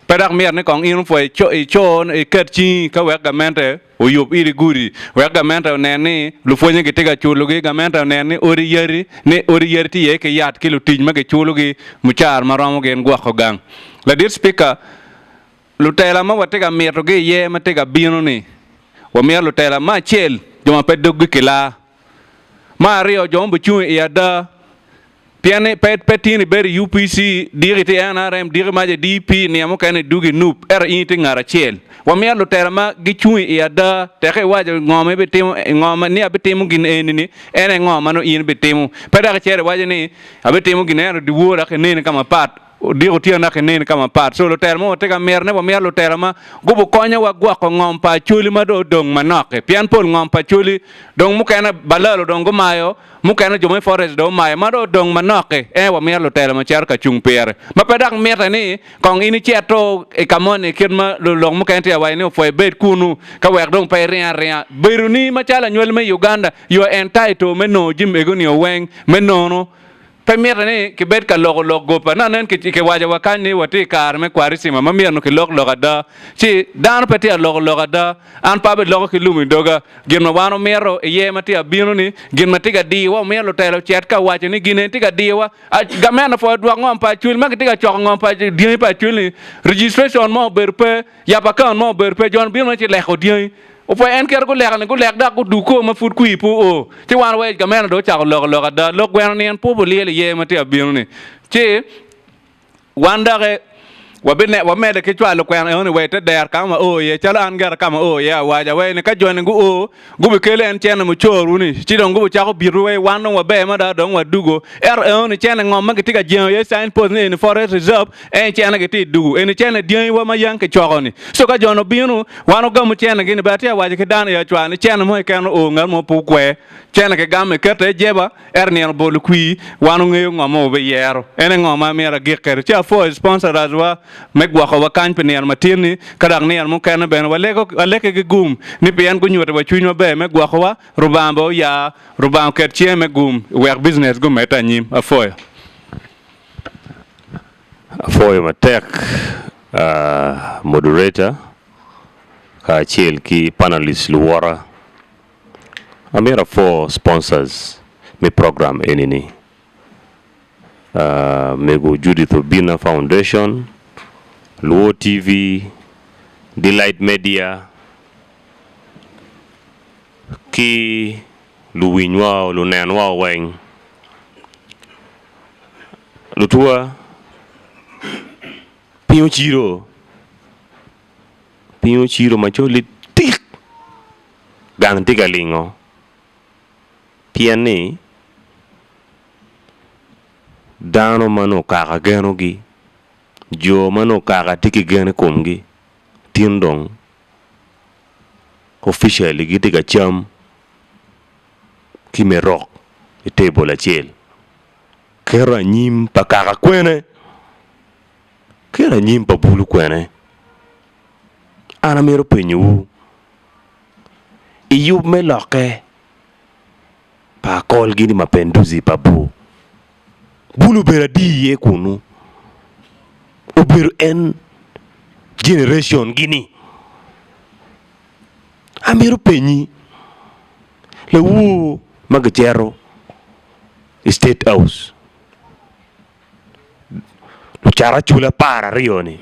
Pe dok myero ni kong in opwoy ico iket cingi ka wek gamente oyub iri gudi, wek gamente onen ni lupwonye gitye ka culogi, gamente onen ni odi yadi ni odi yadi tye iye ki yat ki lutic ma giculogi mucara ma romo gin gwoko gang. Ladit Spika, lutela ma watye ka mitogi iye ma tye ka bino-ni, wamito lutela me acel jo ma pe doggi kilaa, me aryo jo ma obicung i ada, Pien ni pe pe tin ibedo i UPC, diki itye i NRM, diki maca i DP, nino mukene idwogo i nup, ento in itye ngat acel. Wamito lutela ma gicung i ada, teke iwaco ngo ma ibitimo, ngo ma ni abitimo gin eni-ni, en aye ngo ma nongo in ibitimo. Pe dok icito iwaco ni abitimo gin ento dyewor dok ineni ka mapat, odiko otyeno dok ineni ka mapat. So lutela mo watye ka mito ne wamito lutela ma gubukonyowa gwoko ngom pa Acholi ma dong odong manok-ki, pien pol ngom pa Acholi dong mukene balalo dong gumayo, Mukene jo me forest dong omayo ma dong odong manok-ki, ee wamito lutelo ma cito ka cung pire. Ma pe dok mitte ni kong in icito i ka moni kit ma lulok mukene tye ka waco ni opwoyo ibed kunu ka wek dong pe iring aringa. Bedoni macalo anywali me Uganda you are entitled me nongo jami ego-ni weng me nono. Pe mitte ni kibed ka loko lok goba. Nen kiwaco wa kany ni watye i kare me Kwarecima ma myero kilok lok ada. Ci dano pe tye ka loko lok ada. An pe abiloko ki lum i doga. Gin ma wan omito iye ma tye ka bino-ni, gin ma tye ka diyowa, omito lutela ocit ka waco ni gin eni tye ka diyowa. Gamente opwoyo dwok ngom pa Acholi ma kitye ka coko ngom pa dyangi pa Acholi-ni, registration mo obedo pe, yabo akaunt mo obedo pe, jo-ni bino mere ci leko dyangi. Opwoyo en kite guleko-ni gulek dok guduko ma pud kwir pe oo. Ci wan wai gamente dong ocako loko lok ada. Lok gweno nino pe obilyel iye ma tye ka bino-ni. Ci Wan doki wamedde ki cwalo kwena enoni wa i te dero ka ma wao iye, calo an gira ka ma ao iye awaca wai ni ka joni guo, gubikelo en cene mucorwu-ni, ci dong gubicako bitowu wai wan dong waber mada dong wadugo. Ento enoni cene ngom ma gitye ka jengo iye sign post ni eni forest reserve, en cene gitye i dugu, eni cene dyangiwa ma yang kicoko-ni. Co ka joni obino, wan ogamo cenegi-ni, bene atye ka waco ki dano i acwar ni cene mo keken oo ngat mo pe okwer, cene kigamo ikete i jeba, Ento nino bolo kwir, wan ongeyo ngo ma wabiyero. En aye ngo ma amyero agik kwede. Ci apwoyo sponsorers wa me gwoko wa kany pi nino matin ni, ka dok nino mukene bene walego, waleke ki gum ni pien gunyuti wa cwiny maber me gwoko wa, Rubanga bene oya, Rubanga oket cinge me gum wek business gumedde anyim. Apwoyo. Apwoyo matek moderator kacel ki panelists luwota. Amito apwo sponsors me program eni-ni, Mego Judith Obina Foundation, Luo TV, Delight Media ki luwinywa lunenwa weng. Lutwa piny ocido, piny ocido macol litik. Gang tye ka lingo pien ni dano ma nongo kaka genogi, jo ma nongo kaka tye ki gen i komgi tin dong officially gitye ka cam ki me rok i tebol acel. Keto anyim pa kaka kwene? Keto anyim pa bulu kwene? An amito penyowu, i yub me lokke pa akolgi ni Mapenduzi pa bur, bulu obedo adi iye kunnu? Obedo en generation gi ni? Amito penyi, lawor ma gicito i state house, lucat acula apararyo-ni,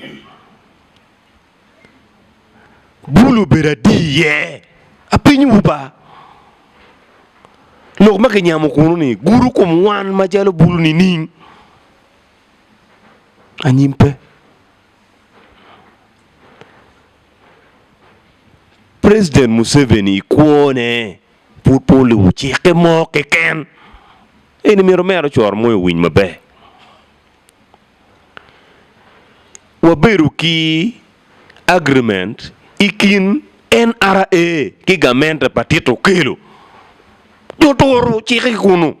Bul obedo adi iye? Apenyowu ba, lok ma kinyamo kunu-ni gudo kom wan macalo bulu nining? Anyim pe. President Museveni i kwone pud pe olubo cikke mo keken. Eni myero omera ocoro moyo owiny maber. Wabedo ki agreement i kin NRA ki gamente pa Tito Okello. Jo oturo cikke ki kunu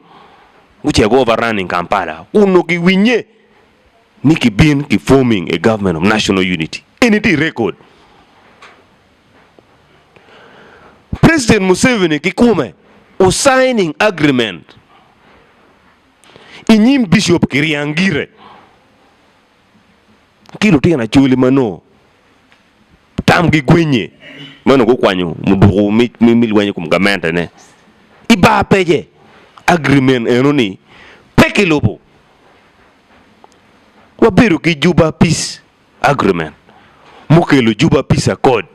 gucito gu overrunning Kampala kun giwinye ni kibin ki forming a government of national unity. Eni tye i record. President Museveni kikome o signing agreement I nyim bicop kiryang gire ki lutino acholi ma nongo tamgi gwenye ma nongo gukwanyo muduku me lweny i kom gamentene i bar pece agreement enoni pe kilubo. Wabedo ki Juba Peace Agreement mukelo Juba Peace Accord.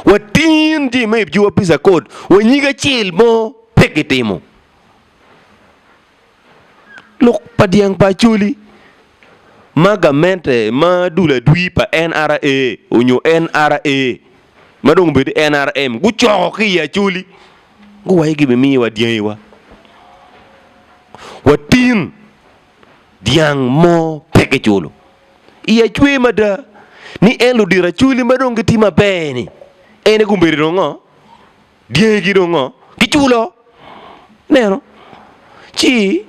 Watin jami me i Juba Peace Accord wa nyig acel mo pe kitimo. Lok pa dyang pa Acholi ma gamente ma dul adwi pa NRA onyo NRA ma dong obedo NRM gucoko ki i Acholi guwaco gibimiyowa dyangiwa watin dyang mo pe kiculo. I acwe mada ni en ludito Acholi ma dong gitye maber-ni en aye gubedo dong ngo? Dyegi dong ngo? Giculo. Ineno? Ci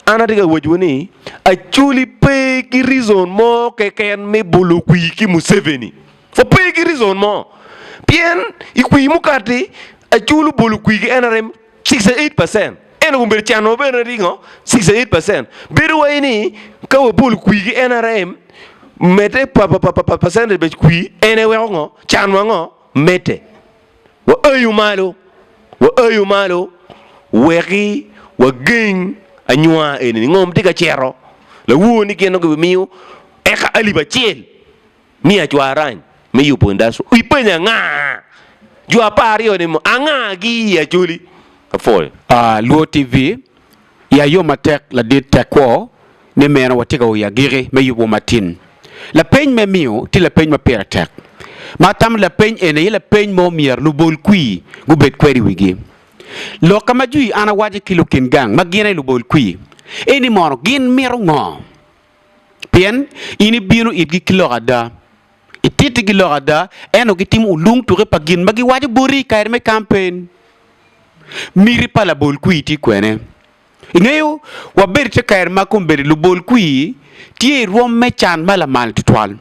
an atye ka wacowu ni Acholi pe ki reason mo keken me bolo kwir ki Museveni. Wape ki reason mo. Pien i kwir mukati Acholi obolo kwir ki NRM 68 percent. Ento kombeddi can wa bene tye ngo? 68%. Bedo wai ni ka wabolo kwir ki NRM, medde pa percentage pa kwir en aye weko ngo? Can wa ngo? Medde. Waayo malo, waayo malo weki wageng anywar eni-ni. Ngom tye ka cito, lawor ni gin gibimiyo eka alip acel me acwarany me yubo industry. Ipenyo anga? Jo 12 ni anga-gi i Acholi? Apwoyo. Luo TV, Ya yo matek ladit tek kwo ni meno watye ka o i agiki me yubwa matin. Lapeny me miyo tye lapeny ma pire tek. Ma atamo ni lapeny eni aye lapeny ma omyero lubol kwir gubed kwede i wigi. Lok ka ma jwi an awaco ki lukin gang ma gin aye lubol kwir eni mono gin mito ngo? Pien in ibino itgi ki lok ada, itittigi lok ada, ento gitimo olung tuke pa gin ma giwaco boti i kare me kampen. Miti pa labol kwir tye kwene? Ingeyo, wabedo i te kare ma kombeddi lubol kwir tye i rwom me can ma lamal tutwal,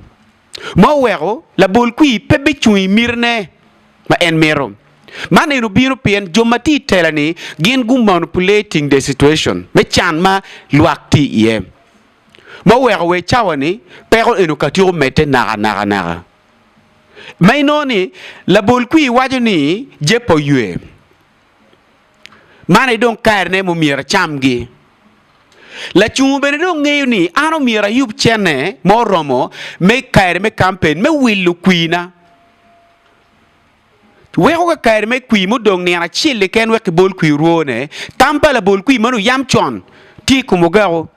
ma oweko labol kwir pe bicung i mitine ma en mito. Man eni obino pien jo ma tye i tela-ni gin gu manipulating the situation me can ma lwak tye iye, ma oweko wa i cawa-ni peko eni okatyeko medde naka naka naka. Ma inongo ni labol kwir waco ni Jepa oywe. Man aye dong karene ma omyero acamgi. Lacungo bene dong ngeyo ni an omyero ayub cene ma oromo me kare me kampen me wilo kwirna. Weko ka kare me kwir mudong nino acel keken wek kibol kwir orwone, tam pa labol kwir meno yam con tye i kom ogako.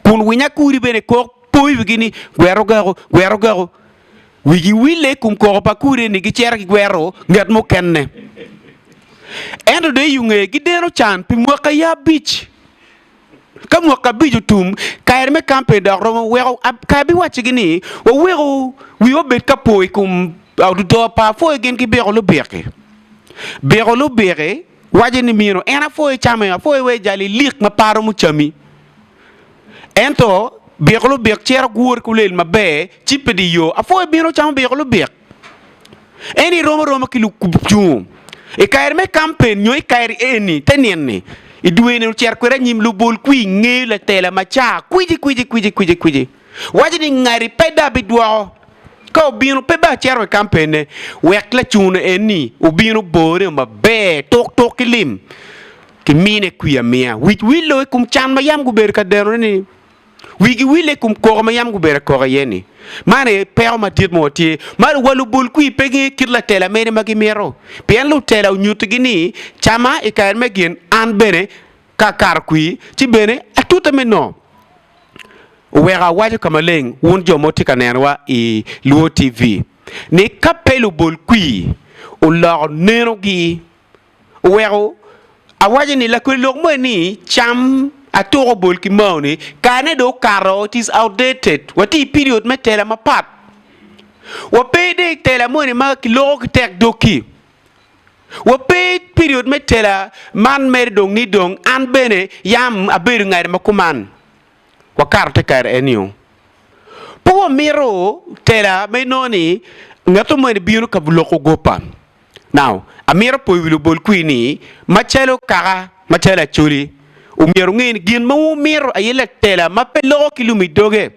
Kun winyo akuri bene kok poyo wigi ni, Gwer ogako, gwer ogako. Wigi wille i kom koko pa akuri-ni gicito gigwero nget mukene. Ento dong i yo ngeye gideno can pi mwaka ya abic. Ka mwaka abic otum, kare me kampen dok romo weko ka abiwaccigi ni, Waweku wiwa obed ka po i kom ododo pa apwoyo gin ki biko lubiki. Biko lubiki waco ni myero en apwoyo came, apwoyo wek jali lik ma pe romo cami. Ento biko lubik cito gure ki olel maber ci pe di yo. Apwoyo bino camo biko lubik. En i rom aroma ki lucungu. I kare me kampen nyo i kare eni te nino-ni, i dwe-ni ocito kwede anyim, lubol kwir ngeyo latela ma ca kwici kwici kwici kwici kwici. Waco ni ngati pe dong abidwoko. Ka obino pe bene acito i kampenne. Wek lacungu eni obin obore maber tuk tuk ki lim. Kimine kwir amiya. Wic willo i kom can ma yam gubedo ka denone-ni. Wigi wille i kom koko ma yam gubedo ka koko iye-ni. Man aye peko madit ma watye. Ma wa lubol kwir pe gingeyo kit latela mene ma gimito. Pien lutela onyutigi ni, Cama i kare me gin, an bene ka akato kwir, ci bene atute me nongo. Oweko awaco ka maleng, wun jo ma wutye ka nenowa i Luo TV, ni ka pe lubol kwir oloko nenogi, Oweko awaco ni lakwede lok mo ni cam atuko bol ki mao ni karene dong okato it is outdated watye i period me tela mapat wa pe dong i tela moni ma kiloko ki tek dog-ki wa pe i period me tela man mere dong ni dong an bene yam abedo ngati ma kuman wakato te kare enio pe wamito tela ma inongo ni ngat moni bino ka loko gopa. Now, amito poyo wi lubol kwir ni, macalo kaka, macalo Acholi, omyero wunge ni gin ma wumito aye latela ma pe loko ki lum i doge.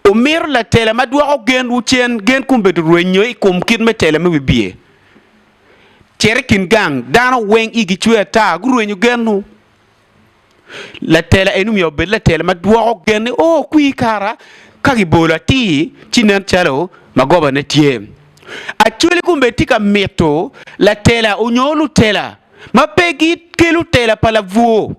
Wumito latela ma dwoko genwu cen, gen kombeddi rwenyo i kom kit me tela me wibye. Cit i kin gang, dano weng igi cwer ata, gurwenyo genwu. Latela eni myero obed latela ma dwoko gen ni, O, kwir kara, ka gibolo atir, ci nen calo magobane tye. Acholi kombeddi tye ka mito latela onyo lutela ma pe gikelo tela pa labwor.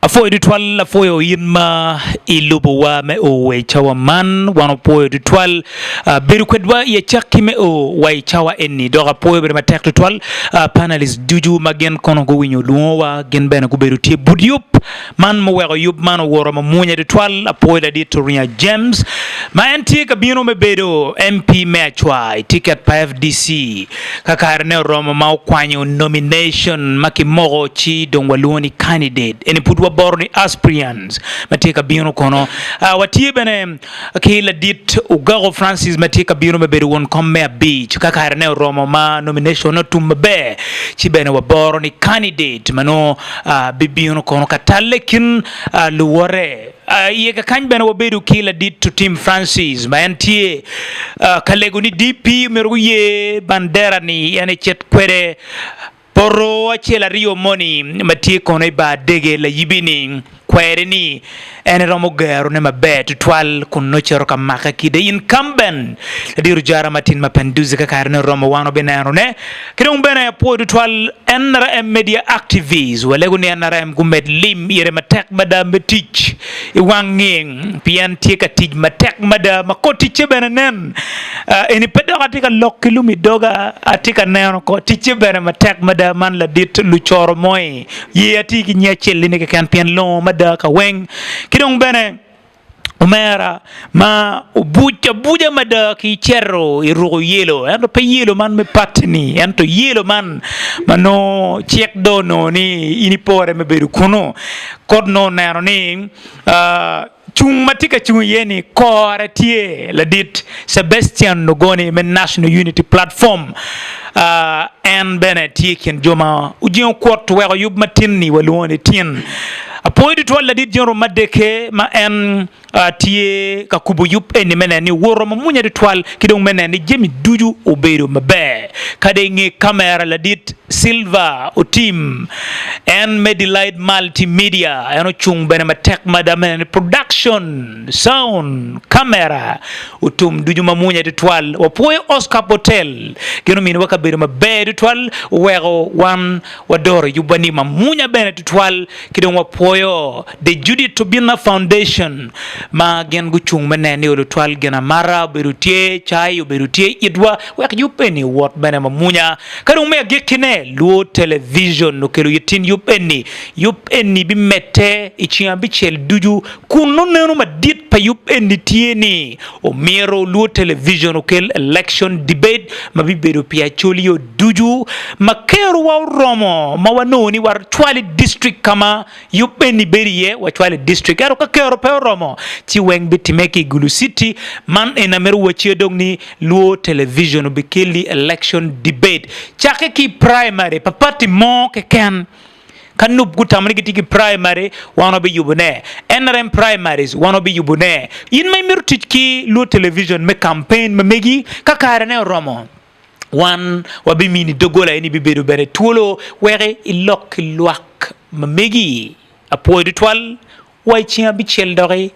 Apwoyo tutwal, apwoyo in ma ilubowa me o wa i cawa man. Wan opwoyo tutwal bedo kwedwa i acakki me o wa i cawa eni. Dok apwoyo bene matek tutwal panelists ducu ma gin kono guwinyo lwongowa, gin bene gubedo tye but yub man muweko yub man owoto mamwonya tutwal. Apwoyo ladit Oringa James ma en tye ka bino me bedo MP me Acwa i tiket pa FDC ka karene oromo ma okwanyo nomination ma kimoko ci dong walwongo ni candidate. Eni pud wa. Waboro ni aspirants ma tye ka bino kono. Watye bene ki ladit Ogako Francis ma tye ka bino me bedo won kom me abic. Ka karene oromo ma nomination otum maber, ci bene waboro ni candidate ma nongo bibino kono ka talle i kin luwote. Iye kakany bene wabedo ki ladit Otim Francis ma en tye ka lego ni DP myero guye bandera ni en ecit kwede Poto acel aryo moni ma tye kono i bar dege layibi-ni kwere ni en eromo gerone maber tutwal kun nongo cito ka make ki the incumbent ladit Ojara Martin Mapenduzi ka karene oromo wan wabinenone. Ki dong bene apwoyo tutwal NRM Media Activists walego ni NRM gumed lim ire matek mada me tic i wang-ngi pien tye ka tic matek mada ma kor ticce bene nen. Eni pe dok atye ka lok ki lum i doga, atye ka neno kor ticce bene matek mada. Man ladit lucoro moi ye ati ki nying acel-li-ni keken pien longo mada ka weng. Ki dong bene omera ma obuc abuca mada ki cito i ruko yelo, ento pe yelo man me pati-ni, ento yelo man ma nongo cik dong onongo ni in ipore me bedo kunu. Kot nongo oneno ni cung ma tye ka cung iye ni kore tye ladit Sebastian Ogoni me National Unity Platform. En bene tye i kin jo ma ojingo kwot weko yub matin-ni walwongo ni tin. Apwoyo tutwal ladit General Madeke ma en tye ka kubo yub eni me neno ni owoto mamwonya tutwal ki dong me neno ni jami ducu obedo maber. Kadi i nge kamera ladit Silver Otim en me Delight Multi Media en ocung bene matek mada me neno ni production, sound, kamera otum ducu mamwonya tutwal. Wapwoyo Oscar Hotel gin ominiwa kabedo maber tutwal oweko wan wadoro yubwa ni mamwonya bene tutwal ki dong wapwoyo The Judith Obinna Foundation ma gin gucung me neno ni olo twal gin amata obedo tye, cai obedo tye itwa wek yub eni owot bene mamwonya. Ka dong me agikkine, Luo Television okelo itin yub eni. Yub eni bimedde i ceng abicel ducu kun nongo neno madit pa yub eni tye ni omyero Luo Television okel election debate ma bibedo pi Acholi-o ducu ma kerowa oromo ma wanongo ni wacwalo i district ka ma Yub eni bedo iye wacwalo i district ento ka kero pe oromo ci weng bitime ki i Gulu city. Man eni amito wacci dong ni Luo television obikeli election debate cakke ki i primary pa party mo keken. Ka nup gutamo ni gitye ki primary wan wabiyubo ne. NRM primaries wan wabiyubo ne. In ma imito tic ki Luo television me campaign ma megi ka kare ne oromo Wan wabimini doggola eni bibedo bene twolo wek ilok ki lwak ma megi. Apwoyo tutwal wa i ceng abicel doki.